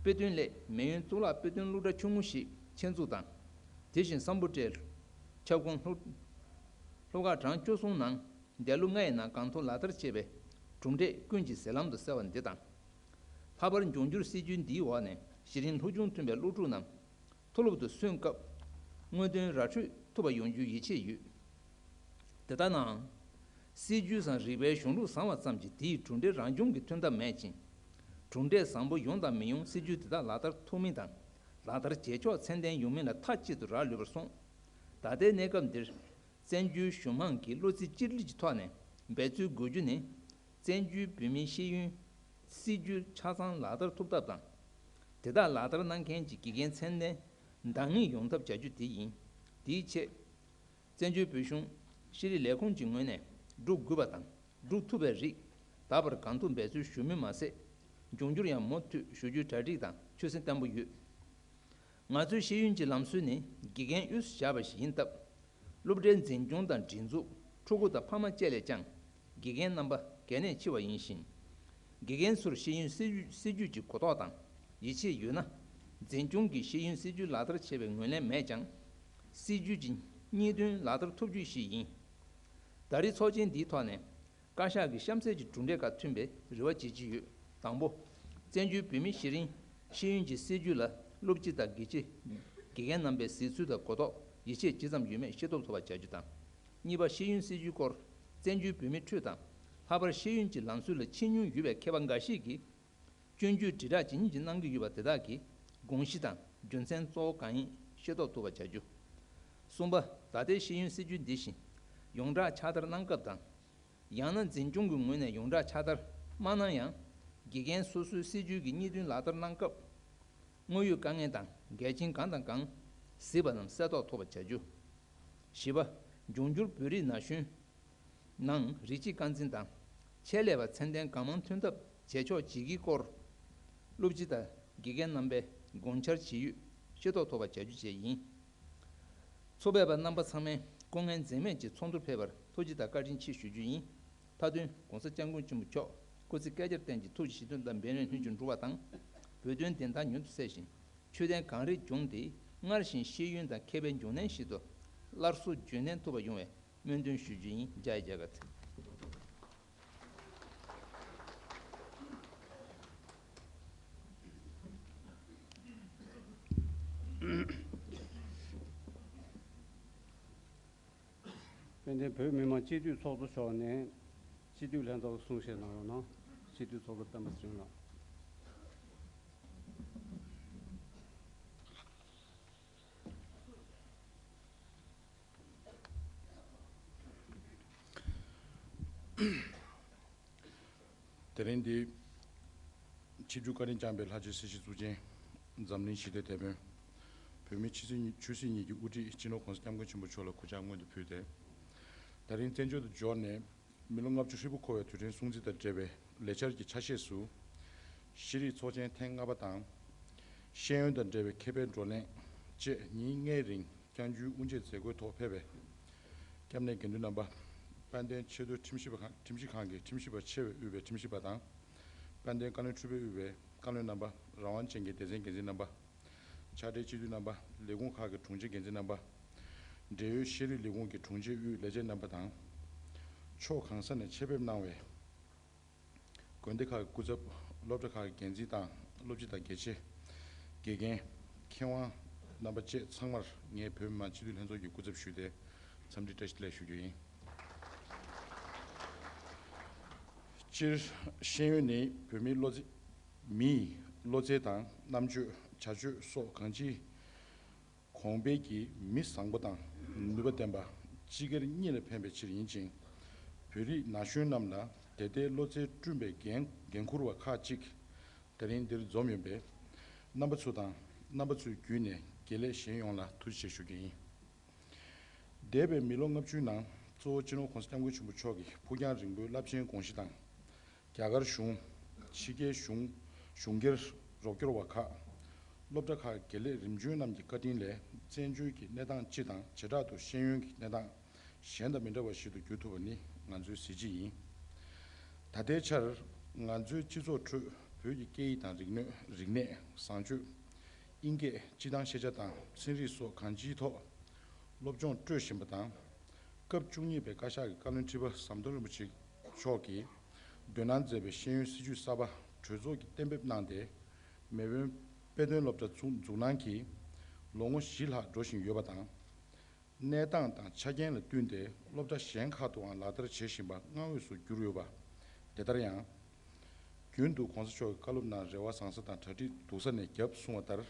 དཔེ་སྟོན་སླད་མེས་དབོན་གཙུག་ལག་དཔེ་སྟོན་སློབ་གྲྭ་ཆུང་ངུ་ཞིག་ཆེད་འཛུགས་དང་། དེ་བཞིན་སམ་བྷོ་ཊའི་ཁྱབ་ཁོངས་སློབ་སློབ་ཁག་གྲངས་བཅུ་གསུམ་ནང་འདས་ལོ་ལྔ་ཡི་ནང་གང་ཐུབ་ལག་བསྟར་བྱས་པའི་གྲུབ་འབྲས་ཀུན་གྱིས་ཟེར་ལམ་དུ་གསལ་བ་འདི་དང་། ལྷག་པར་འབྱུང་འགྱུར་སྲིད་བྱུས་འདིའི་འོག་ནས་གཞི་རིམ་སློབ་སྦྱོང་ཐོན་པའི་སློབ་ཕྲུག་རྣམས་མཐོ་སློབ་ཏུ་སོན་སྐབས་དངོས་དོན་ར་འཕྲོད་ཐུབ་པ་ཡོང་རྒྱུའི་ཡིད་ཆེས་ཡོད། དེ་ལྟ་ནའང་། སྲིད་བྱུས་སམ་རིག་པའི་གཞུང་ལུགས་བཟང་བ་ཙམ་གྱིས་དེའི་གྲུབ་འབྲས་རང་བྱུང་གི་ཐོན་ཐབས་མེད་ཅིང་། གྲུབ་འབྲས་བཟང་པོ་ཡོང་དང་མི་ཡོང་སྲིད་བྱུས་དེ་དག་ལག་བསྟར་ཐུབ་མིན་དང་། ལག་བསྟར་བྱེད་ཕྱོགས་ཚད་ལྡན་ཡོང་མིན་ལ་མཐའ་གཅིག་ཏུ་རག་ལུས་པར་སོང་། ད་ལྟའི་གནས་སྐབས་འདིར། བཙན་བྱོལ་གཞུང་མང་གིས་བློ་རྩེ་གཅིག་སྒྲིལ་གྱི་ཐོག་ནས་འབད་རྩོལ་དགོས་རྒྱུ་ནི། བཙན་བྱོལ་བོད་མིའི་ཤེས་ཡོན་སྲིད་བྱུས་ཆ་ཚང་ལག་བསྟར་ཐུབ་ཐབས་དང་། དེ་དག་ལག་བསྟར་གནང་མཁན་གྱི་དགེ་རྒན་ཚད་ལྡན་འདང་ངེས་ཡོང་ཐབས་བྱ་རྒྱུ་དེ་ཡིན། དེའི་ཆེད། བཙན་བྱོལ་བོད་གཞུང་ཤེས་རིག་ལས་ཁུངས་ཀྱི་ངོས་ནས་སྒྲུབ་དགོས་པ་དང་སྒྲུབ་ཐུབ་པའི་རིགས་ད་བར་གང་ཐུབ་འབད་རྩོལ་ཞུ་མུས་མ་ཟད། འབྱུང་འགྱུར་ཡང་མུ་མཐུད་ཞུ་རྒྱུའི་གྲ་སྒྲིག་དང་ཆོད་སེམས་བརྟན་པོ་ཡོད། ང་ཚོའི་ཤེས་ཡོན་གྱི་ལམ་སྲོལ་ནི་དགེ་རྒན་དབུས་སུ་བཞག་པ་ཞིག་ཡིན་སྟབས། སློབ་གྲྭའི་འཛིན་སྐྱོང་དང་སྒྲིག་འཛུགས། ཕྲུ་གུ་དང་ཕ་མ་བཅས་ལས་ཀྱང་དགེ་རྒན་རྣམ་པ་གལ་གནད་ཆེ་བ་ཡིན་ཞིང་། དགེ་རྒན་ཚོར་ཤེས་ཡོན་སྲིད་ཇུས་སྲིད་ཇུས་ཀྱི་གོ་རྟོགས་དང་ཡིད་ཆེས་ཡོད་ན། འཛིན་སྐྱོང་གིས་ཤེས་ཡོན་སྲིད་ཇུས་ལག་བསྟར་བྱེད་པའི་ངོས་ལེན་མེད་ཀྱང་། སྲིད་ཇུས་ཀྱི་སྙིང་དོན་ལག་བསྟར་ཐུབ་རྒྱུ་ཞིག་ཡིན། ད་རེས་ཚོགས་ཆེན་འདིའི་ཐོག་ནས། བཀའ་ཤག་གི་གཤམ་གསལ་གྱི་གྲུབ་འབྲས་ཁག་ཐོན་པའི་རེ་བ་བྱེད་ཀྱི་ཡོད། དང་པོ། བཙན་བྱོལ་བོད་མིའི་གཞི་རིམ་ཤེས་ཡོན་གྱི་སྲིད་ཇུས་ལ་སློབ་སྤྱི་དང་དགེ་ཆེ། དགེ་རྒན་རྣམ་པའི་གཟིགས་ཚུལ་དང་གོ་རྟོགས་ཡིད་ཆེས་ཇི་ཙམ་ཡོད་མེད་ཤེས་རྟོགས་ཐུབ་པ་བྱ་རྒྱུ་དང་། གཉིས་པ། ཤེས་ཡོན་སྲིད་ཇུས་སྐོར་བཙན་བྱོལ་བོད་མིའི་ཁྲོད་དང་། ལྷག་པར་ཤེས་ཡོན་གྱི་ལམ་སྲོལ་ལ་ཆེས་མྱོང་ཡོད་པའི་མཁས་པ་འགའ་ཞིག་གིས། སྐྱོན་བརྗོད་དྲིལ་བསྒྲགས་ཇི་སྙེད་ཅིག་གནང་གི་ཡོད་པ་དེ་དག་གི་དགོངས་གཞི་དང་རྒྱུ་མཚན་གཙོ་བོ་གང་ཡིན་ཤེས་རྟོགས་ཐུབ་པ་བྱ་རྒྱུ། གསུམ་པ། ད་ལྟའི་ཤེས་ཡོན་སྲིད་ཇུས་འདི་བཞིན་ཡོངས་བསྒྲགས་ཕྱག་བསྟར་གནང་སྐབས་དང་། ཡང་ན་འཛིན་སྐྱོང་གི་ངོས་ནས་ཡོངས་བསྒྲགས་ཕྱག་བསྟར་མ་གནང་ཡང་། དགེ་རྒན་སོ་སོའི་སྲིད་ཇུས་ཀྱི་སྙིང་དོན་ལག་བསྟར་གནང་སྐབས། དངོས་ཡོད་དཀའ་ངལ་དང་འགལ་རྐྱེན་གང་དང་གང་གཟིགས་པ་རྣམས་གསལ་རྟོགས་ཐུབ་པ་བྱ་རྒྱུ། བཞི་པ། འབྱུང་འགྱུར་བོད་རིགས་ན་གཞོན། ནང་རིགས་གཅིག་རྐང་འཛིན་དང་། ཆེད་ལས་པ་ཚད་ལྡན་གང་མང་ཐོན་ཐབས་བྱེད་ཕྱོགས་ཇི་དགེའི་སྐོར། སློབ་སྤྱི་དང་དགེ་རྒན་རྣམ་པས་དགོངས་འཆར་ཇི་ཡོད་ཤེས་རྟོགས་ཐུབ་པ་བྱ་རྒྱུ་བཅས་ཡིན། ཚོགས་ཕེབས་པ་རྣམ་པ་ཚང་མས་སྐུ་ངལ་འཛེམས་མེད་ཀྱིས་ཚོགས་འདུར་ཕེབས་པར་ཐུགས་རྗེ་དང་བཀའ་དྲིན་ཆེ་ཞུ་རྒྱུ་ཡིན། མཐའ་དོན། ༸གོང་ས་༸སྐྱབས་མགོན་ཆེན་པོ་མཆོག་སྐུ་ཚེ་བསྐལ་བརྒྱར་བརྟན་ཅིང་ཐུགས་ཀྱི་བཞེད་དོན་དང་འབད་མེད་ལྷུན་གྱིས་འགྲུབ་པ་དང་། བོད་དོན་བདེན་མཐའ་མྱུར་དུ་གསལ་ཞིང་། ཆོས་ལྡན་གངས་རིའི་ལྗོངས་འདི་སྔར་བཞིན་ཤེས་ཡོན་དང་མཁས་པའི་འབྱུང་གནས་ཤིག་ཏུ་སླར་གསོ་རྒྱུན་གནས་ཐུབ་པ་ཡོང་བའི་སྨོན་འདུན་ཞུ་རྒྱུ་ཡིན། ཇཱའི་ཇཱ་གྷ་ཐ། དཔལ་ལྡན་བོད་མི་མང་སྤྱི་འཐུས་ཚོགས་གཙོ་མཆོག་ནས་སྤྱི་འཐུས་ལྷན་ཚོགས་གསུང་བཤད་གནང་རོགས་གནང་། སྤྱི་འཐུས་ཚོགས་གཙོ་སྤེན་པ་ཚེ་རིང་ལགས། དེ་རིང་འདི་ཆིབས་བསྒྱུར་བཀའ་དྲིན་བསྐྱངས་པའི་ལྷ་རྗེ་སྲིད་ཞི་གཙུག་ཆེན། འཛམ་གླིང་ཞི་བདེའི་དེད་དཔོན། བོད་མིའི་ཆོས་སྲིད་གཉིས་ཆོས་སྲིད་གཉིས་ཀྱི་དབུ་ཁྲིད་སྤྱི་ནོར་༸གོང་ས་༸སྐྱབས་མགོན་ཆེན་པོ་མཆོག་ལ་གུས་ཕྱག་སྔོན་དུ་ཕུལ་ཏེ། ད་རིང་བཙན་བྱོལ་དུ་འབྱོར་ནས་མི་ལོ་ལྔ་བཅུ་ཧྲིལ་པོ་འཁོར་བའི་དུས་དྲན་སྲུང་བརྩི་དང་འབྲེལ་བའི་ལས་འཆར་གྱི་ཆ་ཤས་སུ། ཤེས་རིག་ཚོགས་ཆེན་ཐེངས་ལྔ་པ་དང་། ཤེས་ཡོན་དང་འབྲེལ་བའི་མཁས་པའི་བགྲོ་གླེང་བཅས་ཉིན་ལྔའི་རིང་བསྐྱང་རྒྱུའི་དབུ་འབྱེད་མཛད་སྒོའི་ཐོག་ཕེབས་པའི་སྐྱབས་གནས་དགེ་འདུན་རྣམ་པ། དཔལ་ལྡན་ཆེས་མཐོའི་ཁྲིམས་ཞིབ་པ་ཁང་ཁྲིམས་ཞིབ་ཁང་གི་ཁྲིམས་ཞིབ་པ་ཆེ་བས་དབུས་པའི་ཁྲིམས་ཞིབ་པ་དང་། དཔལ་ལྡན་བཀའ་བློན་ཁྲི་པས་དབུས་པའི་བཀའ་བློན་རྣམ་པ། རང་དབང་ཅན་གྱི་སྡེ་ཚན་འགན་འཛིན་རྣམ་པ། ཕྱག་སྦྲེལ་སྤྱི་འཐུས་རྣམ་པ། ལས་ཁུངས་ཁག་གི་དྲུང་ཆེ་འགན་འཛིན་རྣམ་པ། འབྲེལ་ཡོད་ཤེས་རིག་ལས་ཁུངས་ཀྱི་དྲུང་ཆེ་དབུས་ལས་བྱེད་རྣམ་པ་དང་། ཕྱོགས་གང་ས་ནས་ཆེད་ཕེབས་གནང་བའི་དགོན་སྡེ་ཁག་གི་སྐུ་ཚབ། སློབ་གྲྭ་ཁག་གི་འགན་འཛིན་དང་སློབ་སྤྱི་དང་དགེ་ཆེ། དགེ་རྒན། མཁས་དབང་རྣམ་པ་བཅས་ཚང་མར་ངས་བོད་མི་མང་སྤྱི་འཐུས་ལྷན་ཚོགས་ཀྱི་སྐུ་ཚབ་ཞུས་ཏེ་འཚམས་འདྲི་བཀྲ་ཤིས་བདེ་ལེགས་ཞུ་རྒྱུ་ཡིན། སྤྱིར་ཤེས་ཡོན་ནི་བོད་མིའི་བློ་རྩེ། མིའི་བློ་རྩལ་དང་རྣམ་དཔྱོད་བྱ་སྤྱོད་སོགས་གང་ཅིའི་གོང་འཕེལ་གྱི་མི་བཟང་པོ་དང་ནུས་པ་ལྡན་པ་སྤྱི་སྒེར་གཉིས་ལ་ཕན་པའི་ཕྱིར་ཡིན་ཅིང་། བོད་རིགས་ན་གཞོན་རྣམས་ལ་དེ་ལྟའི་བློ་རྩལ་བསྐྲུན་པའི་འགན་འགན་འཁུར་བ་ཁག་ཅིག་དེ་རིང་འདིར་འཛོམས་ཡོད་པས། རྣམ་པ་ཚོ་དང་རྣམ་པ་ཚོའི་བརྒྱུད་ནས་དགེ་ལས་གཞན་ཡོངས་ལ་ཐུགས་རྗེ་ཆེ་ཞུ་རྒྱུ་ཡིན། འདས་པའི་མི་ལོ་ལྔ་བཅུའི་ནང་གཙོ་བོ་སྤྱི་ནོར་༸གོང་ས་༸སྐྱབས་མགོན་ཆེན་པོ་མཆོག་གིས་ཕུགས་རྒྱང་རིང་པོའི་རླབས་ཆེན་དགོངས་གཞི་དང་། རྒྱ་གར་གཞུང་། ཕྱི་རྒྱལ་གཞུང་། གཞུང་སྒེར་རོགས་སྐྱོར་བ་ཁག་སློབ་གྲྭ་ཁག་དགེ་ལས་རིམ་བྱོན་རྣམས་ཀྱི་བཀའ་དྲིན་ལས་བཙན་བྱོལ་གྱི་གནས་སྟངས་སྤྱི་དང་བྱེ་བྲག་ཏུ་ཤེས་ཡོན་གྱི་གནས་སྟངས་གཞན་དང་མི་འདྲ་བ་ཞིག་ཏུ་འགྱུར་ཐུབ་པ་ནི་ང་ཚོའི་གཟི་བརྗིད་ཡིན། ད་ལྟའི་ཆར་ང་ཚོའི་སྤྱི་ཚོགས་ཁྲོད་བོད་ཀྱི་སྐད་ཡིག་དང་རིག་གནས་རིག་གནས་བཟང་སྤྱོད། ཨིན་སྐད་སྤྱི་བཏང་ཤེས་བྱ་དང་ཚན་རིག་སོགས་གང་ཅིའི་ཐོག་སློབ་སྦྱོང་སྤྲོད་བཞིན་པ་དང་། སྐབས་བཅུ་གཉིས་པའི་བཀའ་ཤག་གི་བཀའ་བློན་ཁྲི་པ་ཟམ་གདོང་རིན་པོ་ཆེ་མཆོག་གིས་འདོན་གནང་མཛད་པའི་ཤེས་ཡོན་སྲིད་བྱུས་གསར་པ་གྲོས་ཚོགས་ཀྱིས་གཏན་འབེབས་གནང་སྟེ། མེས་དབོན་དཔེ་སྟོན་སློབ་གྲྭ་འཛུགས་འཛུགས་གནང་གིས་ལོ་ངོ་བཞི་ལྷག་འགྲོ་བཞིན་ཡོད་པ་དང་། གནས་སྟངས་དང་ཆ་རྐྱེན་ལ་བསྟུན་ཏེ་སློབ་གྲྭ་གཞན་ཁག་ཏུའང་ལག་བསྟར་བྱེད་བཞིན་པ་མངའ་འོས་སུ་གྱུར་ཡོད་པ། དེ་ལྟར་ཡང་། རྒྱུན་དུ་༸གོང་ས་མཆོག་གི་བཀའ་སློབ་ནང་རེ་བ་བཟང་ས་དང་གྲ་སྒྲིག་སྡུག་ས་ནས་བརྒྱབ་གསུང་བ་ལྟར།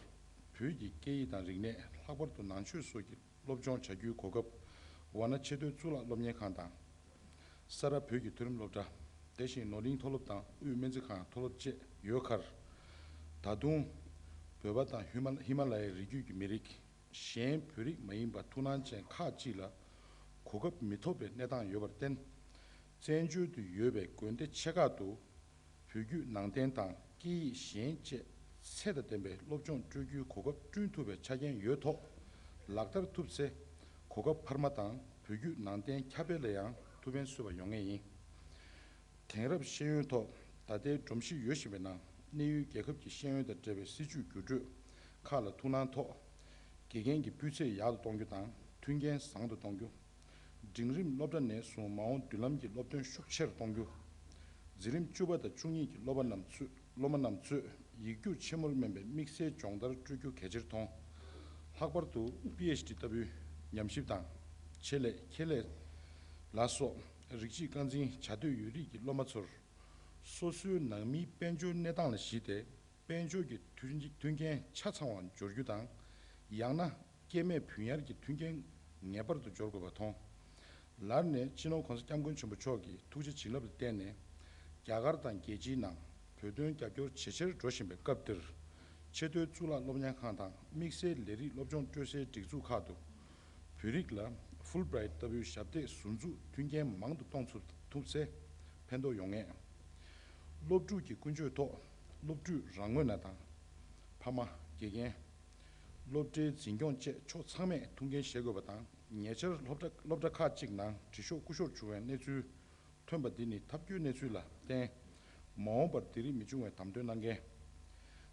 བོད་ཀྱི་སྐད་ཡིག་དང་རིག་གནས་ལྷག་པར་དུ་ནང་ཆོས་སོགས་ཀྱི་སློབ་སྦྱོང་བྱ་རྒྱུའི་གོ་སྐབས་ཝཱ་ཎ་ཆེས་མཐོའི་གཙུག་ལག་སློབ་གཉེར་ཁང་དང་། ས་རཱ་བོད་ཀྱི་མཐོ་རིམ་སློབ་གྲྭ། དེ་བཞིན་ནོར་གླིང་མཐོ་སློབ་དང་དབུས་སྨན་རྩིས་ཁང་མཐོ་སློབ་བཅས་ཡོད་ཁར། ད་དུང་། བོད་པ་དང་ཧི་མ་ཧི་མ་ལ་ཡའི་རི་རྒྱུད་ཀྱི་མི་རིགས། གཞན་བོད་རིགས་མ་ཡིན་པ་ཐུགས་སྣང་ཅན་ཁག་ཅིག་ལ་གོ་སྐབས་མི་ཐོབ་པའི་གནས་སྟངས་ཡོད་པར་བརྟེན། བཙན་བྱོལ་དུ་ཡོད་པའི་དགོན་སྡེ་ཆེ་ཁག་ཏུ་བོད་བརྒྱུད་ནང་བསྟན་དང་སྐད་ཡིག་གཞན་བཅས་ཚད་དང་ལྡན་པའི་སློབ་སྦྱོང་སྤྲོད་རྒྱུའི་གོ་སྐབས་བསྐྲུན་ཐུབ་པའི་ཆ་རྐྱེན་ཡོད་ཐོག་ལག་བསྟར་ཐུབ་ཚེ། གོ་སྐབས་འཕར་མ་དང་བོད་བརྒྱུད་ནང་བསྟན་ཁྱབ་སྤེལ་ལ་ཡང་ཐུགས་ཕན་གསོས་པ་ཡོང་ངེས་ཡིན། དེང་རབས་ཤེས་ཡོན་ཐོག་ད་ལྟའི་སྒྲོམ་གཞི་ཡོད་བཞིན་པའི་ནང་གནས་ཡུལ་རྒྱལ་ཁབ་ཀྱི་ཤེས་ཡོན་དང་འབྲེལ་བའི་སྲིད་ཇུས་བརྒྱུད་སྤྲོད་ཁག་ལ་ཐུགས་སྣང་ཐོག་དགེ་རྒན་གྱི་སྤུས་ཚད་ཡག་ཏུ་གཏོང་རྒྱུ་དང་མཐུན་རྐྱེན་བཟང་དུ་གཏོང་རྒྱུ། འབྲིང་རིམ་སློབ་གྲྭ་ནས་བཟུང་མ་འོངས་མདུན་ལམ་གྱི་སློབ་སྟོན་ཤུགས་ཆེར་གཏོང་རྒྱུ། འཛིན་རིམ་བཅུ་པ་དང་བཅུ་གཉིས་ཀྱི་སློབ་མ་རྣམས་ཚུད་སློབ་མ་རྣམས་ཚོས་ཡིག་རྒྱུགས་ཆེན་མོར་སྨན་པའི་དམིགས་བསལ་སྦྱོང་བརྡར་སྤྲོད་རྒྱུ་གལ་ཆེར་མཐོང་། ལྷག་པར་དུ་པི་ཨེཆ་ཌི་ལྟ་བུའི་ཉམས་ཞིབ་དང་ཆེད་ལས་ཁྱད་ལས་ལ་སོགས་རིགས་གཅིག་རྐང་འཛིན་བྱ་འདོད་ཡོད་རིགས་ཀྱི་སློབ་མ་ཚོར། སོ་སོའི་ནང་མིའི་དཔལ་འབྱོར་གནས་སྟངས་ལ་གཞིགས་ཏེ་དཔལ་འབྱོར་གྱི་མཐུན་མཐུན་རྐྱེན་ཆ་ཚང་བ་སྦྱོར་རྒྱུ་དང་། ཡང་ན་སྐྱེས་མས་བུན་གཡར་གྱི་མཐུན་རྐྱེན་ངེས་པར་དུ་སྦྱོར་དགོས་པ་མཐོང་། ལར་ནས་སྤྱི་ནོར་༸གོང་ས་༸སྐྱབས་མགོན་ཆེན་པོ་མཆོག་གི་ཐུགས་རྗེ་བྱིན་རླབས་ལ་བརྟེན་ནས། རྒྱ་གར་དང་རྒྱལ་སྤྱིའི་ནང་བོད་དོན་རྒྱབ་སྐྱོར་ཇེ་ཆེར་འགྲོ་བཞིན་པའི་སྐབས་འདིར། ཆེས་མཐོའི་གཙུག་ལག་སློབ་གཉེར་ཁང་དང་དམིགས་བསལ་ལས་རིགས་སློབ་སྦྱོང་སྤྲོད་སའི་སྒྲིག་འཛུགས་ཁག་ཏུ། བོད་རིགས་ལ་ཧྥུལ་བྷི་རའིཊ་ལྟ་བུའི་ཞབས་སྟེགས་ཟུར་འཛུགས་མཐུན་རྐྱེན་མང་དུ་གཏོང་ཐུབ་ཐུབ་ཚེ་ཕན་ཐོགས་ཡོང་ངེས། སློབ་ཕྲུག་གི་ཀུན་སྤྱོད་ཐོག་སློབ་ཕྲུག་རང་ངོས་ནས་དང་། ཕ་མ། དགེ་རྒན། སློབ་གྲྭའི་འཛིན་སྐྱོང་བཅས་ཕྱོགས་ཚང་མས་ཐུགས་འགན་བཞེས་དགོས་པ་དང་། ཉེ་ཆར་སློབ་གྲྭ་སློབ་གྲྭ་ཁག་ཅིག་ནང་དྲི་ཤོག་རྐུ་ཤོར་བྱུང་བའི་གནས་ཚུལ་ཐོན་པ་འདི་ནི་ཐབས་སྐྱོའི་གནས་ཚུལ་ལ་བརྟེན། མ་འོངས་པར་འདི་རིགས་མི་འབྱུང་བའི་དམ་དོན་གནང་མཁན།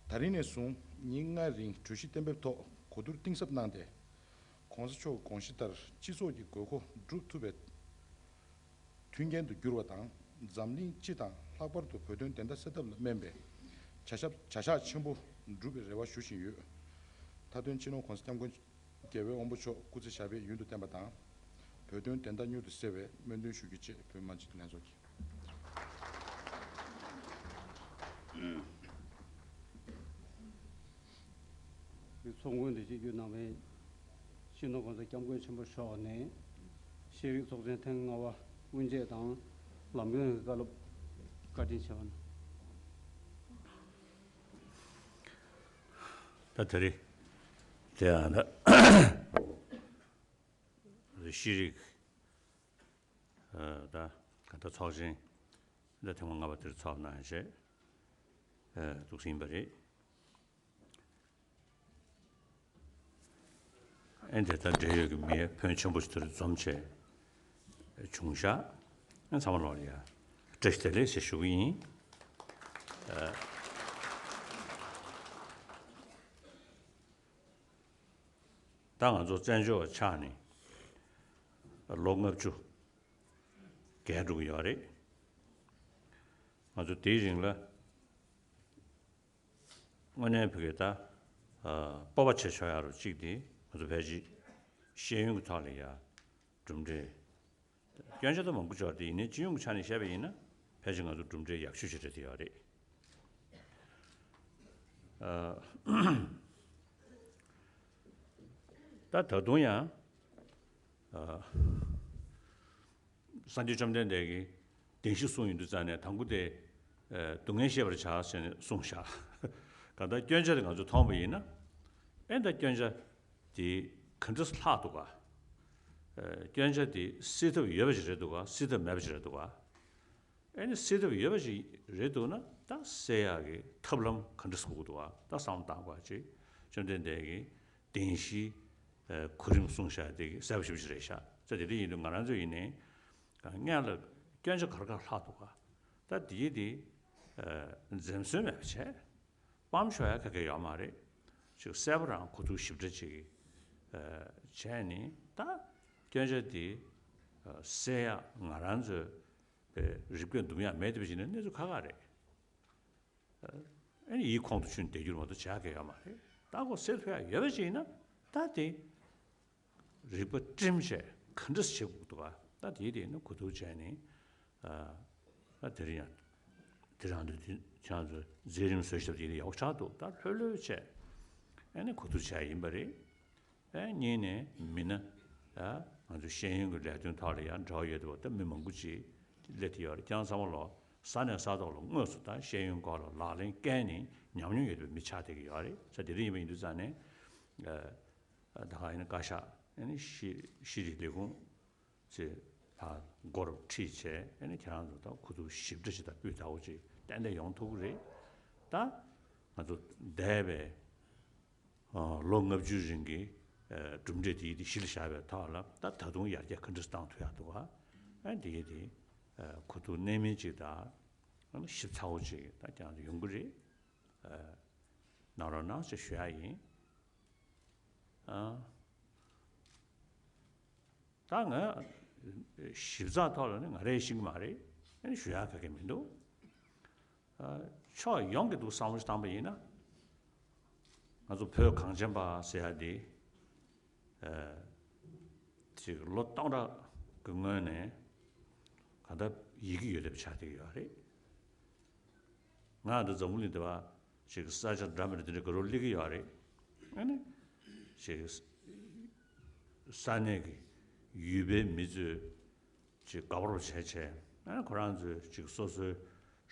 ད་རིང་ནས་བཟུང་ཉིན་ལྔའི་རིང་གྲོས་གཞི་གཏན་འབེབས་ཐོག་གོ་བསྡུར་གཏིང་ཟབ་གནང་སྟེ། ༸གོང་ས་མཆོག་གི་དགོངས་གཞི་ལྟར་སྤྱི་ཚོགས་ཀྱི་དགོས་མཁོ་སྒྲུབ་ཐུབ་པའི་མཐུན་རྐྱེན་དུ་འགྱུར་བ་དང་། འཛམ་གླིང་སྤྱི་དང་ལྷག་པར་དུ་བོད་དོན་བདེན་མཐའ་གསལ་ཐབས་ལ་སྨན་པའི་བྱ་ཞབས་བྱ་གཞག་ཆེན་པོ་སྒྲུབ་པའི་རེ་བ་ཞུ་བཞིན་ཡོད། མཐའ་དོན་སྤྱི་ནོར་༸གོང་ས་༸སྐྱབས་མགོན་རྒྱལ་བའི་དབང་པོ་མཆོག་སྐུ་ཚེ་ཞབས་པད་ཡུན་དུ་བརྟན་པ་དང་། བོད་དོན་བདེན་མཐའ་མྱུར་དུ་གསལ་བའི་སྨོན་འདུན་ཞུ་རྒྱུ་བཅས་བོད་མི་མང་སྤྱི་འཐུས་ལྷན་ཚོགས་ཀྱི། ཚོགས་མགོན་དུ་ཆིབས་བསྒྱུར་གནང་བའི་སྤྱི་ནོར་༸གོང་ས་༸སྐྱབས་མགོན་ཆེན་པོ་མཆོག་ནས་ཤེས་རིག་ཚོགས་ཆེན་ཐེངས་ལྔ་པ་དབུ་འབྱེད་དང་ ལམ་རྒྱུན་གྱི་བཀའ་སློབ་བཀའ་དྲིན་ཆེ་བ་ནི། ད་དེ་རིང་དེ་ཡང་ད་ཤེས་རིག་ད་ག་ད་ཚོགས་ཆེན་ད་ཐེངས་མ་ལྔ་པ་དེར་ཚོགས་གནང་བྱས་འདུག་ཟིན་པ་རེད། ཨེ་འདི་ལྟར་འབྲེལ་ཡོད་ཀྱི་མིའི་ཕོན་ཆེན་པོ་ཞིག་དེར་འཛོམས་བྱས་བྱུང་ཤག་ཨེ་ཚང་མ་ལོག་ལ་ཡ་བཀྲ་ཤིས་བདེ་ལེགས་ཞེས་ཞུ་གི་ཡིན། ད་ང་ཚོ་བཙན་བྱོལ་བ་ཆགས་ནས་ལོ་ལྔ་བཅུ་བརྒལ་འགྲོ་གི་ཡོད་རེད། ང་ཚོ་དེའི་རིང་ལ། དངོས་གནས་བོད་སྐད་ད། སྤོབས་པ་བྱེད་ཆོག་ཡ་རུ་གཅིག་དེ་ང་ཚོ་ཕལ་ཆེར་ཤེས་ཡོན་གྱི་ཐོག་ལ་ཡ་གྲུབ་འབྲས། སྐྱོན་ཆ་ད་མང་པོ་ཅིག་ཡོད་རེད་དེ་ཡིན་ནའི་སྤྱི་ཡོངས་ཀྱི་ཆ་ནས་བཤད་པ་ཡིན་ན་ཕལ་ཆེར་ང་ཚོ་གྲུབ་འབྲས་ཡག་ཤོས་ཅིག་རེད་དེ་ཡོད་རེད། ད་ད་དུང་ཡང་། སངས་རྒྱས་བཅོམ་ལྡན་འདས་ཀྱིས་བདེན་བཞི་གསུངས་ཡོང་དུས་ཙང་ནས་དང་པོ་དེ། སྡུག་བསྔལ་ཤེས་པར་བྱ་ཟེར་ནས་གསུངས་བཞག་གང་ལྟར་སྐྱོན་ཆ་དེ་ང་ཚོས་མཐོང་བ་ཡིན་ན། ཨེ་ད་སྐྱོན་ཆ་དེ་ག་འདྲ་ལྷག་འདུག་ག་སྐྱོན་ཆ་དེ་སེལ་ཐབས་ཡོད་པ་ཞིག་རེད་འདུག་ག་སེལ་ཐབས་མེད་པ་ཞིག་རེད་འདུག་ག་ཨེ་ནི་སེལ་ཐབས་ཡོད་པ་ཞིག་རེད་འདུག་ན་ད་སེལ་ཡག་གི་ཐབས་ལམ་ག་འདྲ་དགོས་འདུག་ག་ད་བསམ་བློ་བཏང་དགོས་ཅིག་བཅོམ་ལྡན་འདས་ཀྱིས་བདེན་བཞིའི་གོ་རིམ་གསུངས་བཞག་དེ་གསལ་པོ་ཞེ་པོ་ཞིག་རེད་ཤག་ཙང་དེ་འདྲ་ཡིན་དུས་ང་རང་ཚོ་ཡིན་ནའི་སྔོན་ལ་སྐྱོན་ཆ་ག་རེ་ག་རེ་ལྷག་འདུག་ག་ད་དེའི་དེ་འཛེམ་ཟོན་མེད་པ་བྱས། སྤམ་ཤོར་ཡ་ག་གེ་ཡོད་མ་རེད། ཅིག་གསལ་པོ་རང་གོ་ཐུག་ཞིབ་ཕྲ་ཅིག་བྱས་ནས་ད་སྐྱོན་ཆ་དེ་སེལ་ཡ་ང་རང་ཚོའི་རིག་པས་འདུམ་ཡ་མེད་དེ་བ་ཞིག་ནི་གནས་ཚུལ་ཁག་ཁག་རེད། ཨ་ནི་ཡིད་ཁོང་དུ་ཆུད་བསྡད་རྒྱུ་མ་གཏོགས་བྱ་གི་ཡོད་མ་རེད། ད་ཁོ་སེལ་ཐུབ་ཡ་ཡོད་པ་ཅིག་ཡིན་ན་ད་དེ་རིག་པ་བསྒྲིམས་བྱས་ག་འདྲ་བྱེད་དགོས་འདུག་ག་ད་དེའི་དེ་ནི་གོ་ཐུག་བྱས་ནས་ཨ་དེ་རིང་ཡང་དེ་རང་དུ་དེ་ཁྱེད་རང་ཚོ་མཛད་རིམ་བཟོས་ཞབས་དེ་ནི་ཡག་ཆགས་འདུག་ད་ལྷོད་ལྷོད་བྱས་ཨ་ནི་གོ་ཐུག་བྱས་ཡིན་པ་རེད། ཨེ་གཉིས་ནས་མི་སྣ་ཨ་ང་ཚོ་ཤེས་ཡོན་གྱི་ལས་དོན་ཐོག་ལ་ཡང་འབྲེལ་བ་ཡོད་དུས་ད་མི་མང་པོ་ཅིག་སླེབས་བསྡད་ཡོད་རེད། ཁྱེད་རང་ཚང་མ་ལོ་ས་གནས་ས་ཐོག་ལ་དངོས་སུ་ད་ཤེས་ཡོན་སྐོར་ལ་ལག་ལེན་བཀལ་ནས་ཉམས་མྱོང་ཡོད་པའི་མི་ཆགས་བསྡད་ཀྱི་ཡོད་རེད། ས་དེ་འདྲ་ཡིན་པ་ཡིན་དུས་ཙང་ནས་ཨ་ད་ག་ཡིན་ན་བཀའ་ཤག་ཨ་ནི་ཤེས་ཤེས་རིག་ལས་ཁུངས་ཚེ་ལ་སྒོར་ཁྲིད་བྱས་ཨ་ནི་ཁྱེད་རང་ཚོ་ད་ཁུ་ཐུག་ཞིབ་ཕྲ་ཞིག་དང་སྤུས་དག་པོ་ཅིག་ཏན་ཏན་ཡོང་ཐུབ་ཀྱི་རེད། ད་ང་ཚོ་འདས་པའི་ལོ་ལྔ་བཅུའི་རིང་གི་གྲུབ་འབྲས་དེ་ཡི་དེ་གཞི་ལ་བཞག་པའི་ཐོག་ལ་ད་ད་དུང་ཡར་རྒྱས་ག་འདྲ་བཏང་ཐུབ་ཡག་འདུག་ག་ཨ་དེ་ཡི་དེ་ཁུ་ཐུག་གནད་སྨིན་ཅིག་དང་ཞིབ་ཚགས་པོ་ཅིག་ད་ཀྱང་ཡོང་གི་རེད། གནང་རོགས་གནང་ཞེས་ཞུ་ཡག་ཡིན། ད་ང་ཞིབ་ཚགས་ཐོག་ལ་ནི་ང་རས་ཤེས་ཀྱི་མ་རེད། ཨ་ནི་ཞུ་ཡག་ག་གེ་མི་འདུག་ཕྱོགས་ཡོངས་ཀྱི་འདུག་བསམ་བློ་བཏང་པ་ཡིན་ན། ང་ཚོ་བོད་གངས་ཅན་པ་ཟེར་ཡག་འདི་ཅིག་ལོ་སྟོང་ཕྲག་གི་སྔོན་ནས་ག་ད་ཡི་གེ་ཡོད་བསྡད་པ་ཆགས་བསྡད་ཀྱི་ཡོད་རེད། ང་འདི་འཛམ་བུ་གླིང་འདི་བ་ཅིག་ས་ཆ་འདྲ་མི་འདྲ་དེ་འདྲ་ག་རུ་སླེབས་ཀྱི་ཡོད་རེད། ཨ་ནི་ཅིག་ས་གནས་ཀྱི་ཡུལ་པའི་མི་ཚོས་ཅིག་དགའ་པོ་བྱས་བྱས་ཨ་ནི་ཁོ་རང་ཚོའི་ཅིག་སོ་སོའི་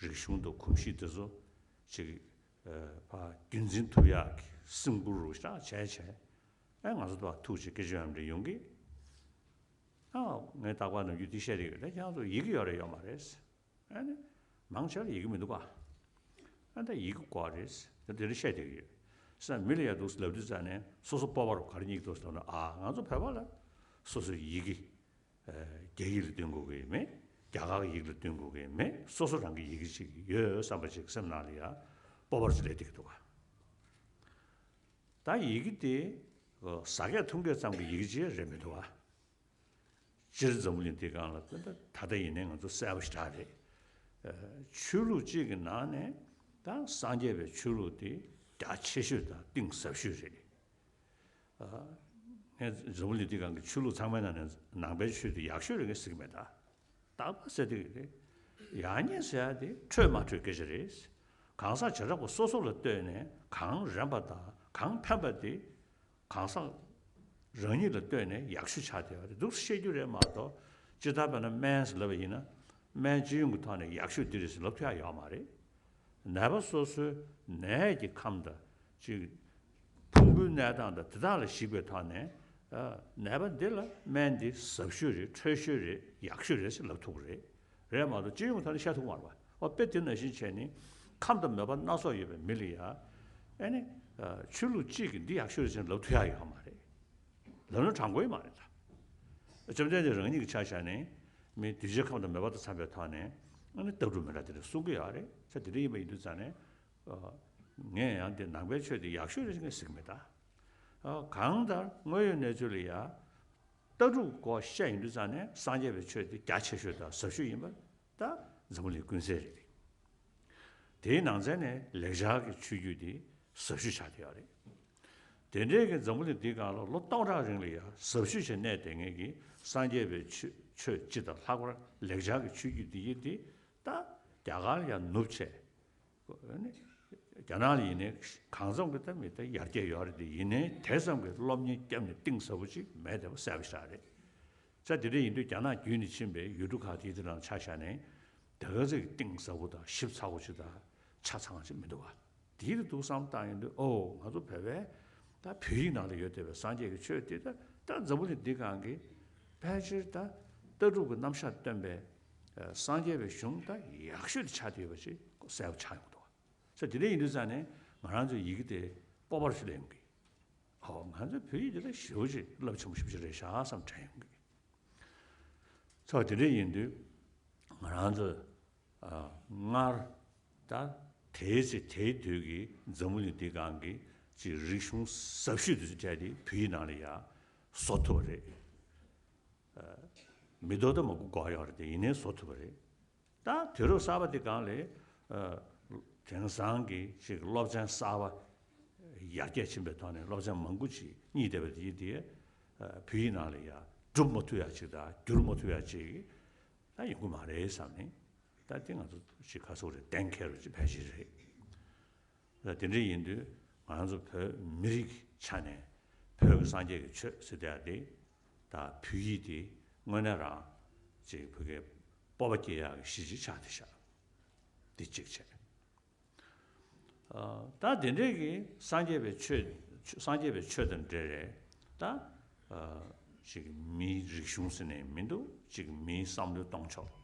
རིག་གཞུང་དང་གོམས་གཤིས་དེ་ཚོ་ཅིག་ཕར་རྒྱུན་འཛིན་ཐུབ་ཡག་གི་སེམས་ཁུར་རུ་ཤག་བྱས་བྱས་ཨ་ང་ཚོ་ད་ཐུག་ཅིག་སྐད་ཆ་ཡང་འདྲི་ཡོང་གི་ཨ་ངས་རྟག་པར་ནམ་རྒྱུན་འདི་བཤད་ཀྱི་ཡོད་ད་ཁྱེད་རང་ཚོ་ཡི་གེ་ཡོད་རེད་ཡོད་མ་རེད། ཨ་ནི་མང་ཆེ་བ་ཡི་གེ་མི་འདུག་ག་ཨ་ད་ཡི་གེ་དགོས་རེད། ད་དེ་འདྲ་བཤད་བསྡད་ཀྱི་ཡོད། ས་མི་ལ་ཡ་འདུག་ལབ་དུས་ཙང་ནས་སོ་སོ་སྤོབས་པ་རུ་ག་རེ་སྙེག་འདུག་ཟེར་ན་ཨ་ང་ཚོ་བོད་པ་ལ་སོ་སོའི་ཡི་གེ་རྒྱ་ཡིག་ལ་སྟོན་དགོས་ཀྱི་མེད། རྒྱ་གར་ཡིག་ལ་སྟོན་དགོས་ཀྱི་མེད། སོ་སོ་རང་གི་ཡི་གེ་ཅིག་ཡོད་བསམ་པ་ཅིག་སེམས་ནང་ལ་ཡ་སྤོབས་པ་རུ་སླེབས་བསྡད་ཀྱི་འདུག་ག་ད་ཡི་གེ་དེ་ཟ་སྐད་འཐུང་སྐད་ཙམ་གྱི་ཡི་གེ་ཅིག་རེད་མི་འདུག་ག་སྤྱིར་འཛམ་བུ་གླིང་འདིའི་སྒང་ལ་ད་ལྟ་ད་ལྟ་ཡིན་ནའི་ང་ཚོ་གསལ་པོ་ཞེ་དྲག་རེད། ཆོས་ལུགས་གཅིག་གི་ནང་ནས་ད་སངས་རྒྱས་པའི་ཆོས་ལུགས་དེ་རྒྱ་ཆེ་ཤོས་དང་གཏིང་ཟབ་ཤོས་རེད། ངས་འཛམ་བུ་གླིང་འདིའི་སྒང་གི་ཆོས་ལུགས་ཚང་མའི་ནང་ནས་ནང་པའི་ཆོས་དེ་ཡག་ཤོས་རེད་ངས་ཟེར་གྱི་མེད་ད། རྟག་པར་ཟེར་དེ་རེད། ཡག་ཉེས་ཟེར་ཡ་དེ་འཕྲོད་མ་འཕྲོད་སྐད་ཆ་རེད། གང་ཟག་བྱེ་བྲག་པ་སོ་སོ་ལ་ལྟོས་ནས་གང་རན་པ་དང་གང་ཕན་པ་དེ་གང་ཟག་རང་ཉིད་ལ་ལྟོས་ནས་ཡག་ཤོས་ཆགས་བསྡད་པ་རེད་འདུག་བཤད་རྒྱུ་རེད་མ་གཏོགས་སྤྱིར་བཏང་བས་ན་སྨན་ཟེར་ལབ་པ་ཡིན་ན་ སྨན་སྤྱི་ཡོངས་ཀྱི་ཐོག་ནས་ཡག་ཤོས་འདི་རེད་ཟེར་ལབ་ཐུབ་ཡ་ཡོད་མ་རེད། ནད་པ་སོ་སོའི་ནད་ཀྱི་ཁམས་དང་ཅིག་ཕུང་པོའི་གནས་སྟངས་དང་དེ་དག་ལ་གཞིགས་པའི་ཐོག་ནས་ཨ་ནད་པ་འདི་ལ་སྨན་འདི་ཟབ་ཤོས་རེད། འཕྲོད་ཤོས་རེད། ཡག་ཤོས་རེད་ཟེར་ལབ་ཐུབ་ཀྱི་རེད། རེད་མ་གཏོགས་སྤྱི་ཡོངས་ཐོག་ནས་བཤད་ཐུབ་མ་རེད་པ། ཨོ་དཔེ་དེ་ནང་བཞིན་བྱས་ནས་ཁམས་དང་མོས་པ་སྣ་ཚོགས་ཡོད་པའི་མི་ལ་ཡ་ཨ་ནི་ཨ་ཆོས་ལུགས་གཅིག་གིས་འདི་ཡག་ཤོས་རེད་ཟེར་ལབ་ཐུབ་ཡ་ཡོད་མ་རེད། ལབ་ན་དྲང་པོ་ཡོད་མ་རེད་ད། བཅོམ་ལྡན་འདས་རང་ཉིད་ཀྱི་ཆ་བཞག་ནས་མི་འདུས་བྱས་ཁམས་དང་མོས་པ་དང་འཚམས་པའི་ཐོག་ནས་ཨ་ནི་ལྟ་གྲུབ་མི་འདྲ་དེ་འདྲ་གསུང་གི་ཡོད་རེད། ས་དེ་འདྲ་ཡིན་པ་ཡིན་དུས་ཙང་ནས་ཨ་ངས་ཡང་འདི་ནང་པའི་ཆོས་དེ་ཡག་ཤོས་རེད་ཟེར་ངས་ཟེར་གི་མེད་ད། ཨ་གང་ལྟར་དངོས་ཡོད་གནས་ཚུལ་ལ་ཡ་ལྟ་གྲུབ་སྐོར་བཤད་ཡིན་དུས་ཙང་ནས་སངས་རྒྱས་པའི་ཆོས་དེ་རྒྱ་ཆེ་ཤོས་དང་ཟབ་ཤོས་ཡིན་པ་ད་འཛམ་བུ་གླིང་ཀུན་གསལ་རེད། དེའི་ནང་ཚན་ནས་ལེགས་སྦྱར་གྱི་ཆོས་བརྒྱུད་དེ་ཟབ་ཤོས་ཆགས་བསྡད་ཡོད་རེད། དེ་འདྲའི་གི་འཛམ་བུ་གླིང་འདིའི་སྒང་ལ་ལོ་སྟོང་ཕྲག་རིང་ལ་ཡང་ཟབ་ཤོས་ཤིག་གནས་བསྡད་མཁན་གྱི་སངས་རྒྱས་པའི་ཆོས་ཆོས་སྤྱི་དང་ལྷག་པར་ལེགས་སྦྱར་གྱི་ཆོས་བརྒྱུད་འདི་ཡིན་ཏེ་ད་རྒྱ་གར་ལ་ཡང་ནུབ་བྱས། ཨ་ནི་རྒྱ་ནག་ལ་ཡིན་ནའི་གང་འཚམ་གྱི་ད་མི་ད་ཡར་རྒྱས་ཡོད་རེད་དེ། ཡིན་ནའི་དེ་ཙམ་གྱི་སློབ་གཉེར་བརྒྱབ་ནས་གཏིང་ཟབ་པོ་ཅིག་མེད་བསྡད་པ་གསལ་པོ་ཞིག་རེད། ས་དེ་འདྲ་ཡིན་དུས་རྒྱ་ནག་བརྒྱུད་ནས་ཕྱིན་པའི་ཡུལ་གྲུ་ཁག་དེའི་དེ་རང་ཆ་བཞག་ནས་དེ་ག་ཚོད་ཀྱི་གཏིང་ཟབ་པོ་དང་ཞིབ་ཚགས་པོ་ཅིག་དང་ཆ་ཚང་ཅིག་མི་འདུག་བ། དེའི་དུས་བསམ་བཏང་ཡོང་དུས་ཨོ་ང་ཚོ་བོད་པའི་ད་བོད་ཡིག་ནང་ལ་ཡོད་བསྡད་པའི་སངས་རྒྱས་ཀྱི་ཆོས་དེ་ད་ད་འཛམ་བུ་གླིང་འདི་སྒང་གི་ཕལ་ཆེར་ད་ལྟ་གྲུབ་ཀྱི་རྣམ་གཞག་སྟོན་པའི་ཨ་སངས་རྒྱས་པའི་གཞུང་ད་ཡག་ཤོས་དེ་ཆགས་བསྡད་ཡོད་པ་ཞིག་གསལ་པོ་ཆགས་ཡོང་གི་འདུག་བ། ས་དེ་འདྲ་ཡིན་དུས་ཙང་ནས་ང་རང་ཚོའི་ཡི་གེ་དེ་སྤོབས་པ་ཞིག་སླེབས་ཡོང་གི། ཨོ་ང་ཚོའི་བོད་ཡིག་དེ་ད་ཞེ་པོ་ཅིག་རླབས་ཆེན་པོ་ཞེ་པོ་ཅིག་རེད་ཤག་བསམ་དྲན་ཡོང་གི། ཚོ་དེ་འདྲ་ཡིན་དུས་ང་རང་ཚོ་ཨ་སྔར་ད་དེའི་ཚེ་དེའི་དུས་ཀྱི་འཛམ་བུ་གླིང་འདི་སྒང་གི་ཅིག་རིག་གཞུང་ཟབ་ཤོས་དེ་ཚོ་སྤྲད་དེ་བོད་ཡིག་ནང་ལ་ཡ་བཟོ་ཐུབ་པ་རེད། མི་ལྡོག་ད་མ་དགོས་དགོས་ཡོད་རེད་དེ། ཡིན་ནའི་བཟོ་ཐུབ་པ་རེད། ད་དུས་རབས་གསར་པ་འདི་སྒང་ལ་ཨ་དེང་སང་གི་ཅིག་སློབ་ཚན་གསར་པ་ཡར་རྒྱས་ཕྱིན་པའི་ཐོག་ནས་སློབ་ཚན་མང་པོ་ཅིག་རྙེད་བསྡད་པ་དེ་དེ་ཨ་བོད་ཡིག་ནང་ལ་ཡ་སྒྲུབ་མ་ཐུབ་ཡ་ཅིག་དང་བསྒྱུར་མ་ཐུབ་ཡ་ཅིག་ད་ཡོང་གི་མ་རེད་བསམ་ནས། ད་དེ་ང་ཚོ་ཅིག་ག་ཚོད་རེད། གཏན་འཁེལ་རེད། ཅིག་ཕལ་ཆེར་རེད། ད་དེ་འདྲ་ཡིན་དུས་ང་ཚོ་བོད་མི་རིགས་ཆ་ནས་བོད་ཀྱི་སངས་རྒྱས་ཀྱི་ཆོས་ཟེར་བསྡད་ཡ་དེ་ད་བོད་ཡིག་དེ་དངོས་གནས་རང་ཅིག་བོད་སྐད་སྤོབས་པ་སྐྱེ་ཡག་གི་གཞི་ཅིག་ཆགས་བསྡད་ཤག་འདི་གཅིག་བྱས། ཨ་ད་དེ་འདྲའི་གི་སངས་རྒྱས་པའི་ཆོས་སངས་རྒྱས་པའི་ཆོས་དང་འབྲེལ་རེད་ད། ཨ་ཅིག་མིའི་རིག་གཞུང་ཟེར་ནས་མི་འདུག་ཅིག་མིའི་བསམ་བློའི་སྟོང་ཕྱོགས།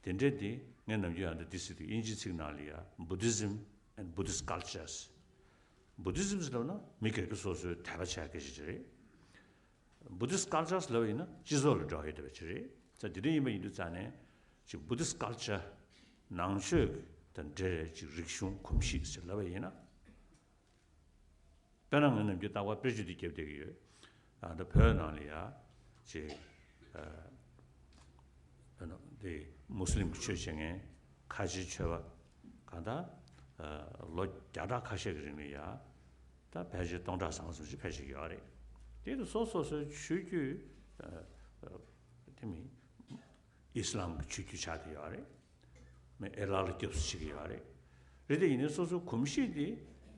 དེ་འདྲ་དེ་ངས་ནམ་རྒྱུན་ཡང་འདི་འདི་ཟེར་དུས་དབྱིན་ཇིའི་ཚིག་ནང་ལ་ཡ་Buddhism and Buddhist cultures། Buddhism ཟེར་ལབ་ན་མི་སྒེར་གྱི་སོ་སོའི་དད་པ་བྱ་སྐད་ཆ་ཅིག་རེད། Buddhist cultures ལབ་ཡིན་ན་སྤྱི་ཚོགས་ལ་འགྲོ་ཡོད་བསྡད་པ་ཅིག་རེད། ས་དེ་འདྲ་ཡིན་པ་ཡིན་དུས་ཙང་ནས་ཅིག་Buddhist culture ནང་ཆོས་དང་འབྲེལ་བའི་ཅིག་རིག་གཞུང་གོམས་གཤིས་ཟེར་ལབ་པ་ཡིན་ན། དཔེར་ན་ང་ནམ་རྒྱུན་རྟག་པར་དཔེར་བརྗོད་འདི་རྒྱབ་བསྡད་ཀྱི་ཡོད། ཨ་ད་བོད་ནང་ལ་ཡ་ཅིག་ཨ་དཔེར་ན་འདི་མུ་སི་ལིམ་གྱི་ཆོས་བྱེད་མཁན་ཁ་ཆེའི་ཆོས་པ་གང་ལྟར་ཨ་ལོ་བརྒྱ་ཕྲག་ཁ་ཤས་ཀྱི་རིང་ལ་ཡ་ད་ཕལ་ཆེར་སྟོང་ཕྲག་ཟིན་ཙམ་ཞིག་ཕལ་ཆེར་ཡོད་རེད། དེ་དུ་སོ་སོ་སོའི་ཆོས་བརྒྱུད་ཨ་ཨ་དེ་མིན་ཨིས་ལམ་གྱི་ཆོས་བརྒྱུད་ཆགས་བསྡད་ཡོད་རེད། མི་ཨེ་ལ་ལ་སྐྱབས་སུ་མཆི་གི་ཡོད་རེད། རེད་དེ་ཡིན་ནའི་སོ་སོའི་གོམས་གཤིས་དེ་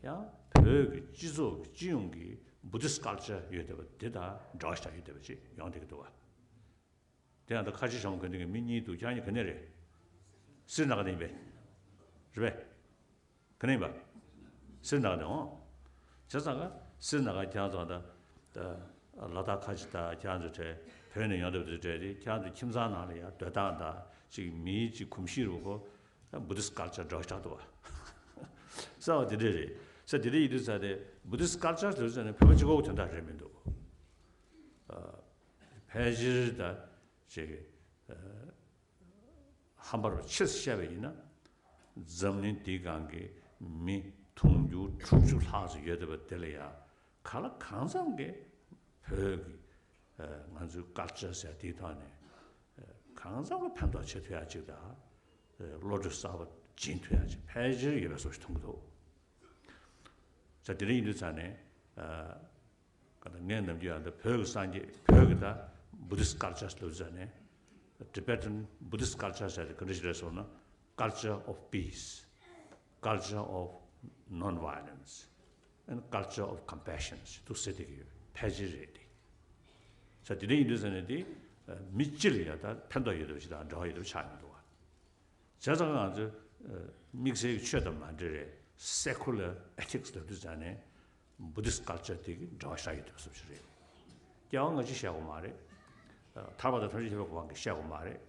ཡང་བོད་ཀྱི་སྤྱི་ཚོགས་ཀྱི་སྤྱི་ཡོངས་ཀྱི་Buddhist culture ཡོད་བསྡད་པ་དེ་དང་འདྲ་བ་ཞིག་ཡོད་བསྡད་པ་ཅིག་ཡོང་བསྡད་ཀྱི་འདུག་བ། དེ་ཡང་ད་ཁ་ཆེ་ཞྭ་མོ་གོན་མཁན་གྱི་མི་གཉིས་འདུག་ཁྱེད་རང་གཉིས་ག་ནས་རེད། སི་རི་ན་ག་ནས་ཡིན་པས། རེད་པས། ག་ནས་ཡིན་པ། སི་རི་ན་ག་ནས་འོང་། བྱས་ཙང་ཀ་སི་རི་ན་ག་ཁྱེད་རང་ཚོ་ད་ད་ལ་དྭགས་ཁ་ཆེ་ད་ཁྱེད་རང་ཚོ་གྲས་བོད་ནས་ཡོང་བསྡད་པ་དེ་གྲས་དེ་ཁྱེད་རང་ཚོ་ཁྱིམ་ཚང་ནང་ལ་ཡང་སྡོད་སྟངས་དང་ཅིག་མིའི་ཅིག་གོམས་གཤིས་རུ་ཁོ་Buddhist culture འདྲ་བོ་ཆགས་འདུག་བ། ས་བ་དེ་འདྲས་རེད། ས་དེ་འདྲས་ཡིན་དུས་ས་དེ་Buddhist culture ལབ་ཙང་ནས་བོད་པ་གཅིག་པོ་དོན་དག་རེད་མི་འདུག་ཕལ་ཆེར་ད་ཅིག་ཧམ་པ་རུ་ཆེ་ཙམ་བཤད་པ་ཡིན་ན། འཛམ་གླིང་འདིའི་སྒང་གི་མི་དུང་ཕྱུར་དྲུག་ཅུ་ལྷག་ཙམ་ཡོད་བསྡད་པ་དེ་ལ་ཡང་གང་ལ་གང་འཚམ་གྱི་བོད་ཀྱི་ཨ་ང་ཚོའི་ཀལ་ཅར་ཟེར་དེའི་ཐོག་ནས་ཨ་གང་འཚམ་གྱི་ཕན་ཐོགས་བྱེད་ཐུབ་ཡ་ཅིག་དང་། ཨ་བློ་གྲོས་གསར་པ་སྦྱིན་ཐུབ་ཡ་ཅིག་ཕལ་ཆེར་ཡོད་པའི་བཟོ་ཞིག་མཐོང་གི་འདུག་ས་དེ་འདྲ་ཡིན་དུས་ཙང་ནས་ཨ། ང་ནམ་རྒྱུན་ཡང་འདི་བོད་ཀྱི་སངས་རྒྱས་བོད་ཀྱི་ད་Buddhist culture ལབ་ཙང་ནས་Tibetan Buddhist culture ཟེར་དེ་ག་འདྲ་ཞིག་རེད་ཟེར་ན། Culture of peace, culture of non-violence and culture of compassion ཞེས་འདུག་ཟེར་བསྡད་ཀྱི་ཡོད། ཕལ་ཆེར་རེད་དེ། ས་དེ་འདྲ་ཡིན་དུས་ཙང་ནས་དེ་མི་སྤྱི་ལ་ཡང་ད་ཕན་ཐོགས་ཡོད་པ་ཞིག་དང་འབྲེལ་བ་ཡོད་པ་ཆགས་ཡོང་འདུག་བ། བྱས་ཙང་ང་ཚོས་དམིགས་བསལ་གྱི་ཆོས་དང་མ་འབྲེལ་བའི་secular ethics ལབ་དུས་ཙང་ནས་Buddhist culture དེ་གི་འབྲེལ་བ་བཞག་ཡོད་དུས་བཟོ་ཞིག་རེད། སྐྱེ་བ་སྔ་ཕྱི་བཤད་དགོས་མ་རེད། ཐར་པ་དང་ཐམས་ཅད་མཁྱེན་པའི་གོ་འཕང་གི་བཤད་དགོས་མ་རེད།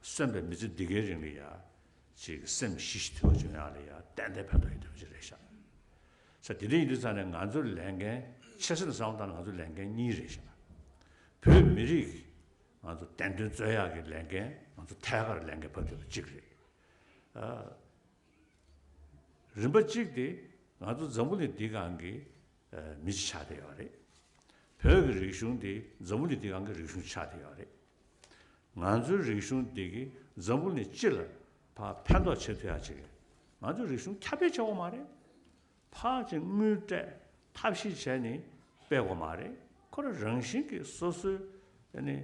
གསོན་པའི་མི་ཚེ་འདི་གའི་རིང་ལ་ཡ་ཅིག་སེམས་ཞི་ཞིང་དུལ་བ་བྱུང་ཡག་ལ་ཡ་ཏན་ཏན་ཕན་ཐོགས་ཡོད་དུས་ཅིག་རེད་ཤག་ས་དེ་འདྲ་ཡིན་དུས་ཙང་ནས་ང་ཚོའི་ལས་འགན་ཆེ་ས་ནས་བསམ་བློ་བཏང་ན་ང་ཚོའི་ལས་འགན་གཉིས་རེད་ཤག་བོད་མི་རིགས་ང་ཚོ་བདེན་དོན་རྩོད་ཡག་གི་ལས་འགན་ང་ཚོ་ཐད་ཀར་ལས་འགན་ཕབ་ཐུབ་པ་གཅིག་རེད། རིམ་པ་གཅིག་དེ་ང་ཚོ་འཛམ་བུ་གླིང་འདི་སྒང་གི་མི་གཅིག་ཆགས་བསྡད་ཡོད་རེད། བོད་ཀྱི་རིག་གཞུང་དེ་འཛམ་བུ་གླིང་འདི་སྒང་གི་རིག་གཞུང་ཆགས་བསྡད་ཡོད་རེད། ང་ཚོའི་རིག་གཞུང་འདི་གིས་འཛམ་བུ་གླིང་སྤྱི་ལ་ཕར་ཕན་ཐོགས་བྱེད་ཐུབ་ཡག་ཅིག་ང་ཚོའི་རིག་གཞུང་ཁྱབ་སྤེལ་བྱེད་དགོས་མ་རེད། ཕར་ཅིག་དངུལ་སྤྲད་ཐབས་ཤེས་བྱས་ནས་སྤེལ་དགོས་མ་རེད། ཁོ་རང་རང་བཞིན་གྱིས་སོ་སོའི་ཨ་ནི་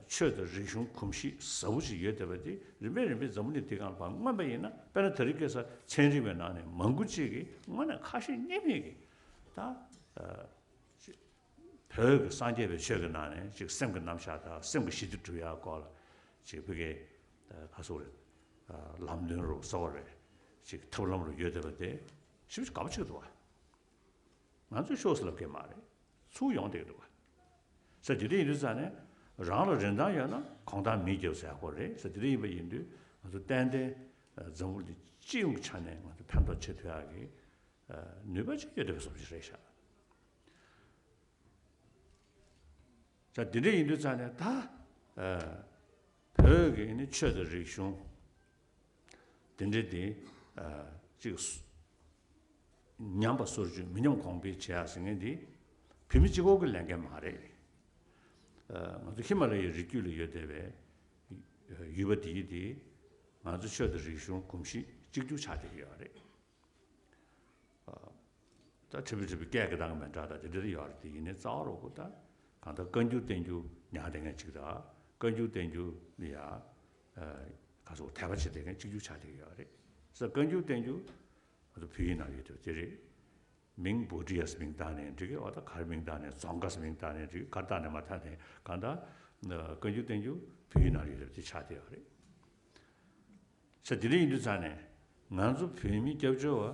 ཆོས་དང་རིག་གཞུང་གོམས་གཤིས་ཟབ་པོ་ཅིག་ཡོད་བསྡད་པ་དེ་རིམ་པས་རིམ་པས་འཛམ་བུ་གླིང་འདི་སྒང་ལ་ཕར་མངོན་པ་ཡིན་ན། དཔེར་ན་དེ་རིང་ཁ་སང་ཚན་རིག་པའི་ནང་ནས་མང་པོ་ཅིག་གིས་དངོས་གནས་ཁ་ཞེ་གཉིས་མེད་ཀྱིས་ད་བོད་ཀྱི་སངས་རྒྱས་པའི་ཆོས་ཀྱི་ནང་ནས་ཅིག་སེམས་ཀྱི་རྣམ་གཞག་དང་སེམས་ཀྱི་ཞི་བདེ་སྒྲུབ་ཡག་སྐོར་ལ་ཅིག་ཕ་གིའི་ཁ་སོགས་རེད། ལམ་སྟོན་རུ་སོགས་རེད། ཅིག་ཐབས་ལམ་རུ་ཡོད་བསྡད་པ་དེ་ཞེ་པོ་ཅིག་དགའ་པོ་ཅིག་འདུག་བ། ང་ཚོས་ཤོག་ཟེར་ལབ་མཁན་མ་རེད། ཚུར་ཡོང་བསྡད་ཀྱི་འདུག་བ། ས་དེ་འདྲ་ཡིན་དུས་ཙང་ནས་རང་ལ་རིན་ཐང་ཡོད་ན་གོང་ཐང་མི་རྒྱབ་ཟེར་ཡག་པོ་རེད། ས་དེ་འདྲ་ཡིན་པ་ཡིན་དུས་ང་ཚོ་ཏན་ཏན་འཛམ་བུ་གླིང་སྤྱི་ཡོངས་ཀྱི་ཆ་ནས་ང་ཚོ་ཕན་ཐོགས་བྱེད་ཐུབ་ཡག་གི་ནུས་པ་ཅིག་ཡོད་བསྡད་པའི་བཟོ་འདྲ་ཞིག་རེད་ཤག་ས་དེ་འདྲ་ཡིན་དུས་ཙང་ནས་ད་བོད་ཀྱི་ནི་ཆོས་དང་རིག་གཞུང་དེ་འདྲ་དེ་ཅིག་ཉམས་པ་སོར་ཆུད་མི་ཉམས་གོང་འཕེལ་བྱེད་ཡག་ཟེར་མཁན་འདི་བོད་མི་གཅིག་པོ་གི་ལས་འགན་མ་རེད། ང་ཚོ་ཧི་མ་ལ་ཡའི་རི་རྒྱུད་ལ་ཡོད་བསྡད་པའི་ཡུལ་པ་འདིའི་དེ་ང་ཚོ་ཆོས་དང་རིག་གཞུང་གོམས་གཤིས་གཅིག་གྱུར་ཆགས་བསྡད་ཀྱི་ཡོད་རེད། ད་ཁྲི་པི་ཁྲི་པི་སྐད་ཀྱི་གདངས་མི་འདྲ་ད་དེ་འདྲ་ཡོད་རེད། དེ་ཡིན་ནའི་རྩ་བ་རོ་གོ་ད་གང་ལྟར་བཀའ་འགྱུར་བསྟན་འགྱུར་ཉར་བསྡད་མཁན་གཅིག་དང་བཀའ་འགྱུར་བསྟན་འགྱུར་ལ་ཡ་ག་ཚོད་དད་པ་བྱེད་བསྡད་མཁན་གཅིག་གྱུར་ཆགས་བསྡད་ཀྱི་ཡོད་རེད། ས་བཀའ་འགྱུར་བསྟན་འགྱུར་ང་ཚོ་བོད་ཡིག་ནང་ཡོད་དུས་དེ་རེད། མིང་བོ་ཊི་ཡ་ཟེར་མིང་བཏགས་ནའི་འགྲིག་གི། འོ་ད་ག་རེ་མིང་བཏགས་ནའི་རྫོང་དཀར་ཟེར་མིང་བཏགས་ནའི་འགྲིག་གི། ག་རེ་བཏགས་ནའི་མ་བཏགས་ནའི་གང་ལྟར་བཀའ་འགྱུར་བསྟན་འགྱུར་བོད་ཡིག་ནང་ཡོད་དུས་དེ་ཆགས་བསྡད་ཡོད་རེད། ས་དེ་འདྲ་ཡིན་དུས་ཙང་ནས་ང་ཚོ་བོད་མི་སྐྱབས་བཅོལ་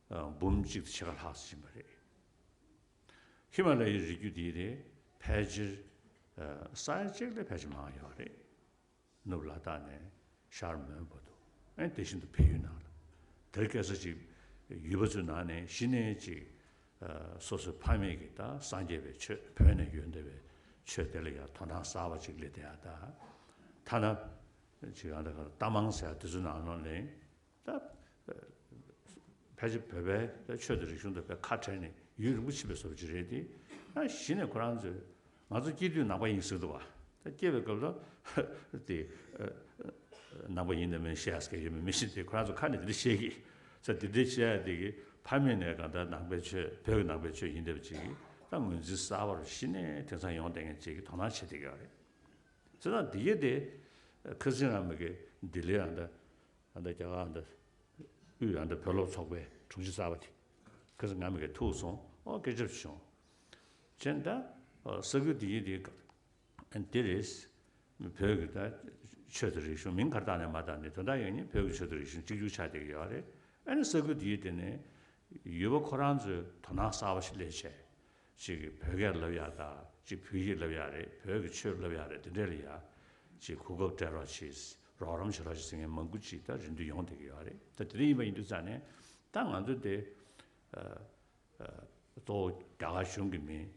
བ་འབུམ་གཅིག་དང་ཕྱེད་ཀ་ལྷག་ཙམ་ཕྱིན་པ་རེད། ཧི་མ་ལ་ཡའི་རི་རྒྱུད་འདི་རེད། ཕལ་ཆེར་ས་ཡ་གཅིག་ལས་ཕལ་ཆེར་མང་ཡོད་རེད། ནུབ་ལ་དྭགས་ནས་ཤར་མོན་བར་དུ། ཨེ་དེ་བཞིན་དུ་བལ་ཡུལ་ནང་ལ། དེར་སྐད་ཆ་ཅིག་ཡུལ་པ་ཚོའི་ནང་ནས་གཞི་ནས་ཅིག་སོ་སོའི་ཕ་མེས་ཀྱི་ད་སངས་རྒྱས་པའི་ཆོས་བོད་ནས་ཡོང་བསྡད་པའི་ཆོས་དེ་ལ་ཡང་དོ་སྣང་གསར་པ་ཅིག་སླེབས་བསྡད་ཡ། ད་ཐ་ན་ཅིག་ཨ་ད་ག་རྟ་མང་ཟེར་ཡ་དེ་ཚོའི་ནང་ལོགས་ནས་ད་ཕལ་ཆེར་བོད་པའི་ད་ཆོས་དང་རིག་གཞུང་དང་དཔེ་ཁ་བྲལ་ནས་ཡུན་རིང་པོ་ཕྱིན་པའི་བཟོ་འདྲ་ཅིག་རེད་དེ། ད་གཞི་ནས་ཁོ་རང་ཚོས་ང་ཚོ་སྐྱེས་དུས་ནང་པ་ཡིན་ཟེར་འདུག་བ། ད་སྐྱེས་པའི་སྐབས་ལ་དེ་ནང་པ་ཡིན་དང་མིན་བཤད་ཡ་སྐད་ཡོད་མེད་མི་ཤེས་ཏེ་ཁོ་རང་ཚོ་ཁ་ནས་དེ་འདྲ་བཤད་ཀྱི། ས་དེ་འདྲ་བཤད་ཡ་དེ་གི་ཕ་མེས་ནས་གང་ལྟར་ནང་པའི་ཆོས་བོད་ཀྱི་ནང་པའི་ཆོས་ཡིན་བསྡད་པ་ཅིག་གིས་ད་ངོས་འཛིན་གསར་པར་གཞི་ནས་དེང་སང་ཡོང་བསྡད་མཁན་ཅིག་གིས་དོ་སྣང་བྱེད་བསྡད་ཀྱི་ཡོད་རེད། བྱས་ཙང་འདི་གའི་དེ་ཁ་སང་རང་མི་གི་ལྡི་ལི་རང་ད་ཨ་ད་རྒྱ་གར་ཨ་ད་དབུས་ཨ་ད་བོད་སློབ་ཚོགས་པའི་དྲུང་ཆེ་གསར་པ་དེ་ཁ་སང་ང་མི་གི་ཐུག་སོང་། ཨོ་སྐད་ཆ་བྱུང་། བྱས་ད་ས་ཁུལ་འདི་གའི་དེ་ཨ་འདི་རེད། བོད་ཀྱི་ད་ཆོས་དང་རིག་གཞུང་མིང་ག་རེ་བཏགས་ནས་མ་བཏགས་ནས་དོན་དག་ཡོད་ནི་བོད་ཀྱི་ཆོས་དང་རིག་གཞུང་གཅིག་གྱུར་ཆགས་བསྡད་ཀྱི་ཡོད་རེད། ཨ་ནི་ས་ཁུལ་འདིའི་དེ་ནས་ཡུལ་པ་ཁོ་རང་ཚོའི་དོ་སྣང་གསར་པ་ཞིག་སླེབས་བྱས་ཅིག་གི་བོད་སྐད་ལབ་ཡག་དང་ཅིག་བོད་ཡིག་ལབ་ཡག་རེད། བོད་ཀྱི་ཆོས་ལབ་ཡག་རེད། དེ་འདྲ་ལ་ཡ་ཅིག་གོ་སྐབས་སྤྲད་རོགས་བྱེད། རོགས་རམ་བྱེད་རོགས་བྱེད་ཟེར་མཁན་མང་པོ་ཅིག་ད་རིམ་གྱིས་ཡོང་བསྡད་ཀྱི་ཡོད་རེད། ད་དེ་འདྲ་ཡིན་པ་ཡིན་དུས་ཙང་ནས་ད་ང་ཚོ་དེ་གཙོ་བོ་རྒྱ་གར་གཞུང་གི་མིང་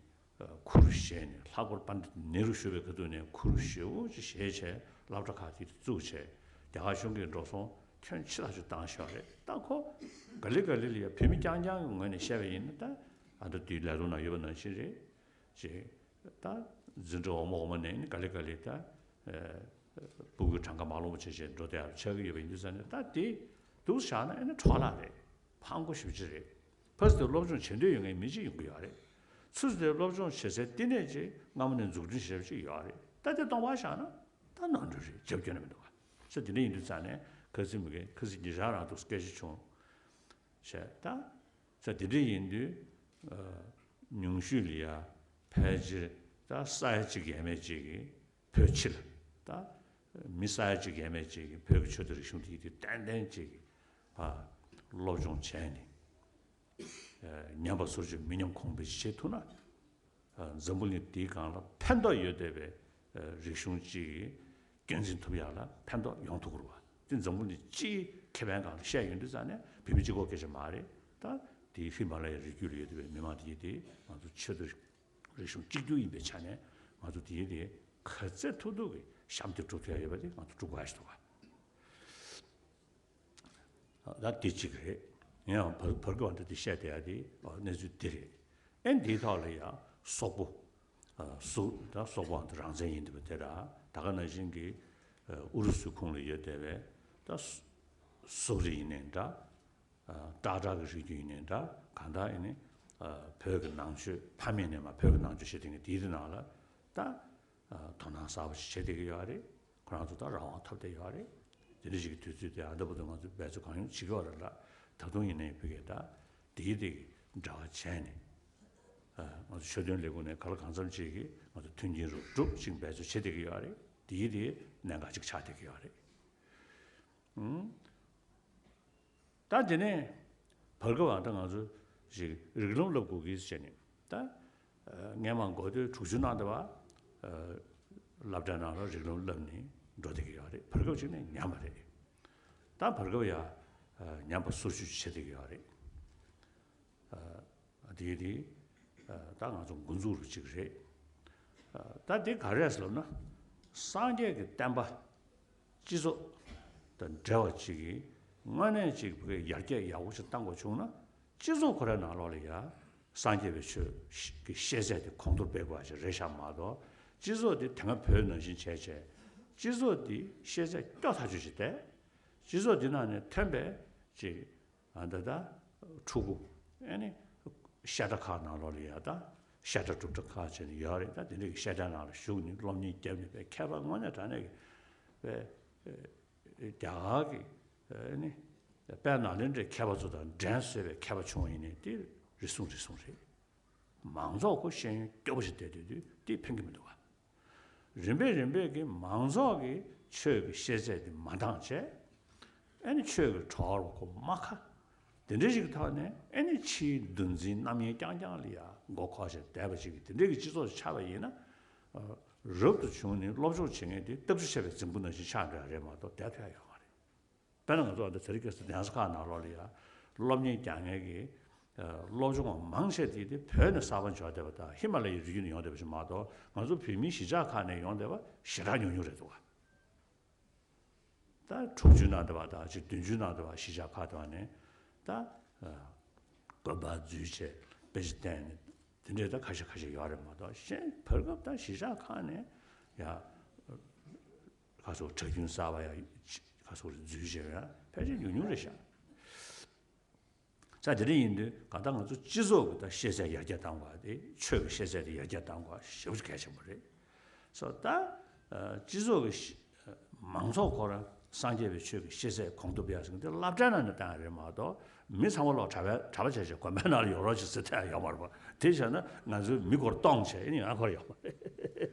ཁུར་བཞེས་ནས་ལྷག་པར་པཎྜི་ཏ་ནེ་རུ་བཞུགས་པའི་སྐབས་དུས་ནས་ཁུར་བཞེས་པོ་ཅིག་བཞེས་བྱས་སློབ་གྲྭ་ཁག་དེ་བཙུགས་བྱས་རྒྱ་གར་གཞུང་གིས་འགྲོ་སོང་ཁྱོན་ཆེ་ཐག་ཆོད་བཏང་བཞག་རེད། ད་ཁོ་ག་ལེ་ག་ལེ་ལ་ཡ་བོད་མི་རྐྱང་རྐྱང་གི་ངོས་ནས་བཤད་པ་ཡིན་ན་ད་ཨ་ད་དུས་ལས་རུང་ན་ཡོད་པ་ནང་བཞིན་རེད། ཅེས་ད་འཛིན་གྲྭ་འོག་མ་འོག་མ་ནས་ནི་ག་ལེ་ག་ལེ་ད་སྤུ་གུའི་གྲངས་ཀ་མ་ལོངས་པ་བྱས་བྱས་འགྲོ་བསྡད་ཡག་ཆགས་ཀྱི་ཡོད་པ་ཡིན་དུས་ཙང་ནས་ད་དེ་འདུག་བཞག་ན་ཨེ་ན་འཕྲོ་བརླག་རེད། ཕངས་པོ་ཞེ་པོ་ཅིག་རེད། ཕ་སི་ཏེ་སློབ་སྦྱོང་བྱེད་འདོད་ཡོད་མཁན་མི་གཅིག་ཡོང་གི་ཡོད་རེད། ཚུར་དེ་སློབ་སྦྱོང་བྱེད་སའི་བསྟི་གནས་ཅིག་སྔ་མོ་ནས་འཛུགས་སྐྲུན་བྱས་པ་ཅིག་ཡོད་རེད། ད་དེ་སྟོང་པ་བཞག་ན་ད་ནོར་འཁྲུལ་རེད། རྒྱབ་སྐྱོར་ནས་མི་འདུག་ག་ས་དེ་འདྲ་ཡིན་དུས་ཙང་ནས་ཁ་སང་མི་གི་ཁ་སང་ཉི་ཤར་རང་འདུག་སྐད་ཆ་བྱུང་བྱས་ད། ས་དེ་འདྲ་ཡིན་དུས་ཉུང་ཤོས་ལ་ཡ་ཕལ་ཆེར་ད་ས་ཡ་གཅིག་ཡས་མས་ཅིག་གིས་བོད་ཕྱི་ལ་ད་ མི་ས་ཡ་གཅིག་ཡས་མས་ཅིག་གིས་བོད་ཀྱི་ཆོས་དང་རིག་གཞུང་དེ་དེ་ཏན་ཏན་ཅིག་ཕར་སློབ་སྦྱོང་བྱས་ནས། ཉམས་པ་སོར་ཆུད་མི་ཉམས་གོང་འཕེལ་བྱེད་ཐུབ་ན། འཛམ་བུ་གླིང་འདིའི་སྒང་ལ་ཕན་ཐོགས་ཡོད་བསྡད་པའི་རིག་གཞུང་གཅིག་གི་རྒྱུན་འཛིན་ཐུབ་ཡག་ལ་ཕན་ཐོགས་ཡོང་ཐུབ་ཀྱི་རེད་བ། དེ་འཛམ་བུ་གླིང་སྤྱིའི་ཁེ་ཕན་སྒང་ལ་བཤད་ཡོང་དུས་ཙང་ནས་བོད་མི་གཅིག་པོ་སྐད་ཆ་མ་རེད། ད་དེའི་ཧི་མ་ལ་ཡའི་རི་རྒྱུད་ལ་ཡོད་བསྡད་པའི་མི་མང་དེ་དེ་ང་ཚོ་ཆོས་དང་རིག་གཞུང་གཅིག་གྱུར་ཡིན་པའི་ཆ་ནས་ང་ཚོ་དེའི་དེ་ག་ཚད་ཐུབ་ཐུབ་ཀྱི་ཞབས་འདེགས་སྒྲུབ་ཐུབ་ཡག་ཡོད་པ་དེ་ང་ཚོ་སྒྲུབ་དགོས་ཡག་ཞིག་འདུག་བ། ད་དེ་གཅིག་རེད། ཡང་བར་བར་སྐབས་འདི་དེ་བཤད་བསྡད་ཡ་དེ་གནས་ཚུལ་འདི་རེད། ཨེ་འདིའི་ཐོག་ལ་ཡང་སོག་པོ། སུ་ད་སོག་པོའང་དེ་རང་བཙན་ཡིན་འདུག་པ་དེ་ར་ད་ག་ནང་བཞིན་གྱི་ཨུ་རུ་སུའི་ཁོངས་ལ་ཡོད་བསྡད་པའི་ད་སུ་སུག་རི་ཡིན་ནའི་འདྲ། སྐྲག་སྐྲག་གི་རིགས་རྒྱུད་ཡིན་ནའི་འདྲ། གང་ལྟར་ཡིན་ནའི་བོད་ཀྱི་ནང་ཆོས་ཕ་མེས་ནས་མ་བོད་ཀྱི་ནང་ཆོས་བཤད་དེ་ནས་དེའི་ནང་ལ་ད། དོ་སྣང་གསར་པ་ཞིག་བྱེད་བསྡད་ཀྱི་ཡོད་རེད། ཁོ་རང་ཚོ་ད་རང་དབང་ཐོབ་བསྡད་ཡོད་རེད། དེ་འདྲ་ཞིག་གི་དུས་ཚོད་དེ་ཨ་འདྲ་པོ་དུ་ང་ཚོ་འབད་རྩོལ་གང་ཡོང་བྱེད་ཀྱི་ཡོད་རེད་ལ། ད་དུང་ཡིན་ནའི་བོད་སྐད་ད་དེའི་དེ་གི་འབྲེལ་བ་བྱས་ནས། ང་ཚོ་ཆོས་དོན་ལས་ཁུངས་ནས་ག་ལ་གང་འཚམ་ཅིག་གིས་ང་ཚོ་མཐུན་རྐྱེན་རུ་སྒྲུབ་ཅིག་འབད་རྩོལ་བྱེད་བསྡད་ཀྱི་ཡོད་རེད། དེའི་དེ་གནད་འགག་ཅིག་ཆགས་བསྡད་ཀྱི་ཡོད་རེད། ད་དེ་ནས་བར་སྐབས་ཨ་ད་ང་ཚོ་ཞིག་རིགས་ལམ་བསླབ་དགོས་ཀྱི་ཟེར་ནས་ད། སྔས་མ་འགོ་སྟོད་དྲུག་ཅུ་ནང་དུ་བ། སློབ་གྲྭའི་ནང་ལ་རིགས་ལམ་བསླབ་ནས་འགྲོ་བསྡད་ཀྱི་ཡོད་རེད། བར་སྐབས་ཅིག་ནས་ཉམས་པ་རེད། ད་བར་སྐབས་ཡ། ཉམས་པ་སོར་ཆུད་བྱེད་བསྡད་ཀྱི་ཡོད་རེད། དེ་དེ། ད་ང་ཚོ་འགོ་འཛུགས་རུ་ཅིག་རེད། ད་དེ་ག་རེ་རེད་ཟེར་ལབ་ན། སངས་རྒྱས་ཀྱི་བསྟན་པ། སྤྱི་ཚོགས་དང་འབྲེལ་བ་ཅིག་གིས་དངོས་གནས་ཅིག་བོད་ཡར་རྒྱས་ཡག་པོ་ཅིག་བཏང་དགོས་བྱུང་ན། སྤྱི་ཚོགས་ཁོ་རའི་ནང་ལོགས་ལ་ཡ། སངས་རྒྱས་པའི་ཆོས་ཀྱི་ཤེས་ཚད་དེ་གོང་མཐོར་སྤེལ་དགོས་པ་ཅིག་རེད་ཤག་མ་གཏོགས། སྤྱི་ཚོགས་དེ་དེ་སྔ་བོད་ནང་བཞིན་བྱས་བྱས། སྤྱི་ཚོགས་དེ་ཤེས་ཚད་སྐྱོ་ཐག་ཆོད་ཅིག་བསྡད། སྤྱི་ཚོགས་དེ་ནང་ནས་ཐོན་པའི་ཅིག་ཨ་ད་ད། ཕྲུ་གུ། ཨེ་ནི། བཤད་གྲྭ་ཁག་ནང་ལོགས་ལ་ཡ་ད། བཤད་གྲྭ་སྒྲུབ་གྲྭ་ཁག་བྱས་ནས་ཡོད་རེད། ད་དེ་འདྲ་གི་བཤད་གྲྭ་ནང་ལ་ཞུགས་ནས་སློབ་གཉེར་བརྒྱབ་ནས་པའི་མཁས་པ་དངོས་གནས་དྲང་གནས་ཀྱི་པའི་རྒྱ་གར་གྱི་ཨེ་ནི་དཔལ་ནཱ་ལེནྡྲའི་མཁས་པ་ཚོ་དང་འགྲན་བཟོད་པའི་མཁས་པ་བྱུང་བ་ཡིན་ནའི་དེ་རེ་ཟུང་རེ་ཟུང་རེད། མང་ཚོགས་ཁོ་ཤེས་ཡོན་སྐྱོ་པོ་ཞིག་བསྡད་དུས་དུས་དེ་ཕན་གྱི་མི་འདུག་བ། རིམ་པས་རིམ་པས་ཀྱི་མང་ཚོགས་ཀྱི་ཆོས་ཀྱི་ཤེས་ཚད་དེ་མ་འདང་བྱས། ཨེ་ནི་ཆོས་ཀྱི་གྲོགས་པོ་ཁོ་མ་ཁ། དེ་འདྲ་ཞིག་གི་ཐོག་ནས་ཨེ་ནི་ཕྱིའི་འདུ་འཛིའི་རྣམ་གཡེང་རྐྱང་རྐྱང་ལ་ཡ་མགོ་འཁོར་བྱས་བསྡད་པ་ཞིག་གི་དེ་འདྲ་གི་སྤྱི་ཚོགས་ཤིག་ཆགས་པ་ཡིན་ན། རབ་ཏུ་བྱུང་ནས་སློབ་སྦྱོང་བྱེད་མཁན་དེ་སྟབས་བཅུ་ཆད་པའི་རྫིང་བུ་ནང་བཞིན་ཆགས་འགྲོ་ཡ་རེད་མ་གཏོགས་བསྡད་ཐུབ་ཡ་ཡོད་མ་རེད། དཔེར་ན་ང་ཚོ་ཨ་ད་ཚ་རིག་གེ་སར་གདན་ས་ཁག་ནང་ལོགས་ལ་ཡ་སློབ་གཉེར་རྒྱག་མཁན་གྱི་སློབ་སྦྱོང་བ་མང་ཆེ་དེ་དེ་བོད་ནས་གསར་པ་འབྱོར་བསྡད་པ་དང་ཧི་མ་ལ་ཡའི་རི་རྒྱུད་ནས་ཡོང་བསྡད་པ་ཞིག་མ་གཏོགས། ང་ཚོ་བོད་མིའི་གཞིས་ཆགས་ཁག་ནས་ཡོང་བསྡད་པ་ཞེ་དྲག་ཉུང་ཉུང་རེད་འདུག་ག་ད་དྲུག་ཅུའི་ནང་དུ་བ་དང་ཅིག་བདུན་ཅུའི་ནང་དུ་བ་གཞིས་ཆགས་ཁག་དུ་བ་ནས་ད་དགོན་པ་འཛུལ་བྱས་དཔེ་ཆ་བསྟན་ནས་དེ་འདྲས་ད་ཁ་ཤས་ཁ་ཤས་ཡོད་རེད་མ་གཏོགས། གཞན་བར་སྐབས་ད་གཞིས་ཆགས་ཁག་ནས་ཡ། ཁ་སོགས་གྲྭ་རྒྱུན་གསར་པ་ཡང་ཁ་སོགས་འཛུལ་བྱས་ཡང་ཕལ་ཆེར་ཉུང་ཉུང་རེད་ཤག་ས་དེ་འདྲ་ཡིན་དུས་གང་ལྟར་ང་ཚོ་སྤྱི་ཚོགས་ཀྱི་ད་ཤེས་ཚད་ཡར་རྒྱས་གཏང་དགོས་དེ། ཆོས་ཀྱི་ཤེས་ཚད་དེ་ཡར་རྒྱས་གཏང་དགོས་ཞེ་པོ་ཅིག་གལ་ཆེན་པོ་རེད། སོ་ད་སྤྱི་ཚོགས་ཀྱི་མང་ཚོགས་ཁོ་རང་སངས་རྒྱས་པའི་ཆོས་ཀྱི་ཤེས་ཚད་གོང་དུ་སྤེལ་ཡག་ཟེར་མཁན་དེ་སློབ་གྲྭའི་ནང་ནས་བཏང་ཡག་རེད་མ་གཏོགས། མི་ཚང་མ་ལོག་གྲྭ་པའི་གྲྭ་པ་བྱས་བྱས་དགོན་པའི་ནང་ལ་ཡོད་རོགས་ཅིག་ཟེར་ཐལ་ཡོད་མ་རེད་པ། དེ་བྱས་ན་ང་ཚོའི་མི་སྐོར་སྟོང་བྱས་ཡིན་ཡང་ཁོར་ཡོད་མ་རེད།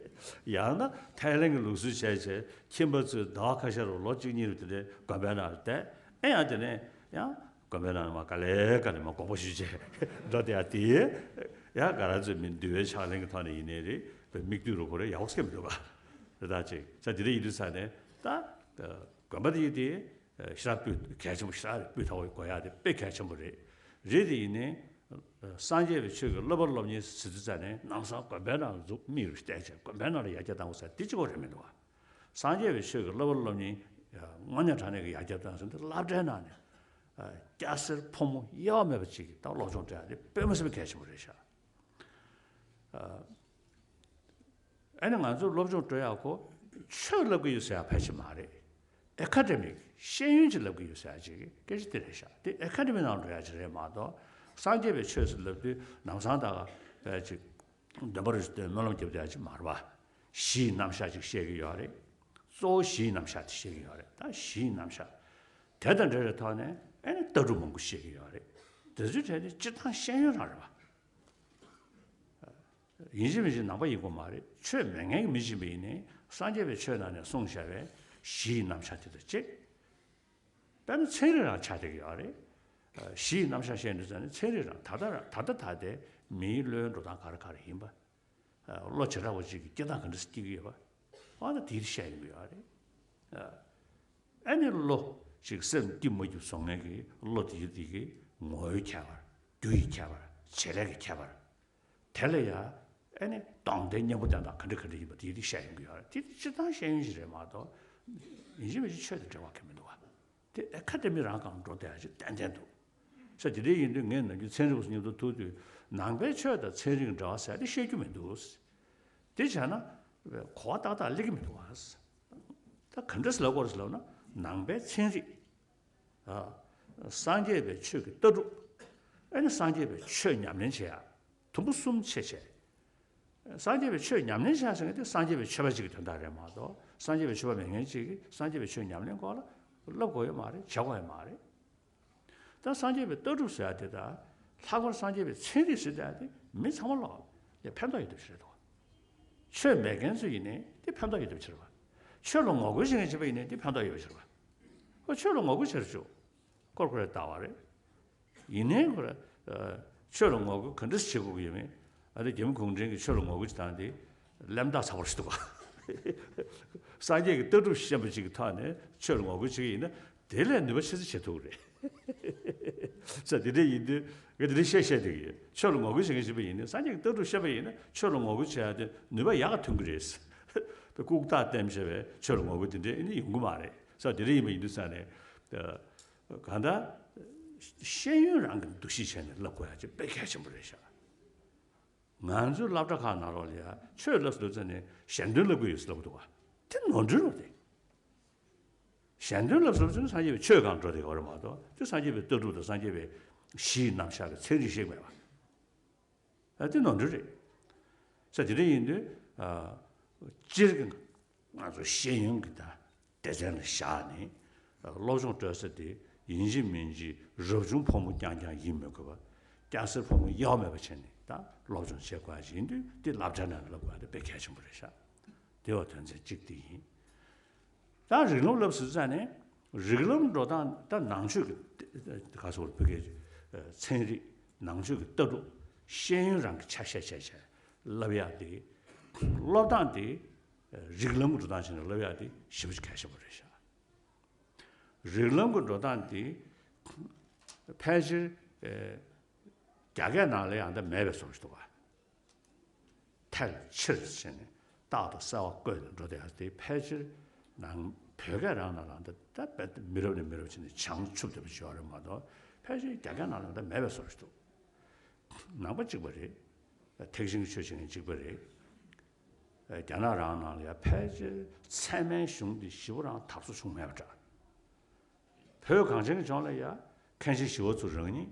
ཡང་ན་ཐའི་ལན་གྱི་ལུགས་སྲོལ་བྱས་བྱས་ཁྱིམ་པ་ཚོས་ཟླ་བ་ཁ་ཤས་རུ་ལོ་གཅིག་གཉིས་རུ་དེ་འདྲའི་དགོན་པའི་ནང་ལ་བསྡད། ཨེ་ཡང་དེ་ནས་ཡང་དགོན་པའི་ནང་ལ་མ་དཀའ་ལས་དཀའ་ལས་མ་དགོངས་པ་ཞུས་བྱས་འགྲོ་བསྡད་ཡ་དེ། ཡང་ག་རང་ཚོའི་མི་འདུལ་བའི་ཕྱག་ལེན་གྱི་ཐོག་ནས་ཡིན་ནའི་རེད། དཔེ་མིག་ལྟོས་རུ་ཁོ་རེ་ཡག་པོ་སྐྱེ་མི་འདུག་ག་དེ་དག་ཅིག་ས་དེ་འདྲ་ཡིན་དུས་ས་ནས་ད། དགོན་པ་དེ་ཡིན་ཏེ། ཞེ་དྲག་སྤུས་གལ་ཆེན་པོ་ཞེ་དྲག་རེད། སྤུས་དག་པོ་དགོས་ཡ་དེ་དཔེ་གལ་ཆེན་པོ་རེད། རེད་དེ་ཡིན་ནའི། སངས་རྒྱས་པའི་ཆོས་ཀྱི་བསླབ་པ་སློབ་གཉེར་ཟེར་དུས་ཙ་ནས་ལམ་སང་དགོན་པའི་ནང་ལ་འཛུགས་མི་རུ་བལྟས་བྱས་དགོན་པའི་ནང་ལ་ཡར་རྒྱས་གཏང་དགོས་ས་དེ་གཅིག་པོ་རེད་མི་འདུག་ག་སངས་རྒྱས་པའི་ཆོས་ཀྱི་བསླབ་པ་སློབ་གཉེར་དངོས་གནས་དྲང་གནས་ཀྱི་ཡར་རྒྱས་གཏང་ཟེར་དུས་སློབ་གྲྭའི་ནང་ནས་སྐྱ་སེར་ཕོ་མོ་དབྱེ་བ་མེད་པ་ཅིག་གིས་ད་སློབ་སྦྱོང་སྤྲད་ཡ་དེ་དཔེ་མི་སྲིད་པའི་གལ་ཆེན་པོ་རེད་ཤག་ཨ་ནི་ང་ཚོས་སློབ་སྦྱོང་སྤྲོད་ཡག་ཁོ་ཆོས་བསླབ་ཀྱི་ཡོད་ཟེར་ཡག་ཕལ་ཆེར་མ་རེད། ཨེ་ཁ་ཌེ་མིག་ཤེས་ཡོན་ཅིག་བསླབ་ཀྱི་ཡོད་ཟེར་ཡག་ཅིག་སྐད་ཆ་དེ་རེད་ཤག་དེ་ཨེ་ཁ་ཌེ་མིག་ནང་འགྲོ་ཡག་ཅིག་རེད་མ་གཏོགས། སངས་རྒྱས་པའི་ཆོས་ཟེར་ལབ་དུས་ལམ་སང་ད་ག་ཅིག་འདོན་པ་རེ་ཞིག་སྟོན། སྨོན་ལམ་རྒྱབ་བསྡད་ཡག་ཅིག་མ་རེད་པ། གཞིའི་རྣམ་གཞག་ཅིག་བཤད་ཀྱི་ཡོད་རེད། གཙོ་བོ་གཞིའི་རྣམ་གཞག་དེ་བཤད་ཀྱི་ཡོད་རེད། ད་གཞིའི་རྣམ་གཞག་དེ་དང་འབྲེལ་བའི་ཐོག་ནས་ཨེ་ནི་ལྟ་གྲུབ་མང་པོ་བཤད་ཀྱི་ཡོད་རེད། དེ་ཚོའི་གྲས་དེ་སྤྱིར་བཏང་ཤེས་ཡོན་རང་རེད་པ། ཡིན་གཅིག་མིན་གཅིག་ནང་པ་ཡིན་དགོས་མ་རེད། ཆོས་མེད་མཁན་གྱི་མི་ཡིན་པ་ཡིན་ནའི་སངས་རྒྱས་པའི་ཆོས་ནང་ནས་གསུངས་བཞག་པའི་ གཞི་ཡི་རྣམ་གཞག་དེ་དང་གཅིག་དཔེར་ན་ཚན་རིག་རང་ཆགས་བསྡད་ཀྱི་ཡོད་རེད། གཞི་ཡི་རྣམ་གཞག་བཤད་འདུག་ཟེར་ནས་ཚན་རིག་རང་ད་ལྟ་རང་ད་ལྟ་ད་ལྟའི་མིའི་བློའི་འགྲོ་སྟངས་ག་རེ་ག་རེ་ཡིན་པ། བློ་བྱེ་བྲག་པ་ཅིག་གི་སྐྱེ་སྟངས་ག་འདྲ་སྐྱེ་གི་ཡོད་པ། ཨ་ན་དེའི་བཤད་ཡོང་གི་ཡོད་རེད། ཨ་ནི་བློ་ཅིག་སེམས་སྐྱིད་མ་སྐྱིད་བཟོ་མཁན་གྱི་བློ་དེ་དེ་གི་ངོ་བོའི་ཁྱད་པར། རྒྱུ་ཡི་ཁྱད་པར། བྱེད་ལས་ཀྱི་ཁྱད་པར། དེ་ལ་ཡང་ཨ་ནི་སྟོང་པའི་གཉེན་པོ་དེ་དག་ག་འདྲ་ག་འདྲ་ཡིན་པ་དེ་དེ་བཤད་ཡོང་གི་ཡོད་རེད། དེ་དེ་སྤྱིར་བཏང་བཤད་ཡོང་ཞིག་རེད་མ་གཏོགས། ཡིན་གཅིག་མིན་གཅིག་ཆོས་དང་འབྲེལ་བ་གང་ཡང་མི་འདུག་བ། དེ་ཨེ་ཁ་དེ་མི་རང་གང་འགྲོ་བསྡད་ཡ་ཅིག་ཏན་ཏན་འདུག་ས་དེ་འདྲ་ཡིན་དུས་ངས་ནམ་རྒྱུན་ཚན་རིག་པ་ཚོ་མཉམ་དུ་ཐུག་དུས་ནང་པའི་ཆོས་དང་ཚན་རིག་འབྲེལ་བ་ཟེར་དེ་བཤད་རྒྱུ་མི་འདུག་དེ་བྱས་ན་གོ་བ་ཏག་ཏག་སླེབས་ཀྱི་མི་འདུག་བ། ད་ག་འདྲ་ཟེར་ལབ་དགོས་རེད་ཟེར་ལབ་ན་ནང་པའི་ཚན་རིག་ཨ། སངས་རྒྱས་པའི་ཆོས་ཀྱི་ལྟ་གྲུབ། ཨ་ནི་སངས་རྒྱས་པའི་ཆོས་ཉམས་ལེན་བྱེད་ཡ། དུམ་བུ་གསུམ་ཕྱེ་བྱས། སངས་རྒྱས་པའི་ཆོས་ཉམས་ལེན་བྱེད་ཟེར་མཁན་དེ་སངས་རྒྱས་པའི་ཆོས་པ་གཅིག་གི་དོན་དག་རེད་མ་གཏོགས་སངས་རྒྱས་པའི་ཆོས་པ་མེད་མཁན་གཅིག་གིས་སངས་རྒྱས་པའི་ཆོས་ཉམས་ལེན་སྐོར་ལ་བསླབ་དགོས་ཡོད་མ་རེད། བྱེད་དགོས་ཡོད་མ་རེད། ད་སངས་རྒྱས་པའི་ལྟ་གྲུབ་ཟེར་ཡ་དེ་དང་། ལྷག་པར་སངས་རྒྱས་པའི་ཚན་རིག་ཟེར་ཡ་དེ་མི་ཚང་མ་ལ་ཡ་ཕན་ཐོགས་ཡོད་བསྡད་པ་ཞིག་རེད་དོ། ཆོས་མེད་མཁན་ཚོ་ཡིན་ནའི་དེ་ཕན་ཐོགས་ཡོད་བསྡད་པ་ཞིག་རེད་པ། ཆོས་ལ་ངོ་རྒོལ་བྱེད་མཁན་བྱེད་པ་ཡིན་ནའི་དེ་ཕན་ཐོགས་ཡོད་པ་ཞིག་རེད་པ། ཁོ་ཆོས་ལ་ངོ་རྒོལ་བྱེད་རེད་ཆོག་ཁོར་ཁོ་རེ་ལྟ་བ་རེད། ཡིན་ནའི་ཁོ་ར། ཆོས་ལ་ངོ་རྒོལ་ག་འདྲ་བྱེད་དགོས་ཀྱི་ཡོད་མེད། ཨ་ནི་རྒྱ་མི་གུང་ཁྲན་གྱིས་ཆོས་ལ་ངོ་རྒོལ་བྱེད་སྟངས་དེ་གླེན་རྟགས་ཚ་པོ་ཞིག་འདུག་ག་སངས་རྒྱས་ཀྱི་ལྟ་གྲུབ་ཤེས་པ་ཅིག་གི་ཐོག་ནས་ཆོས་ལ་ངོ་རྒོལ་བྱེད་ཀྱི་ཡིན་ན་དེ་ལས་ནུས་པ་ཆེ་ཙམ་བྱེད་ཐུབ་ཀྱི་རེད། ས་དེ་འདྲ་ཡིན་དུས་ངས་དེ་འདྲ་བཤད་བཤད་བསྡད་ཀྱི་ཡོད། ཆོས་ལ་ངོ་རྒོལ་བྱེད་མཁན་ཞིག་པ་ཡིན་ན་སངས་རྒྱས་ཀྱི་ལྟ་གྲུབ་ཤེས་པ་ཡིན་ན་ཆོས་ལ་ངོ་རྒོལ་བྱེད་ཡ་དེ་ནུས་པ་ཡག་ག་ཐོན་གྱི་རེད། ལྐུགས་རྟགས་བསྟན་བྱས་པའི་ཆོས་ལ་ངོ་རྒོལ་དེ་འདྲ་ཨ་ནི་ཡོང་གི་མ་རེད། ས་དེ་འདྲ་ཡིན་པ་ཡིན་དུས་ས་ནས། གང་ལྟར། ཤེས་ཡོན་རང་གི་འདུ་ཤེས་བྱས་ནས་བསླབ་དགོས་ཡ་ཅིག་དཔེ་གལ་ཆེན་པོ་རེད་ཤག་ང་ཚོའི་སློབ་གྲྭ་ཁག་ནང་ལོགས་ལ་ཡ་ཆོས་བསླབ་སློབ་ཚན་ནས་གཞན་དོན་བསླབ་ཀྱི་ཡོད་ཟེར་ལབ་ཀྱི་འདུག་བ། དེ་ནོར་འཁྲུལ་རེད་དེ། གཞན་དོན་བསླབ་སློབ་ཚན་ནི་སངས་རྒྱས་པའི་ཆོས་སྒང་འགྲོ་བསྡད་ཡོད་རེད་མ་གཏོགས་དེ་སངས་རྒྱས་པའི་ལྟ་གྲུབ་དང་སངས་རྒྱས་པའི་གཞི་ཡི་རྣམ་གཞག་གི་ཚན་རིག་ཤེས་མེད་པ། ཨ་དེ་ནོར་འཁྲུལ་རེད། ས་དེ་འདྲ་ཡིན་དུས། ཨ། སྤྱིར་གྱི་ང་ཚོ་ཤེས་ཡོན་གྱི་ད་སྡེ་ཚན་ལ་བཞག་ནས། སློབ་སྦྱོང་སྤྲོད་ས་དེ་ཡིན་གཅིག་མིན་གཅིག་རབ་བྱུང་ཕོ་མོ་རྐྱང་རྐྱང་ཡིན་མི་དགོས་པ། སྐྱ་སེར་ཕོ་མོ་དབྱེ་བ་མེད་པ་བྱས་ནས་ད་སློབ་སྦྱོང་བྱེད་དགོས་ཡ་ཞིག་ཡིན་དུས་དེ་སློབ་གྲྭ་ནང་ལ་བསླབ་དགོས་ཡ་དེ་དཔེ་གལ་ཆེན་པོ་རེད་ཤག་དེ་བ་དོན་ཚན་གཅིག་དེ་ཡིན། ད་རིགས་ལམ་བསླབ་ཟེར་ཙང་ནས་རིགས་ལམ་འགྲོ་སྟངས་ད་ནང་ཆོས་ཀྱི་ག་སོགས་བོད་སྐད་ཚན་རིག་ནང་ཆོས་ཀྱི་ལྟ་གྲུབ་ཤེས་ཡོན་རང་གི་ཆ་ཤས་བྱས་བྱས་བསླབ་ཡག་དེ་བསླབ་སྟངས་དེ་རིགས་ལམ་གྱི་འགྲོ་སྟངས་བྱས་ནས་བསླབ་ཡག་དེ་ཞེ་པོ་ཅིག་གལ་ཆེན་པོ་རེད་ཤག་རིགས་ལམ་གྱི་འགྲོ་སྟངས་དེ་ཕལ་ཆེར་རྒྱ་སྐད་ནང་ལ་ཡང་ད་མེད་པའི་བཟོ་ཞིག་འདུག་བ། ཐལ་ཕྱིར་ཕྱིན་ནས་རྟགས་དང་གསལ་བ་བཀོད་ནས་འགྲོ་བསྡད་ཡ་དེ་ཕལ་ཆེར་ནང་བོད་སྐད་རང་ནང་ལ་ད་ད་རྦད་དེ་མི་རབས་ནས་མི་རབས་ཕྱིན་ནས་བྱང་ཆུབ་བསྟན་པ་ཞིག་ཡོད་རེད་མ་གཏོགས་ཕལ་ཆེར་རྒྱ་སྐད་ནང་ལ་ད་མེད་པའི་བཟོ་ཞིག་འདུག་ནང་པ་གཅིག་པ་རེད། ཐེག་ཆེན་གྱི་ཆོས་བྱེད་མཁན་གཅིག་པ་རེད། རྒྱ་ནག་རང་ནང་ལ་ཡ་ཕལ་ཆེར་ཚད་མའི་གཞུང་འདི་ཞེ་པོ་རང་དར་སོ་བྱུང་མེད་པ་འདྲ། བོད་གངས་ཅན་གྱི་ལྗོངས་ལ་ཡ་མཁན་ཆེན་ཞི་བ་འཚོ་རང་ཉིད་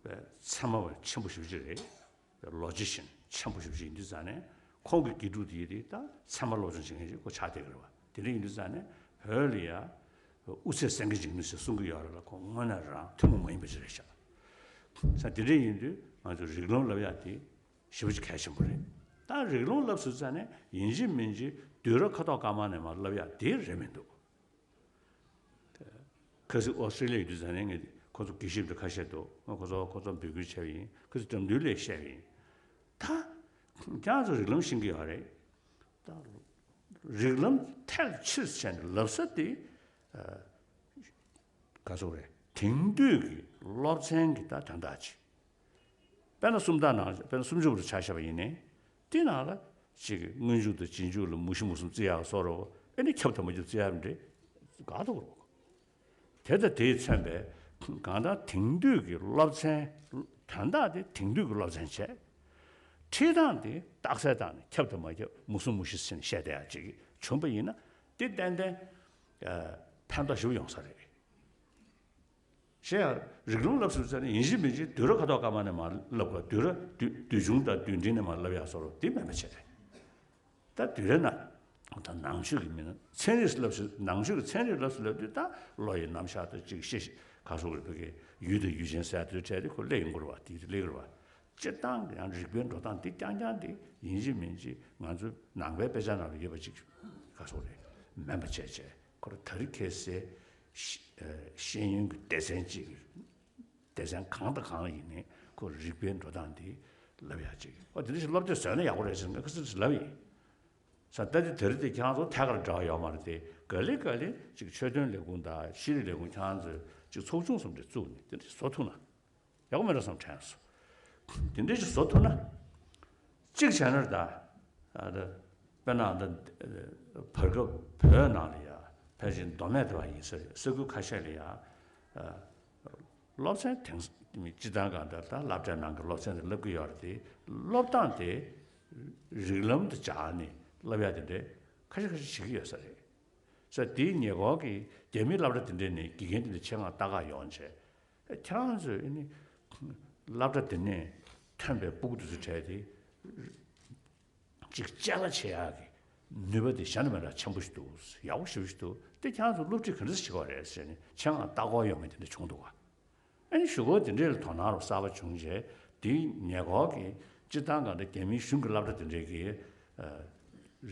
ཚད་མ་པ་ཆེན་པོ་ཞེ་པོ་ཅིག་རེད། ལོ་ཇི་ཤན་ཆེན་པོ་ཞེ་པོ་ཅིག་ཡིན་དུས་ཙང་ནས་ཁོང་གི་དགེ་ཕྲུག་དེ་ཡི་རིགས་ད་ཚད་མ་སློབ་སྦྱོང་བྱེད་མཁན་ཞིག་ཁོ་ཆགས་བསྡད་ཀྱི་རེད་བ། དེ་འདྲ་ཡིན་དུས་ཙང་ནས་བོད་ལ་ཡ་དབུ་ཚད་སེང་གེ་འཇིགས་མེད་ཟེར་གསུང་གི་ཡོད་རེད་ལ་ཁོ་དངོས་གནས་རང་ཐུན་མོང་མ་ཡིན་པ་ཅིག་རེད་ཤག་ས་དེ་འདྲ་ཡིན་དུས་ང་ཚོ་རིགས་ལམ་ལབ་ཡ་དེ་ཞེ་པོ་ཅིག་གལ་ཆེན་པོ་རེད། ད་རིགས་ལམ་ལབ་ཟེར་ཙང་ནས་ཡིན་གཅིག་མིན་གཅིག་དུས་རབས་ཁ་ཐོག་སྐར་མ་ནས་མར་ལབ་ཡ་དེ་རེད་མི་འདུག་ཁ་སང་ཨོ་སི་ཀྲི་ལི་ཡ་ཡོད་དུས་ཙང་ནས་ངས་ཁོ་ཚོ་དགེ་བཤེས་འདྲ་ཁ་ཤས་འདུག་ང་ཁོ་ཚོ་ཁོ་ཚོ་འབོད་སྐུལ་བྱས་པ་ཡིན། ཁོ་ཚོ་འགྲམ་མདུན་ལ་བཤད་པ་ཡིན། ད་ཁྱེད་ཚོ་རིགས་ལམ་ཤེས་ཀྱི་ཡོད་རེད། ད་རིགས་ལམ་ཐལ་ཕྱིར་བྱས་ནས་ལབ་ས་དེ་ག་ཚོད་རེད། དེང་དུས་ཀྱི་སློབ་ཚན་གྱི་ད་དོན་དག་ཅིག་དཔེར་ན་སུམ་རྟགས་ནང་དཔེར་ན་སུམ་ཅུ་པ་རུ་ཆ་བཞག་པ་ཡིན་ནའི་དེ་ནང་ལ་ཅིག་སྔོན་འཇུག་དང་རྗེས་འཇུག་ལ་མུ་བཞི་མུ་གསུམ་བརྩི་ཡག་བཟོ་འདྲ་བོ་ཨེ་ནི་ཁྱབ་དང་མ་ཁྱབ་བརྩི་ཡག་མི་འདྲ་དགའ་འདུག་དེ་དང་དེས་མཚོན་པའི་གང་ལྟར་དེང་དུས་ཀྱི་སློབ་ཚན། དོན་དག་དེ་དེང་དུས་ཀྱི་སློབ་ཚན་བྱས། ཁྲིད་སྟངས་དེ་རྟགས་གསལ་བཏང་ནས་ཁྱབ་དང་མ་ཁྱབ་མུ་གསུམ་མུ་བཞི་ཟེར་ནས་བཤད་བསྡད་ཡག་ཅིག་བྱུང་པ་ཡིན་ན་དེ་ཏན་ཏན་ཕན་ཐོགས་ཞེ་པོ་ཡོང་ས་རེད། གཞན་ཡང་རིགས་ལམ་བསླབ་ཟེར་ཙང་ནས་ཡིན་གཅིག་མིན་གཅིག་དུས་རབས་ཁ་ཐོག་སྐར་མ་ནས་མར་བསླབ་དགོས། དུས་རབས་དུས་དུས་བྱུང་དང་དུས་འབྲིང་ནས་མར་བསླབ་ཡག་བཟོ་འདྲ་དེ་མེད་པ་བྱས། ད་དུས་རབས་ནང་ད་ནང་ཆོས་ཀྱི་མི་སྣ་ཚན་རིག་བསླབ་ཟེར་ནང་ཆོས་ཀྱི་ཚན་རིག་བསླབ་ཟེར་ལབ་དུས་ད་བློ་ཡི་རྣམ་གཞག་དང་གཅིག་ཤེས་ག་སོགས་ཀྱི་བོད་ཀྱི་ཡུལ་དང་ཡུལ་ཅན་ཟེར་ཡག་དེ་ཚོ་བྲལ་ཏེ་ཁོ་སླེབས་ཡོང་གི་རེད་བ། དེ་སླེབས་ཀྱི་རེད་བ། སྤྱིར་བཏང་གི་ཡང་རིག་པའི་འགྲོ་སྟངས་འདི་རྐྱང་རྐྱང་འདི་ཡིན་གཅིག་མིན་གཅིག་ང་ཚོའི་ནང་པའི་དཔེ་ཆ་ནང་ལ་ཡོད་པ་ཅིག་ག་སོགས་རེད། མིན་པ་བྱས་བྱས། ཁོ་རང་དེ་རིང་ཁ་སང་ཤེས་ཨ་ཤེས་ཡོན་གྱི་སྡེ་ཚན་གཅིག་གི་སྡེ་ཚན་གང་དང་གང་ལ་ཡིན་ནའི་ཁོ་རིག་པའི་འགྲོ་སྟངས་འདི་བསླབ་ཡག་ཅིག་ཨོ་དེ་འདྲ་ཞིག་སློབ་དེབ་བཟོས་ན་ཡག་པོ་རེད་ཟེར་ང་ཁ་སང་ཞིག་ལབ་ཡིན། ས་ད་དེ་དེ་རིང་དེ་ཁྱེད་རང་ཚོ་ཐད་ཀར་འབྲེལ་བ་ཡོད་མ་རེད་དེ་ག་ལེ་ག་ལེ་ཅིག་ཆོས་དོན་ལས་ཁུངས་དང་ཤེས་རིག་ལས་ཁུངས་ཁྱེད་རང་ཚོས་ཅིག་ཚོགས་ཆུང་བཟོ་འདྲ་བཙུགས་ནས་དེ་འདྲ་བཟོ་ཐུབ་ན། ཡག་པོ་མེད་འགྲོ་བསམ་དྲན་སོང་། དེ་འདྲའི་ཞིག་བཟོ་ཐུབ་ན། གཅིག་བྱས་ན་ད། ཨ་ད། དཔེར་ན་ད། བར་སྐབས་བོད་ནང་ལ་ཡ། ཕལ་ཆེར་མདོ་སྨད་དེ་བ་ཡིན་ས་རེད་ས་ཁུལ་ཁ་ཤས་ལ་ཡ། ཨ། སློབ་ཚན་དེང་སང་སྤྱིར་བཏང་གང་ལྟར་ད་སློབ་གྲྭའི་ནང་གི་སློབ་ཚན་དེ་བསླབ་ཀྱི་ཡོད་རེད་དེ། སློབ་སྟངས་དེ། རིགས་ལམ་དུ་སྦྱར་ནས་བསླབ་ཡ་དེ་འདྲའི་ཁ་ཤས་ཁ་ཤས་བྱེད་ཀྱི་ཡོད་ས་རེད། ས་དེའི་ཉེ་འཁོར་གྱི་རྒྱ་མིའི་སློབ་གྲྭ་དེ་འདྲས་ནས་དགེ་རྒན་དེ་འདྲ་ཆེད་མངགས་ལྟ་ག་ཡོང་བྱས། ཁྱེད་རང་ཚོས་ཨ་ནི་སློབ་གྲྭ་དེ་ནས་ཐོན་པའི་སྤུ་གུ་དེ་ཚོ་གྲས་དེ་ཅིག་དཔྱད་པ་བྱེད་ཡག་གི་ནུས་པ་དེ་ཞེ་དྲག་མེད་པ་ཆེན་པོ་ཞིག་འདུག་ཡག་པོ་ཞེ་པོ་ཞིག་འདུག་དེ་ཁྱེད་རང་ཚོ་སློབ་ཁྲིད་ག་འདྲ་བྱེད་དགོས་རེད་ཟེར་ནས་ཆེད་མངགས་ལྟ་སྐོར་ཡོང་མཁན་དེ་འདྲ་བྱུང་འདུག་ག་ཨ་ནི་གཞུག་གུ་དེ་འདྲའི་ལ་དོ་སྣང་རུ་གསར་པ་བྱུང་རྗེས་དེའི་ཉེ་འཁོར་གྱི་སྤྱིར་བཏང་གང་འདྲ་རྒྱ་མིའི་གཞུང་གི་སློབ་གྲྭ་དེ་འདྲའི་གི་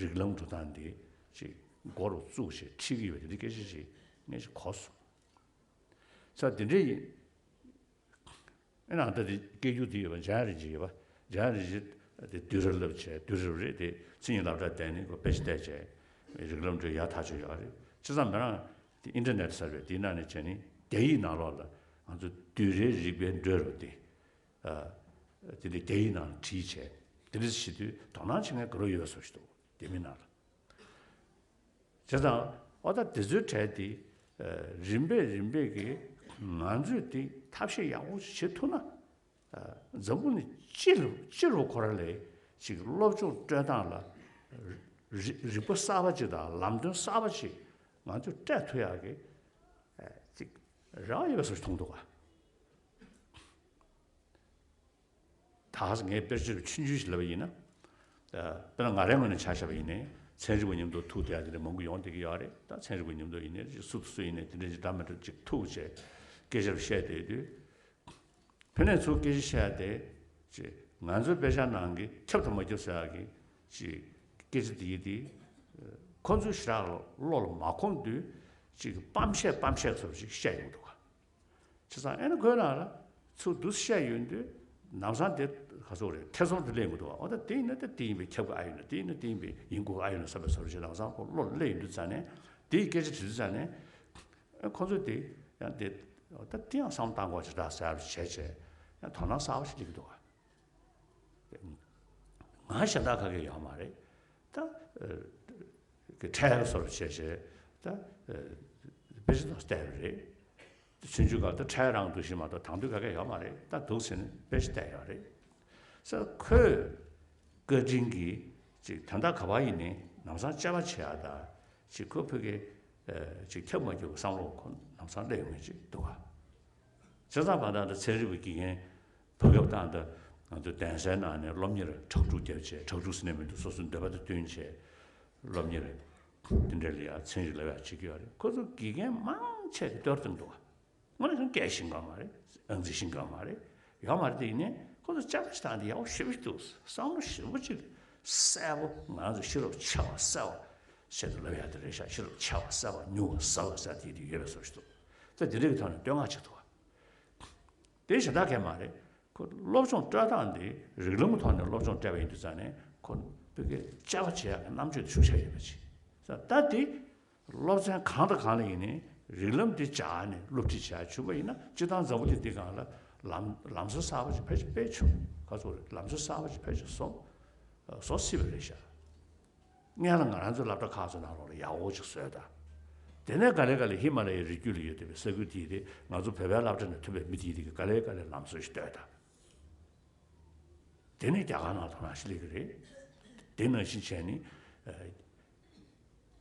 རིགས་ལམ་འགྲོ་སྟངས་འདི་ཅིག་མགོ་རུ་བཙུགས་བྱས་ཁྲིད་ཀྱི་ཡོད་པ་དེ་འདྲའི་སྐད་ཆ་ཞིག་ངས་ཅིག་གོ་སོང་། ས་དེ་འདྲ་ཡིན། ཨེ་ན་ད་དེ་སྐད་སྒྱུར་དེ་ཡོད་པ་འཇམ་དབྱངས་རིན་ཆེན་ཡོད་པ་འཇམ་དབྱངས་རིན་ཆེན་དེ་དུས་རབས་བསླབ་བྱས་དུས་རབས་རེད་དེ་མཚན་ཉིད་སློབ་གྲྭ་བསྡད་ནས་ཁོ་དཔེ་ཆ་བལྟས་བྱས་རིགས་ལམ་འགྲོ་ཡག་ཐག་ཆོད་ཡོད་རེད། བྱས་ཙང་མི་རང་དེ་ཨིན་ཊར་ནེཊ་ཟེར་བའི་དེའི་ནང་ནས་བྱས་ནས་རྒྱ་ཡིག་ནང་ལོགས་ལ་ང་ཚོ་དུས་རབས་རིག་པའི་འགྲོས་རུ་དེ། དེ་འདྲའི་རྒྱ་ཡིག་ནང་བྲིས་བྱས་དེ་འདྲ་བྱེད་དུས་དོ་སྣང་བྱེད་མཁན་དགའ་རབ་ཡོད་པའི་བཟོ་ཞིག་འདུག་རྒྱ་མི་ནང་ལ། བྱས་ཙང་ཨོ་ད་དེ་ཚོའི་གྲས་དེ་རིམ་པས་རིམ་པས་ཀྱིས་ང་ཚོས་དེ་ཐབས་ཤེས་ཡག་པོ་བྱེད་ཐུབ་ན་འཛམ་བུ་གླིང་སྤྱི་ལ་སྤྱི་ལ་ཁོ་རང་ལས་ཅིག་སློབ་སྦྱོང་སྤྲོད་སྟངས་ལ་རིག་རིག་པ་གསར་པ་ཅིག་དང་ལམ་སྟོན་གསར་པ་ཅིག་ང་ཚོས་སྤྲད་ཐུབ་ཡག་གི་ཅིག་རེ་བ་ཡོད་པའི་བཟོ་ཞིག་མཐོང་འདུག་ག་ད་ངས་དཔེར་བརྗོད་ཆུང་ཆུང་ཞིག་ལབ་པ་ཡིན་ན། དཔེར་ན་ང་རའི་ངོས་ནས་ཆ་བཞག་པ་ཡིན་ནའི་ཚན་རིག་པ་མཉམ་དུ་ཐུག་བསྡད་ཡ་དེ་འདྲ་མང་པོ་ཡོང་བསྡད་ཀྱི་ཡོད་རེད། ད་ཚན་རིག་པ་མཉམ་དུ་ཡིན་ནའི་སུ་དང་སུ་ཡིན་ནའི་དེ་འདྲ་ཅིག་འདྲ་མི་འདྲ་ཅིག་ཐུག་བྱས་སྐད་ཆ་བཤད་བསྡད་དུས། ཕ་ནས་ཚུར་སྐད་ཆ་བཤད་ཡ་དེ་ཅིག་ང་ཚོའི་དཔེ་ཆ་ནང་གི་ཁྱབ་དང་མ་ཁྱབ་ཟེར་ཡ་གི་ཅིག་སྐད་ཆ་དེ་ཡིན་དེ། ཁོ་ཚོའི་ཞེ་དྲག་བློ་ལ་མ་འཁོར་དུས་ཅིག་སྤམ་བཤད་སྤམ་བཤད་ཚོར་ཅིག་བཤད་ཡོང་འདུག་ག་བྱས་ཙང་ཨེ་ན་ཁོའི་ནང་ལ་ཚུར་འདུག་བཤད་ཡོང་དུས་ལམ་སང་དེ་ག་ཚོད་རེད་ཐེ་ཚོམ་དུ་སླེབས་ཀྱི་འདུག་ཨོ་ད་དེ་ཡིན་ན་ད་དེ་ཡིན་པས་ཁྱབ་ཀྱི་ཨ་ཡོད་ན་དེ་ཡིན་ན་དེ་ཡིན་པས་ཡིན་དགོས་ཀྱི་ཨ་ཡོད་ན་བསམ་པའི་བཟོ་འདྲ་ཞིག་ལམ་སང་ཁོ་བློ་སླེབས་ཡོང་དུས་ཙང་ནས་དེ་ཡི་སྐད་ཆ་དྲིས་དུས་ཙང་ནས་ཨེ་ཁོ་ཚོས་དེ་ཡང་དེ་ཨོ་ད་དེ་ཡང་བསམ་བློ་གཏང་དགོས་ཅིག་རེད་ཟེར་བྱས་བྱས་ཡང་དོ་སྣང་གསར་པ་ཞིག་སླེབས་ཀྱི་འདུག་ང་གཞན་དག་ག་གེ་ཡོད་མ་རེད། ད་ཨ་གི་ཁྲལ་བཟོ་འདྲ་བྱས་བྱས་ད་ཨ་དཔེ་ཆ་ཚོ་བལྟས་པ་རེད། ཆུང་ཆུང་སྐབས་ད་ཁྲལ་རང་འདུག་བཞིན་མ་གཏོགས་དང་དོད་ག་གེ་ཡོད་མ་རེད། ད་འདུག་ཟེར་ནས་དཔེ་ཆ་བལྟས་ཡོད་རེད། ས་ཁོས་བཀའ་དྲིན་གྱིས་ཅིག་དོན་དག་ག་པར་ཡིན་ནའི་ལམ་སང་དཔྱད་པ་བྱེད་ཡ་ད་ཅིག་ཁོ་ཕ་གི་ཨ་ཅིག་ཁྱབ་མ་ཁྱབ་ཀྱི་བསམ་བློ་ཁོ་ལམ་སང་སླེབས་ཡོང་མཁན་ཅིག་འདུག་ག་བྱས་ཙང་བར་ད་ལྟ་ཚན་རིག་པའི་དགེ་རྒན་བར་སྐབས་དང་ད་ང་ཚོ་གདན་སའི་ནང་ནས་སློབ་གཉེར་ཁྲག་ཁྲུག་བརྒྱབ་བྱས་ཁྲག་ཁྲུག་ཟེར་ནས་མི་འདུག་སོ་སོའི་འདོད་པ་དང་བསྟུན་བྱས་སློབ་གཉེར་དེ་འདྲ་ལ་ཡང་ཚན་རིག་ལབ་ཡག་བྱེད་ཀྱི་ཡོད་རེད། ཁོ་ཚོ་དགེ་རྒན་མང་ཆེ་གིས་གཏོར་བཏང་འདུག་དངོས་གནས་སྐད་ཤེས་མཁན་མ་རེད། ཨང་རྩིས་ཤེས་མཁན་མ་རེད། ཡོད་མ་རེད། དེ་ཡིན་ནའི་ཁོ་ཚོ་དཔྱད་པ་ཞིག་བཏང་དེ་ཡག་པོ་ཞེ་པོ་ཞིག་འདུག་བསམ་བློ་ཞིབ་པོ་ཅིག་གསལ་པོ་ང་ཚོ་ཤེས་རབ་ཆེ་བ་གསལ་བ་བྱས་ཏེ་ལབ་ཡག་དེ་རེད་ཤག་ཤེས་རབ་ཆེ་བ་གསལ་བ་མྱུར་བ་ཟབ་པ་ཟེར་དེ་དེ་ཡོད་པའི་བཟོ་ཞིག་འདུག་ད་དེ་འདྲ་གི་ཐོག་ནས་བསྟོད་བསྔགས་བྱེད་ཐུབ་པ། དེ་གཞན་དག་གས་མ་རེད། ཁོ་སློབ་སྦྱོང་སྤྲོད་སྟངས་འདི་རིགས་ལམ་གྱི་ཐོག་ནས་སློབ་སྦྱོང་སྤྲད་པ་ཡིན་དུས་ཙང་ནས་ཁོ་བོད་སྐད་དཔྱད་པ་བྱེད་ཡག་གི་རྣམ་དཔྱོད་དེ་ཤུགས་ཆེ་ཡོད་པ་ཅིག་ད་ལྟ་དེ་སློབ་ཚན་གང་དང་གང་ལ་ཡིན་ནའི་རིགས་ལམ་འདི་སྦྱར་ནས་སློབ་ཁྲིད་བྱེད་ཡག་བྱུང་པ་ཡིན་ན་སྤྱིར་བཏང་འཛམ་བུ་གླིང་འདི་སྒང་ལ་ལམ་ལམ་སྲོལ་གསར་པ་ཅིག་ཕལ་ཆེར་སྤེལ་ཆོག་ག་ཚོད་རེད། ལམ་སྲོལ་གསར་པ་ཅིག་ཕལ་ཆེར་བཟོ་བཟོ་སྲིད་པ་རེད་ཤག་སྔོན་ལ་ང་རང་ཚོའི་སློབ་གྲྭ་ཁག་ཚོའི་ནང་ལོགས་ལ་ཡག་པོ་ཅིག་བཟོས་དང་། དེ་ནས་ག་ལེ་ག་ལེ་ཧི་མ་ལ་ཡའི་རི་རྒྱུད་ལ་ཡོད་བསྡད་པའི་ས་ཁུལ་དེའི་རིགས་ང་ཚོ་བོད་པའི་སློབ་གྲྭ་ནས་ཐོན་པའི་མི་དེའི་རིགས་ག་ལེ་ག་ལེ་ལམ་སྲོལ་ཞིག་གཏོད་དང་། དེ་ནས་རྒྱ་གར་ནང་དོ་སྣང་ཞིག་སླེབས་ཀྱི་རེད། དེ་ནང་བཞིན་བྱས་ནས་ཨ་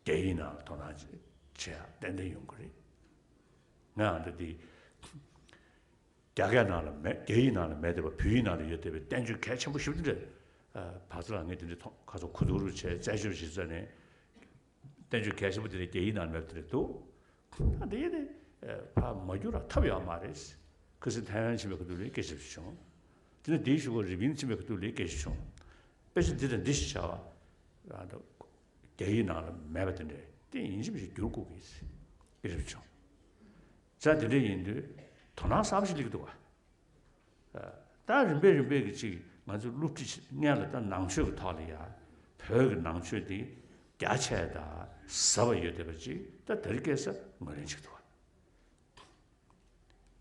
རྒྱ་ཡིག་ནང་ལ་དོ་སྣང་བྱེད་ཡག་ཏན་ཏན་ཡོང་གི་རེད། ང་ཨ་འདྲ་དེ། རྒྱ་སྐད་ནང་ལ་མེད། རྒྱ་ཡིག་ནང་ལ་མེད་བསྡད་པ་བོད་ཡིག་ནང་ལ་ཡོད་བསྡད་པའི་བསྟན་བཅོས་གལ་ཆེན་པོ་ཞེ་པོ་འདི་འདྲ། ཨ་བག་ཚ་ལ་ངས་དེ་འདྲ་མཐོང་ཁ་ཚོ་གོ་བསྡུར་བྱས་རྩད་གཅོད་བྱེད་ས་ནས་བསྟན་བཅོས་གལ་ཆེན་པོ་དེ་འདྲ་རྒྱ་ཡིག་ནང་ལ་མེད་པ་དེ་འདྲ་འདུག་ད་དེ་ནི་ཨ་ཕར་མ་བསྒྱུར་བ་ཐབས་ཡོད་མ་རེད། ཁ་སང་ཐའེ་ཝན་ཕྱིན་པའི་ཁ་ཐུག་ལ་སྐད་ཆ་བྱུང་། དེ་ནས་དེའི་གཞུག་གུ་རི་པིན་ཕྱིན་པའི་ཁ་ཐུག་ལ་སྐད་ཆ་བྱུང་། དཔེ་ཆ་འདི་དང་འདི་ཞིག་བྱ་བ། རང་ད་རྒྱ་ཡིག་ནང་ལ་མེད་པ་དེ་འདྲའི་ དེ་ཡིན་གཅིག་མིན་གཅིག་བསྒྱུར་དགོས་ཀྱི་ཡིན། དེ་རེད་བྱུང་། ས་དེ་འདྲ་ཡིན་དུས་དོ་སྣང་གསར་པ་ཞིག་སླེབས་ཀྱི་འདུག་བ། ད་རིམ་པས་རིམ་པས་ཀྱི་ཅིག་ང་ཚོའི་སློབ་ཁྲིད་སྔོན་ལ་ད་ནང་ཆོས་ཀྱི་ཐོག་ལ་ཡ་བོད་ཀྱི་ནང་ཆོས་དེ་རྒྱ་ཆེ་དང་ཟབ་པ་ཡོད་བསྡད་པ་ཅིག་ད་དེ་རིང་ཁ་སང་ངོས་ལེན་བྱེད་ཀྱི་འདུག་བ།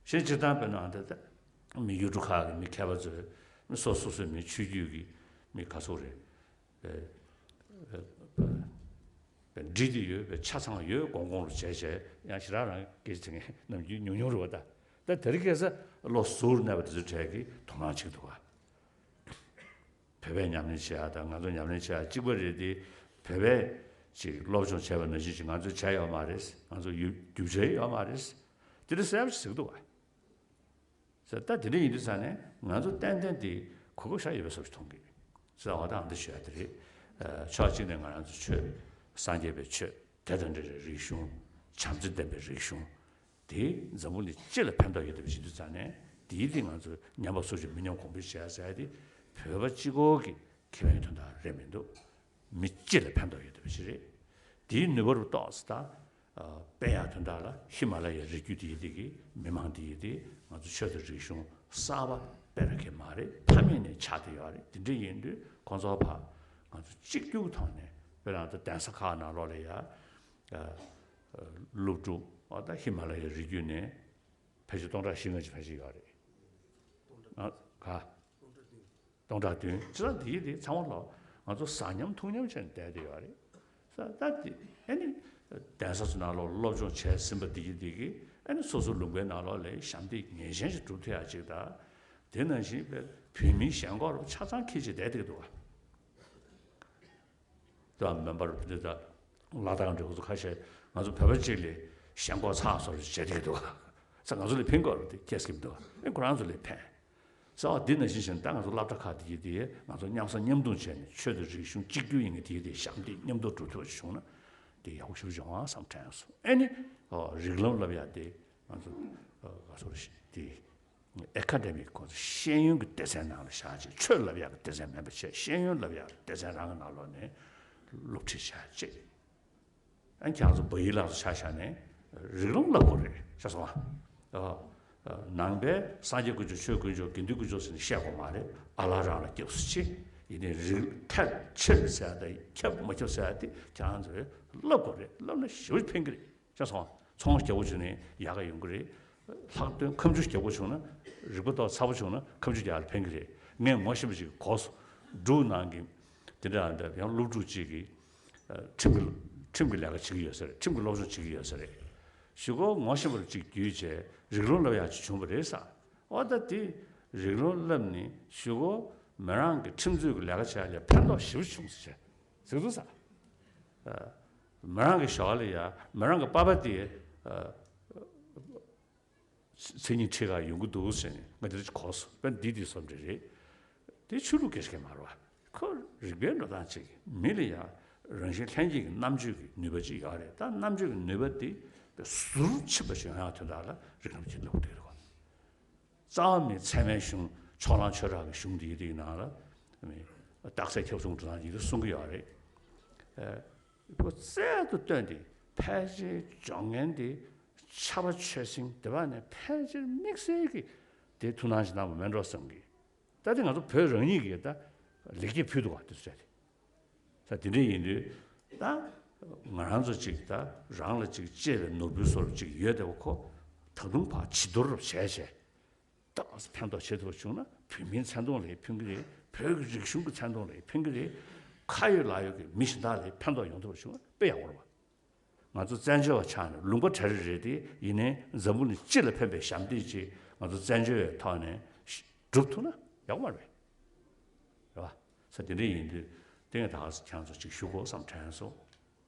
གཞན་སྤྱིར་བཏང་དཔེར་ན་འདི་ལྟ་མི་ཡུལ་གྲུ་ཁག་གི་མི་མཁས་པ་ཚོས་མི་སོ་སོ་སོའི་མི་ཆོས་བརྒྱུད་ཀྱི་མི་ག་ཚོད་རེད། འགྲིག་དེ་ཡོད་པའི་ཆ་ཚང་ཡོད་དགོངས་དགོངས་རུ་བྱས་བྱས་ཡང་ཞེ་དྲག་རང་སྐད་ཆ་དེ་ངས་ནམ་རྒྱུན་ཉུང་ཉུང་རེད་བ། ད་ད་དེ་རིང་ཁ་སང་བློ་གཟུར་གནས་པ་དེ་ཚོའི་གྲས་ཀྱིས་དོ་སྣང་བྱེད་ཀྱི་འདུག་བ། བོད་པས་ཉམས་ལེན་བྱེད་ཡག་དང་ང་ཚོ་ཉམས་ལེན་བྱེད་ཡག་གཅིག་པ་རེད་དེ། བོད་པས་ཅིག་སློབ་སྦྱོང་བྱས་པ་ནང་བཞིན་ཅིག་ང་ཚོས་བྱས་ཡོད་མ་རེད། ང་ཚོ་ཡུ་རྒྱུ་ཆ་ཡོད་མ་རེད། དེ་འདྲ་གསལ་པོ་ཞིག་ཟེར་གི་འདུག་བ། ཟེར་ད་དེ་འདྲ་ཡིན་དུས་ཙང་ནས་ང་ཚོ་ཏན་ཏན་དེ་གོ་སྐབས་ཞེ་དྲག་ཡོད་པའི་བཟོ་ཞིག་མཐོང་གི་ཟེར་བ་དང་འདི་ཞུ་ཡག་དེ་རེད། ཕྱོགས་གཅིག་ནས་ང་རང་ཚོ་ཆོས་སངས་རྒྱས་པའི་ཆོས་དེ་དང་འབྲེལ་བའི་རིག་གཞུང་། བྱམས་བརྩེ་ལྡན་པའི་རིག་གཞུང་། དེ་འཛམ་བུ་གླིང་སྤྱི་ལ་ཕན་ཐོགས་ཡོད་པ་ཞིག་འདུག་ཙང་ནས་དེའི་སྟེང་ང་ཚོས་ཉམས་པ་སོར་ཆུད་མི་ཉམས་གོང་འཕེལ་བྱེད་ཡག་ཟེར་ཡག་དེ་བོད་པ་གཅིག་པོ་གི་ཁེ་ཕན་གྱི་དོན་དག་རེད་མི་འདུག་མི་སྤྱི་ལ་ཕན་ཐོགས་ཡོད་པ་ཞིག་རེད། དེའི་ནུས་པ་རུ་གཏོགས་ཙང་ད་སྤེལ་ཡག་དོན་དག་ལ་ཧི་མ་ལ་ཡའི་རི་རྒྱུད་དེ་ཡི་དེ་གི་མི་མང་དེ་ཡི་དེ་ང་ཚོ་ཆོས་དང་རིག་གཞུང་གསར་པ་སྤེལ་ར་གི་མ་རེད། ཕ་མེས་ནས་ཆགས་བསྡད་ཡོད་རེད། དེ་འདྲ་ཡིན་དུས་ཁོང་ཚོ་ཕ་ང་ཚོ་གཅིག་གྱུར་ཐོག་ནས་དཔེར་ན་ད་གདན་ས་ཁག་ནང་ལོགས་ལ་ཡ། སློབ་ཕྲུག་ཨ་ད་ཧི་མ་ལ་ཡའི་རི་རྒྱུད་ནས་ཕལ་ཆེར་སྟོང་ཕྲག་བཞི་ལྔ་ཅིག་ཕལ་ཆེར་ཡོད་རེད། ཨ་ག་སྟོང་ཕྲག་བདུན་ཅི་ལ་འདི་ཡི་དེ་ཚང་མ་ལོ་ང་ཚོ་ཟ་ཉམས་འཐུང་ཉམས་བྱས་ནས་བསྡད་དེ་ཡོད་རེད། ས་ད་དེ་ཨ་ནི་གདན་ས་ཚོ་ནང་ལོགས་སློབ་སྦྱོང་བྱས་ཟིན་པ་འདི་ཡི་དེ་གི་ཨ་ནི་སོ་སོ་ལུང་པའི་ནང་ལོགས་ལ་ཞབས་འདེགས་ངེས་ཅན་ཞིག་སྒྲུབ་ཐུབ་ཡག་ཅིག་དང་། དེ་ནང་བཞིན་པའི་བོད་མིའི་ཞེན་ཁོག་རུ་ཆ་ཚང་འཁྱེར་བྱས་བསྡད་དེ་འདུག་བ། དེ་མིན་པར་འདི་ལྟ་ལ་དྭགས་འདྲ་བོ་ཚོ་ཁ་ཤས་ང་ཚོ་བོད་པ་གཅིག་ལས་ཞེན་ཁོག་ཚ་སོར་བྱེད་ཀྱི་འདུག་ས། ང་ཚོ་ལས་ཕན་གྱི་རེད་དེ་ཁྱེད་སྐྱིད་འདུག་ཨེ་ཁོ་རང་ཚོ་ལས་ཕན། ས་འོག་འདི་ནང་བཞིན་བྱས་ན་ད་ང་ཚོ་སློབ་གྲྭ་ཁག་དེ་ཡི་དེ་ང་ཚོ་མཉམ་ཟ་མཉམ་འཐུང་བྱས་ནས་ཆོས་དང་རིག་གཞུང་གཅིག་གྱུར་ཡིན་ངེས་དེ་ཡི་དེ་ཞབས་འདེགས་མཉམ་དུ་སྒྲུབ་ཐུབ་པ་བྱུང་ན་དེ་ཡག་པོ་ཞེ་པོ་བྱུང་ཨ་བསམ་དྲན་སོང་། ཨེ་ནི་རིགས་ལམ་བསླབ་ཡག་དེ་ང་ཚོ་ག་ཚོད་རེད་དེ། ཨེ་ཁ་ཌེ་མིག་ཁོ་ཚོ་ཤེས་ཡོན་གྱི་སྡེ་ཚན་ནང་ལ་བཞག་ཅིག་ཆོས་བསླབ་ཡག་གི་སྡེ་ཚན་མིན་པ་བྱས་ཤེས་ཡོན་བསླབ་ཡག་གི་སྡེ་ཚན་རང་གི་ནང་ལོགས་ནས་སློབ་ཁྲིད་བྱ་ཅིག་ཨ་ཁྱེད་ཚོ་བོད་ཡིག་ལག་ཏུ་ཆ་བཞག་ནས་རིགས་ལམ་བསླབ་དགོས་རེད་ཤེས་སོང་ཨ། ནང་པའི་སངས་རྒྱས་དཀོན་མཆོག་ཆོས་དཀོན་མཆོག་དགེ་འདུན་དཀོན་མཆོག་ཟེར་ནས་བཤད་དགོས་མ་རེད། ཨ་ལ་རང་ལ་སྐྱབས་སུ་མཆི། ཡིན་ནའི་རིགས་ཐལ་ཆེར་ཟེར་ཡ་དང་ཁྱབ་མ་ཁྱབ་ཟེར་ཡ་དེ་ཁྱེད་རང་ཚོས་བསླབ་དགོས་རེད། བསླབ་ན་ཞེ་པོ་ཕན་གི་རེད། ཤེས་སོང་། ཚོང་རྒྱག་པོ་བྱུང་ནས་ཡག་ག་ཡོང་གི་རེད། ལྷག་དོན་ཁ་མཆུ་རྒྱག་པོ་བྱུང་ན་རིག་པ་ཏོག་ཚ་པོ་བྱུང་ན་ཁ་མཆུ་རྒྱག་ལ་ཕན་གི་རེད། ངས་ངོ་ཤེས་པ་ཅིག་གོ་སོང་། འབྲུག་ནང་གི་དེ་འདྲ་འདྲ་ཡང་སློབ་ཕྲུག་ཅིག་གིས་ཁྲིམས་ཀྱི་ཁྲིམས་ཀྱི་ལས་ཀ་བྱེད་ཀྱི་ཡོད་ས་རེད། ཁྲིམས་ཀྱི་སློབ་སྦྱོང་བྱེད་ཀྱི་ཡོད་ས་རེད། གཞུག་གུ་ངོ་ཤེས་པ་ཅིག་བརྒྱུད་བྱས་རིགས་ལམ་བསླབ་ཡག་ཅིག་བྱུང་བ་རེད་ས། འོ་ད་དེ་རིགས་ལམ་བསླབ་ནས་གཞུག་གུ་མི་རང་གི་ཁྲིམས་རྩོད་ཀྱི་ལས་ཀ་བྱས་ལ་ཕན་ཐོགས་ཞེ་པོ་བྱུང་ཟེར་བྱས་ཟེར་འདུག་ས། མི་རང་གི་ཞོར་ལ་ཡ་མི་རང་གི་པ་ཕ་དེ་མཚན་ཉིད་ཁྲིད་ག་ཡོང་གི་འདུག་ཟེར་ནས་ང་དེ་འདྲ་ཅིག་གོ་སོང་། དཔེ་འདི་དེ་སོ་འདྲ་རེད། དེ་ཆོས་ལུགས་སྐད་ཆ་གང་མ་རེད་བ། ཁོ་རིག་པའི་འགྲོ་སྟངས་ཅིག་མི་ལ་ཡ་རང་བཞིན་ལྷན་སྐྱེས་ཀྱི་རྣམ་དཔྱོད་ཀྱི་ནུས་པ་ཅིག་ཡོད་རེད། ད་རྣམ་དཔྱོད་ཀྱི་ནུས་པ་དེ་ཟུར་ཕྱིན་པ་ཞིག་ཡོང་ཡག་དོན་དག་ལ་རིགས་ལམ་གྱི་སློབ་དེ་རེད་བ། རྩ་བ་མེད་ཚད་མའི་གཞུང་ཕྱོགས་གླང་ཆོས་གྲགས་ཀྱི་གཞུང་འདི་ཡི་རིགས་ནང་ལ་རྟགས་གསལ་ཁྱབ་གསུམ་འགྲོ་སྟངས་ཡི་གེ་གསུང་གི་ཡོད་རེད། ཨ་ཁོ་རྩལ་དུ་བཏོན་ཏེ་ཕལ་ཆེར་སྦྱོང་མཁན་དེ་ཕྱྭ་པ་ཆོས་སེང་དེ་བ་ནས་ཕལ་ཆེར་དམིགས་བསལ་གྱི་དེ་ཐུགས་སྣང་ཞིག་གནང་བ་མེད་འགྲོ་བསམ་གི། ད་དེ་ང་ཚོ་བོད་རང་ཉིད་ཀྱིས་ད་ལེགས་སྐྱེས་ཕུལ་འདུག་བ་དེ་ཚོ་བྱས་ཏེ། ས་དེ་འདྲ་ཡིན་དུས་ད་ང་རང་ཚོ་ཅིག་ད་རང་ལ་ཅིག་གཅེས་པའི་ནོར་བུའི་བཟོ་འདྲ་ཅིག་ཡོད་དེ་བ་ཁོ་ད་དུང་ཕར་བྱི་དོར་བྱས་བྱས་ད་ཕན་ཐོགས་བྱེད་ཐུབ་པ་བྱུང་ན་བོད་མིའི་མཚན་མཐོང་ལ་ཕན་གི་རེད། བོད་ཀྱི་རིག་གཞུང་གི་མཚན་མཐོང་ལ་ཕན་གི་རེད། ཁ་ཡོད་ལག་ཡོད་ཀྱི་མི་གཞན་དག་ལ་ཕན་ཐོགས་ཡོང་ཐུབ་པ་བྱུང་ན་དཔེ་ཡག་པོ་རེད་བ། ང་ཚོ་བཙན་བྱོལ་བ་ཆགས་ནས་ལུང་པ་གྲ་རེ་རེད་དེ་ཡིན་ནའི་འཛམ་བུ་གླིང་སྤྱི་ལ་ཕན་པའི་ཞབས་འདེགས་ཅིག་ང་ཚོ་བཙན་བྱོལ་བའི་ཐོག་ནས་སྒྲུབ་ཐུབ་ན་ཡག་པོ་མ་རེད་པས། རེད་བ། ས་དེ་འདྲ་ཡིན་དུས་དེ་ངས་ད་ག་ས་ཁྱེད་ཚོ་ཅིག་ཞུ་དགོས་བསམ་དྲན་སོང་།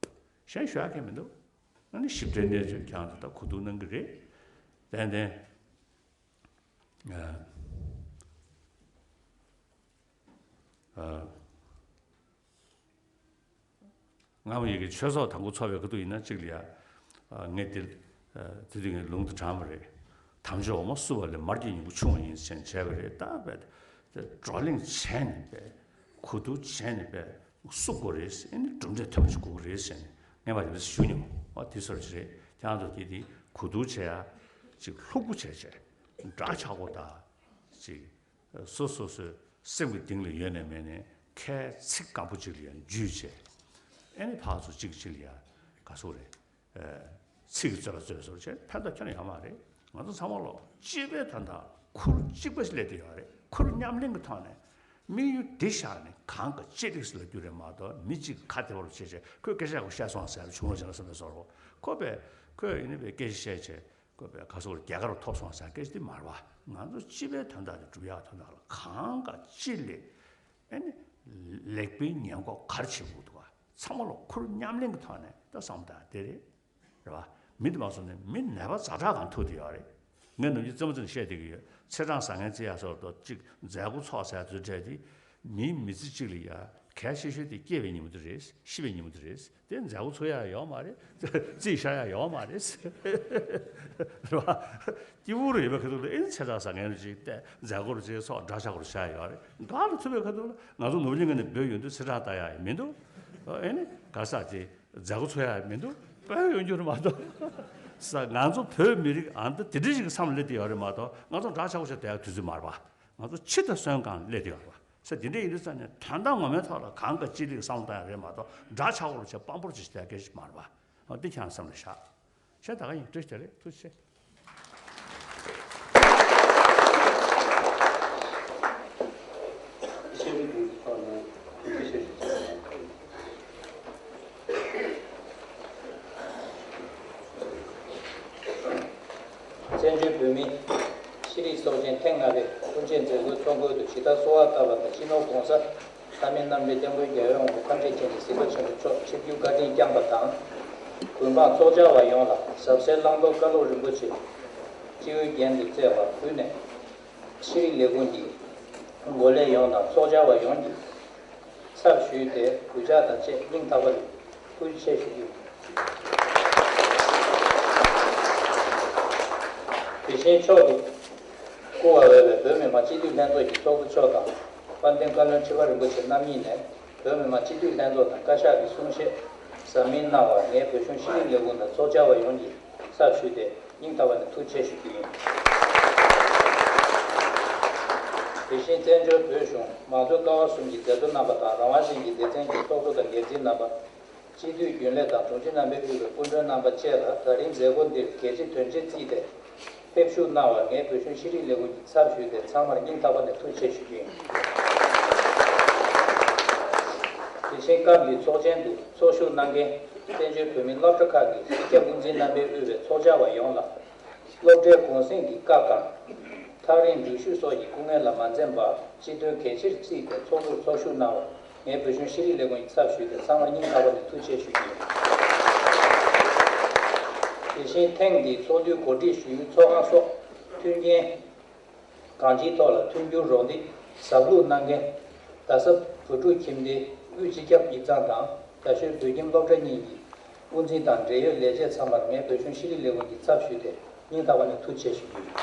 གཞན་ཞུ་ཡག་གང་མི་འདུག་ཨ་ནི་ཞིབ་ཕྲའི་གནས་ཚུལ་ཁྱེད་ཚོ་ད་གོ་བསྡུར་གནང་གི་རེད། ཏན་ཏན། ཨ། ཨ། སྔ་མོ་ཡི་གེ་ཆོས་ཚོགས་དང་པོ་ཚོགས་པའི་སྐབས་དུས་ཡིན་ན་གཅིག་ལ་ཡ། ཨ། ངས་འདིར། ཨ། དེ་དུས་ངས་ལུང་དུ་དྲངས་པ་རེད། དམ་ཆོས་འོ་མ་བསྲུབས་པ་ལས་མར་གྱི་སྙིང་པོ་ཕྱུང་བ་ཡིན་ཟེར་བྱས་པ་རེད། ད་བས་བགྲོ་གླེང་བྱས་ནས་བས་གོ་བསྡུར་བྱས་ནས་བས་བསྲུབ་དགོས་རེད་ཟེར་ནས་གྲུབ་འབྲས་ཐོན་པ་ཞིག་དགོས་ཀྱི་རེད་ཟེར་ནས་ ངས་མ་དེ་འདྲ་ཞུ་མྱོང་། ཨ་དེ་སོར་ཞིག་རེད། ཁྱེད་རང་ཚོ་དེ་དེ་གོ་བསྡུར་བྱེད་ཡ་ཅིག་ལྷུག་པོ་བྱས་བྱས་འདྲ་ཆགས་པོ་དང་ཅིག་སོ་སོ་སོའི་སེམས་ཀྱི་གཏིང་ལ་ཡོད་ནས་མེད་ནས་ཁའི་ཚིག་སྐམ་པོ་ཅིག་ལ་ཡང་འཇུས་བྱས། ཨེ་ནི་ཕར་ཚུར་གཅིག་གཅིག་ལ་ཡང་ག་སོ་རེད། ཚིག་གི་རྩོད་པ་རྩོད་སོར་བྱས་ཕན་ཐོགས་ཁྱོན་ནས་ཡོད་མ་རེད། ང་ཚོ་ཚང་མ་ལོ་སྤྱི་པའི་དོན་དག་ཁུར་གཅིག་པ་ཞིག་སླེབས་བསྡད་ཡོད་རེད། ཁུར་མཉམ་ལེན་གྱི་ཐོག་ནས་དམིགས་ཡུལ་འདི་བཞག་ནས་གང་ག་ཅི་རིགས་ལ་རྒྱུ་རེད་མ་གཏོགས། མི་གཅིག་ཁ་བདེ་བོར་བྱས་བྱས་ཁོས་སྐད་ཆ་ཁོ་བཤད་སོང་ཟེར་བྱུང་རོགས་བྱས་ན་བསམ་པའི་བཟོ་རོགས། ཁོ་པས་ཁོས་ཡིན་ནི་པའི་སྐད་ཆ་བཤད་བྱས་ཁོ་པས་ག་སོགས་རྒྱལ་ཁ་རུ་ཐོབ་སོང་ཟེར་སྐད་ཆ་འདི་མ་རེད་པ། ང་ཚོ་སྤྱི་པའི་དོན་དག་དེ་སྒྲུབ་ཡག་དོན་དག་ལ་གང་ག་ཅི་ལས་ཨེ་ནི་ལེགས་སྤེལ་ཉེས་འགོག་ག་རེ་བྱེད་དགོས་འདུག་ག་ཚང་མ་ལོ་ཁུར་མཉམ་ལེན་གྱི་ཐོག་ནས་ད་བསམ་བཏང་དེ་རེད། རེད་བ། མི་དེ་མ་སོང་ནས་མི་ནད་པ་ཛ་དྲག་གང་ཐུག་དེ་ཡོད་རེད། ངས་ནམ་རྒྱུན་རྩེད་མོ་རྩེ་ནས་བཤད་བསྡད་ཀྱི་ཡོད། ཚེས་གྲངས་བཟང་ངན་བརྩི་ཡ་སོགས་དང་གཅིག་མཛད་སྒོ་ཚོགས་ཟེར་ཚོའི་གྲས་དེ། མིའི་མི་ཚེ་གཅིག་ལ་ཡ་གལ་ཆེ་ཤོས་དེ་སྐྱེ་བའི་ཉིན་མོ་དེ་རེད། ཤི་བའི་ཉིན་མོ་དེ་རེད། དེ་མཛད་སྒོ་ཚོགས་ཡ་ཡོད་མ་རེད། རྩིས་བཞག་ཡ་ཡོད་མ་རེད། རེད་བ། སྐྱིད་པོ་རུ་ཡོད་པའི་ཁ་ཐུག་ལ་ཨེ་ནི་ཚེས་གྲངས་བཟང་ངན་རུ་ཅིག་བལྟས་མཛད་སྒོ་རུ་ཅིག་ཚོགས་འདྲ་ཆགས་རུ་བྱ་ཡ་ཡོད་རེད། འགག་ལ་ཐུག་པའི་ཁ་ཐུག་ལ་ང་ཚོ་ནོར་གླིང་ངོས་ནས་བོད་ཡོང་དུས་ཚེས་གྲངས་ལྟ་ཡ་ཡང་མི་འདུག་ཨེ་ནི་ག་ས་ཅིག་མཛད་སྒོ་ཚོགས་ཡ་མི་འདུག་དཔོན་ཡོང་རྒྱུ་རེད་མ་གཏོགས། ས་ང་ཚོ་བོད་མི་རིགས་ཨ་འདི་དེ་འདྲ་ཞིག་གི་བསམ་བློ་སླེབས་བསྡད་ཡོད་རེད་མ་གཏོགས། ང་ཚོ་འདྲ་ཆགས་པོ་བྱས་བསྡད་ཡ་དུས་ཚོད་མ་རེད་པ། ང་ཚོ་ཕྱི་དང་གསོན་གང་སླེབས་བསྡད་ཡོད་རེད་པ། ས་དེ་འདྲ་ཡིན་དུས་ས་ནས་དོན་དག་ངོ་མའི་ཐོག་ལ་གང་ག་ཅི་རིགས་བསམ་བློ་བཏང་ཡ་རེད་མ་གཏོགས། འདྲ་ཆགས་པོ་བྱས་དཔང་པོར་བྱས་བསྡད་ཡ་སྐད་ཆ་མ་རེད་པ། འདི་ཁྱེད་རང་བསམ་བློ་བཞག་བྱས་ད་ག་ཡིན་བཀྲ་ཤིས་བདེ་ལེགས། ཐུགས་རྗེ་ཆེ། ཤེས་རིག་པུའི་ཐོག་ནས་ཐུགས་རྗེ་ཆེ་ཞུ་ཆེད། བཙན་བྱོལ་བོད་མིའི་ཤེས་རིག་ཚོགས་ཆེན་ཐེངས་ལྔ་པའི་དབུ་འབྱེད་མཛད་སྒོའི་ཚོགས་འཁོར་དུ་ཇི་ལྟར་གསོལ་བ་བཏབ་པ་ལྟར། སྤྱི་ནོར་༸གོང་ས་ལྷ་མིའི་རྣམ་འདྲེན་སྐྱབས་མགོན་རྒྱལ་བའི་དབང་པོ་ཁམས་བདེ་ཆེན་པོ་སྲིད་པ་ཆེན་པོ་མཆོག་ཆིབས་བསྒྱུར་བཀའ་དྲིན་བསྐྱངས་པ་དང་། དགོན་པ་ཚོགས་བཅར་བ་ཡོངས་ལ་ཟབ་གསལ་བླང་དོར་བཀའ་སློབ་རིན་པོ་ཆེ་སྤྱི་བོའི་རྒྱན་དུ་བསྩལ་བར་ཕུལ་ནས། ཤེས་རིག་ལས་ཁུངས་ཀྱི་འགོ་ལས་ཡོངས་དང་ཚོགས་བཅར་བ་ཡོངས་ཀྱི་ཚབ་ཞུས་ཏེ་གུས་ཕྱག་དང་བཅས་སྙིང་ཐག་པ་ནས་ཐུགས་རྗེ་ཆེ་ཞུ་རྒྱུ། དེ་བཞིན་མཆོག་ཏུ་བཀུར་བར་འོས་པའི་བོད་མི་མང་སྤྱི་འཐུས་ལྷན་ཚོགས་ཀྱི་ཚོགས་གཙོ་མཆོག་དང་། དཔལ་ལྡན་བཀའ་བློན་ཁྲི་པ་རིན་པོ་ཆེ་རྣམ་གཉིས་ནས་བོད་མི་མང་སྤྱི་འཐུས་ལྷན་ཚོགས་དང་བཀའ་ཤག་གི་གསུང་བཤད་གཟབ་མིན་གནང་བར་ངས་བོད་གཞུང་ཤེས་རིག་ལས་ཁུངས་དང་ཚོགས་བཅར་བ་ཡོངས་ཀྱི་ཚབ་ཞུས་ཏེ། སྙིང་ཐག་པ་ནས་ཐུགས་རྗེ་ཆེ་ཞུ་རྒྱུ་ཡིན། དེ་བཞིན་བཙན་བྱོལ་བོད་གཞུང་མང་གཙོའི་ཀ་བ་གསུམ་གྱི་མཛད་གཙོ་རྣམ་པ་དང་། རང་དབང་ཅན་གྱི་སྡེ་ཚན་གྱི་ཚོགས་གཙོ་དང་འགན་འཛིན་རྣམ་པ། སྤྱི་འཐུས་རྒྱུན་ལས་དང་དྲུང་ཆེ་རྣམ་པས་དབུས་པའི་སྐུ་མགྲོན་རྣམ་པ་བཅས་ལ་ད་རིང་མཛད་སྒོ་འདིར་གལ་ཆེ་དོན་ཆེ་བརྩིས་ཏེ་ཕེབས་ཞུགས་གནང་བར་ངས་བོད་གཞུང་ཤེས་རིག་ལས་ཁུངས་ཀྱི་ཚབ་ཞུས་ཏེ་ཚང་མར་སྙིང་ཐག་པ་ནས་ཐུགས་རྗེ་ཆེ་ཞུ་རྒྱུ་ཡིན། དེ་བཞིན་སྐབས་འདིའི་ཚོགས་ཆེན་དུ་ཚོགས་ཞུགས་གནང་མཁན་བཙན་བྱོལ་བོད་མིའི་སློབ་གྲྭ་ཁག་གི་སྤྱི་ཁྱབ་དབུ་འཛིན་རྣམ་པས་དབུས་པའི་ཚོགས་བཅར་བ་ཡོངས་ལ། སློབ་གྲྭའི་གུང་གསེང་གི་སྐབས་དང་། ཐག་རིང་འགྲུལ་བཞུད་སོགས་ཀྱི་སྐུ་ངལ་ལ་མ་འཛེམས་པར་སྤྱི་དོན་གལ་ཆེར་བརྩིས་ཏེ་ཚོགས་འདུར་ཚོགས་ཞུགས་གནང་བར་ངས་བོད་གཞུང་ཤེས་རིག་ལས་ཁུངས་ཀྱི་ཚབ་ཞུས་ཏེ་ཚང་མར་སྙིང་ཐག་པ་ནས་ཐུགས་རྗེ་ཆེ་ཞུ་རྒྱུ་ཡིན། དེ་བཞིན་ཐེངས་འདིའི་ཚོགས་འདུའི་གོ་སྒྲིག་ཞུ་ཡུལ་ཚོགས་ཁང་སོགས་མཐུན་རྐྱེན་གང་ཅིའི་ཐོག་ལ་མཐུན་འགྱུར་རོགས་འདེགས་ཟབ་ལྷུག་གནང་མཁན་རྡ་ས་བོད་ཕྲུག་ཁྱིམ་སྡེའི་དབུས་སྤྱི་ཁྱབ་ཡིག་ཚང་དང་རྒྱ་ཤོད་བོད་ཁྱིམ་སློབ་གྲྭ་གཉིས་ཀྱི་དབུ་འཛིན་དང་འབྲེལ་ཡོད་ལས་བྱེད་ཚང་མར་ངས་བོད་གཞུང་ཤེས་རིག་ལས་ཁུངས་ཀྱི་ཚབ་ཞུས་ཏེ་སྙིང་ཐག་པ་ནས་ཐུགས་རྗེ་ཆེ་ཞུ་རྒྱུ་ཡིན།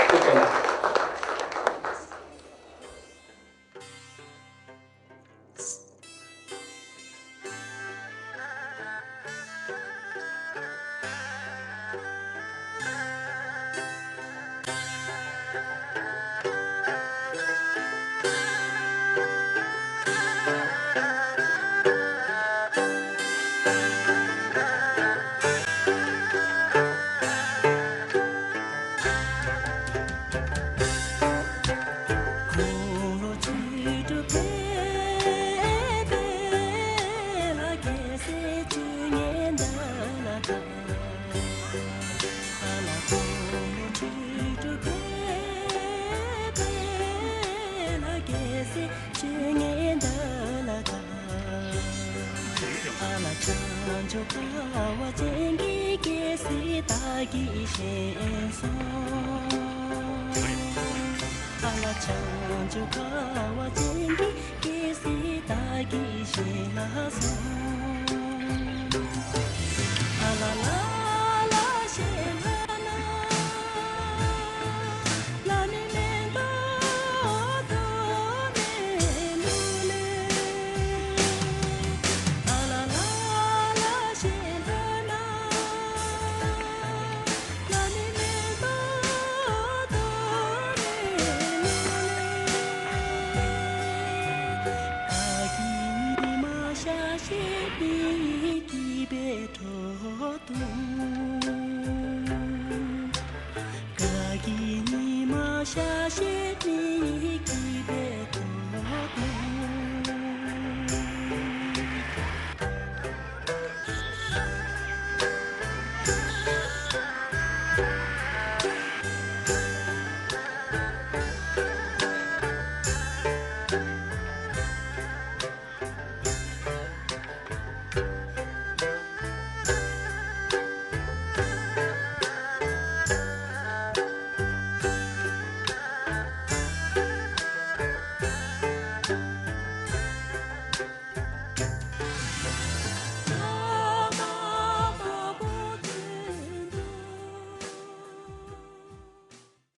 ཐུགས་རྗེ་ཆེ།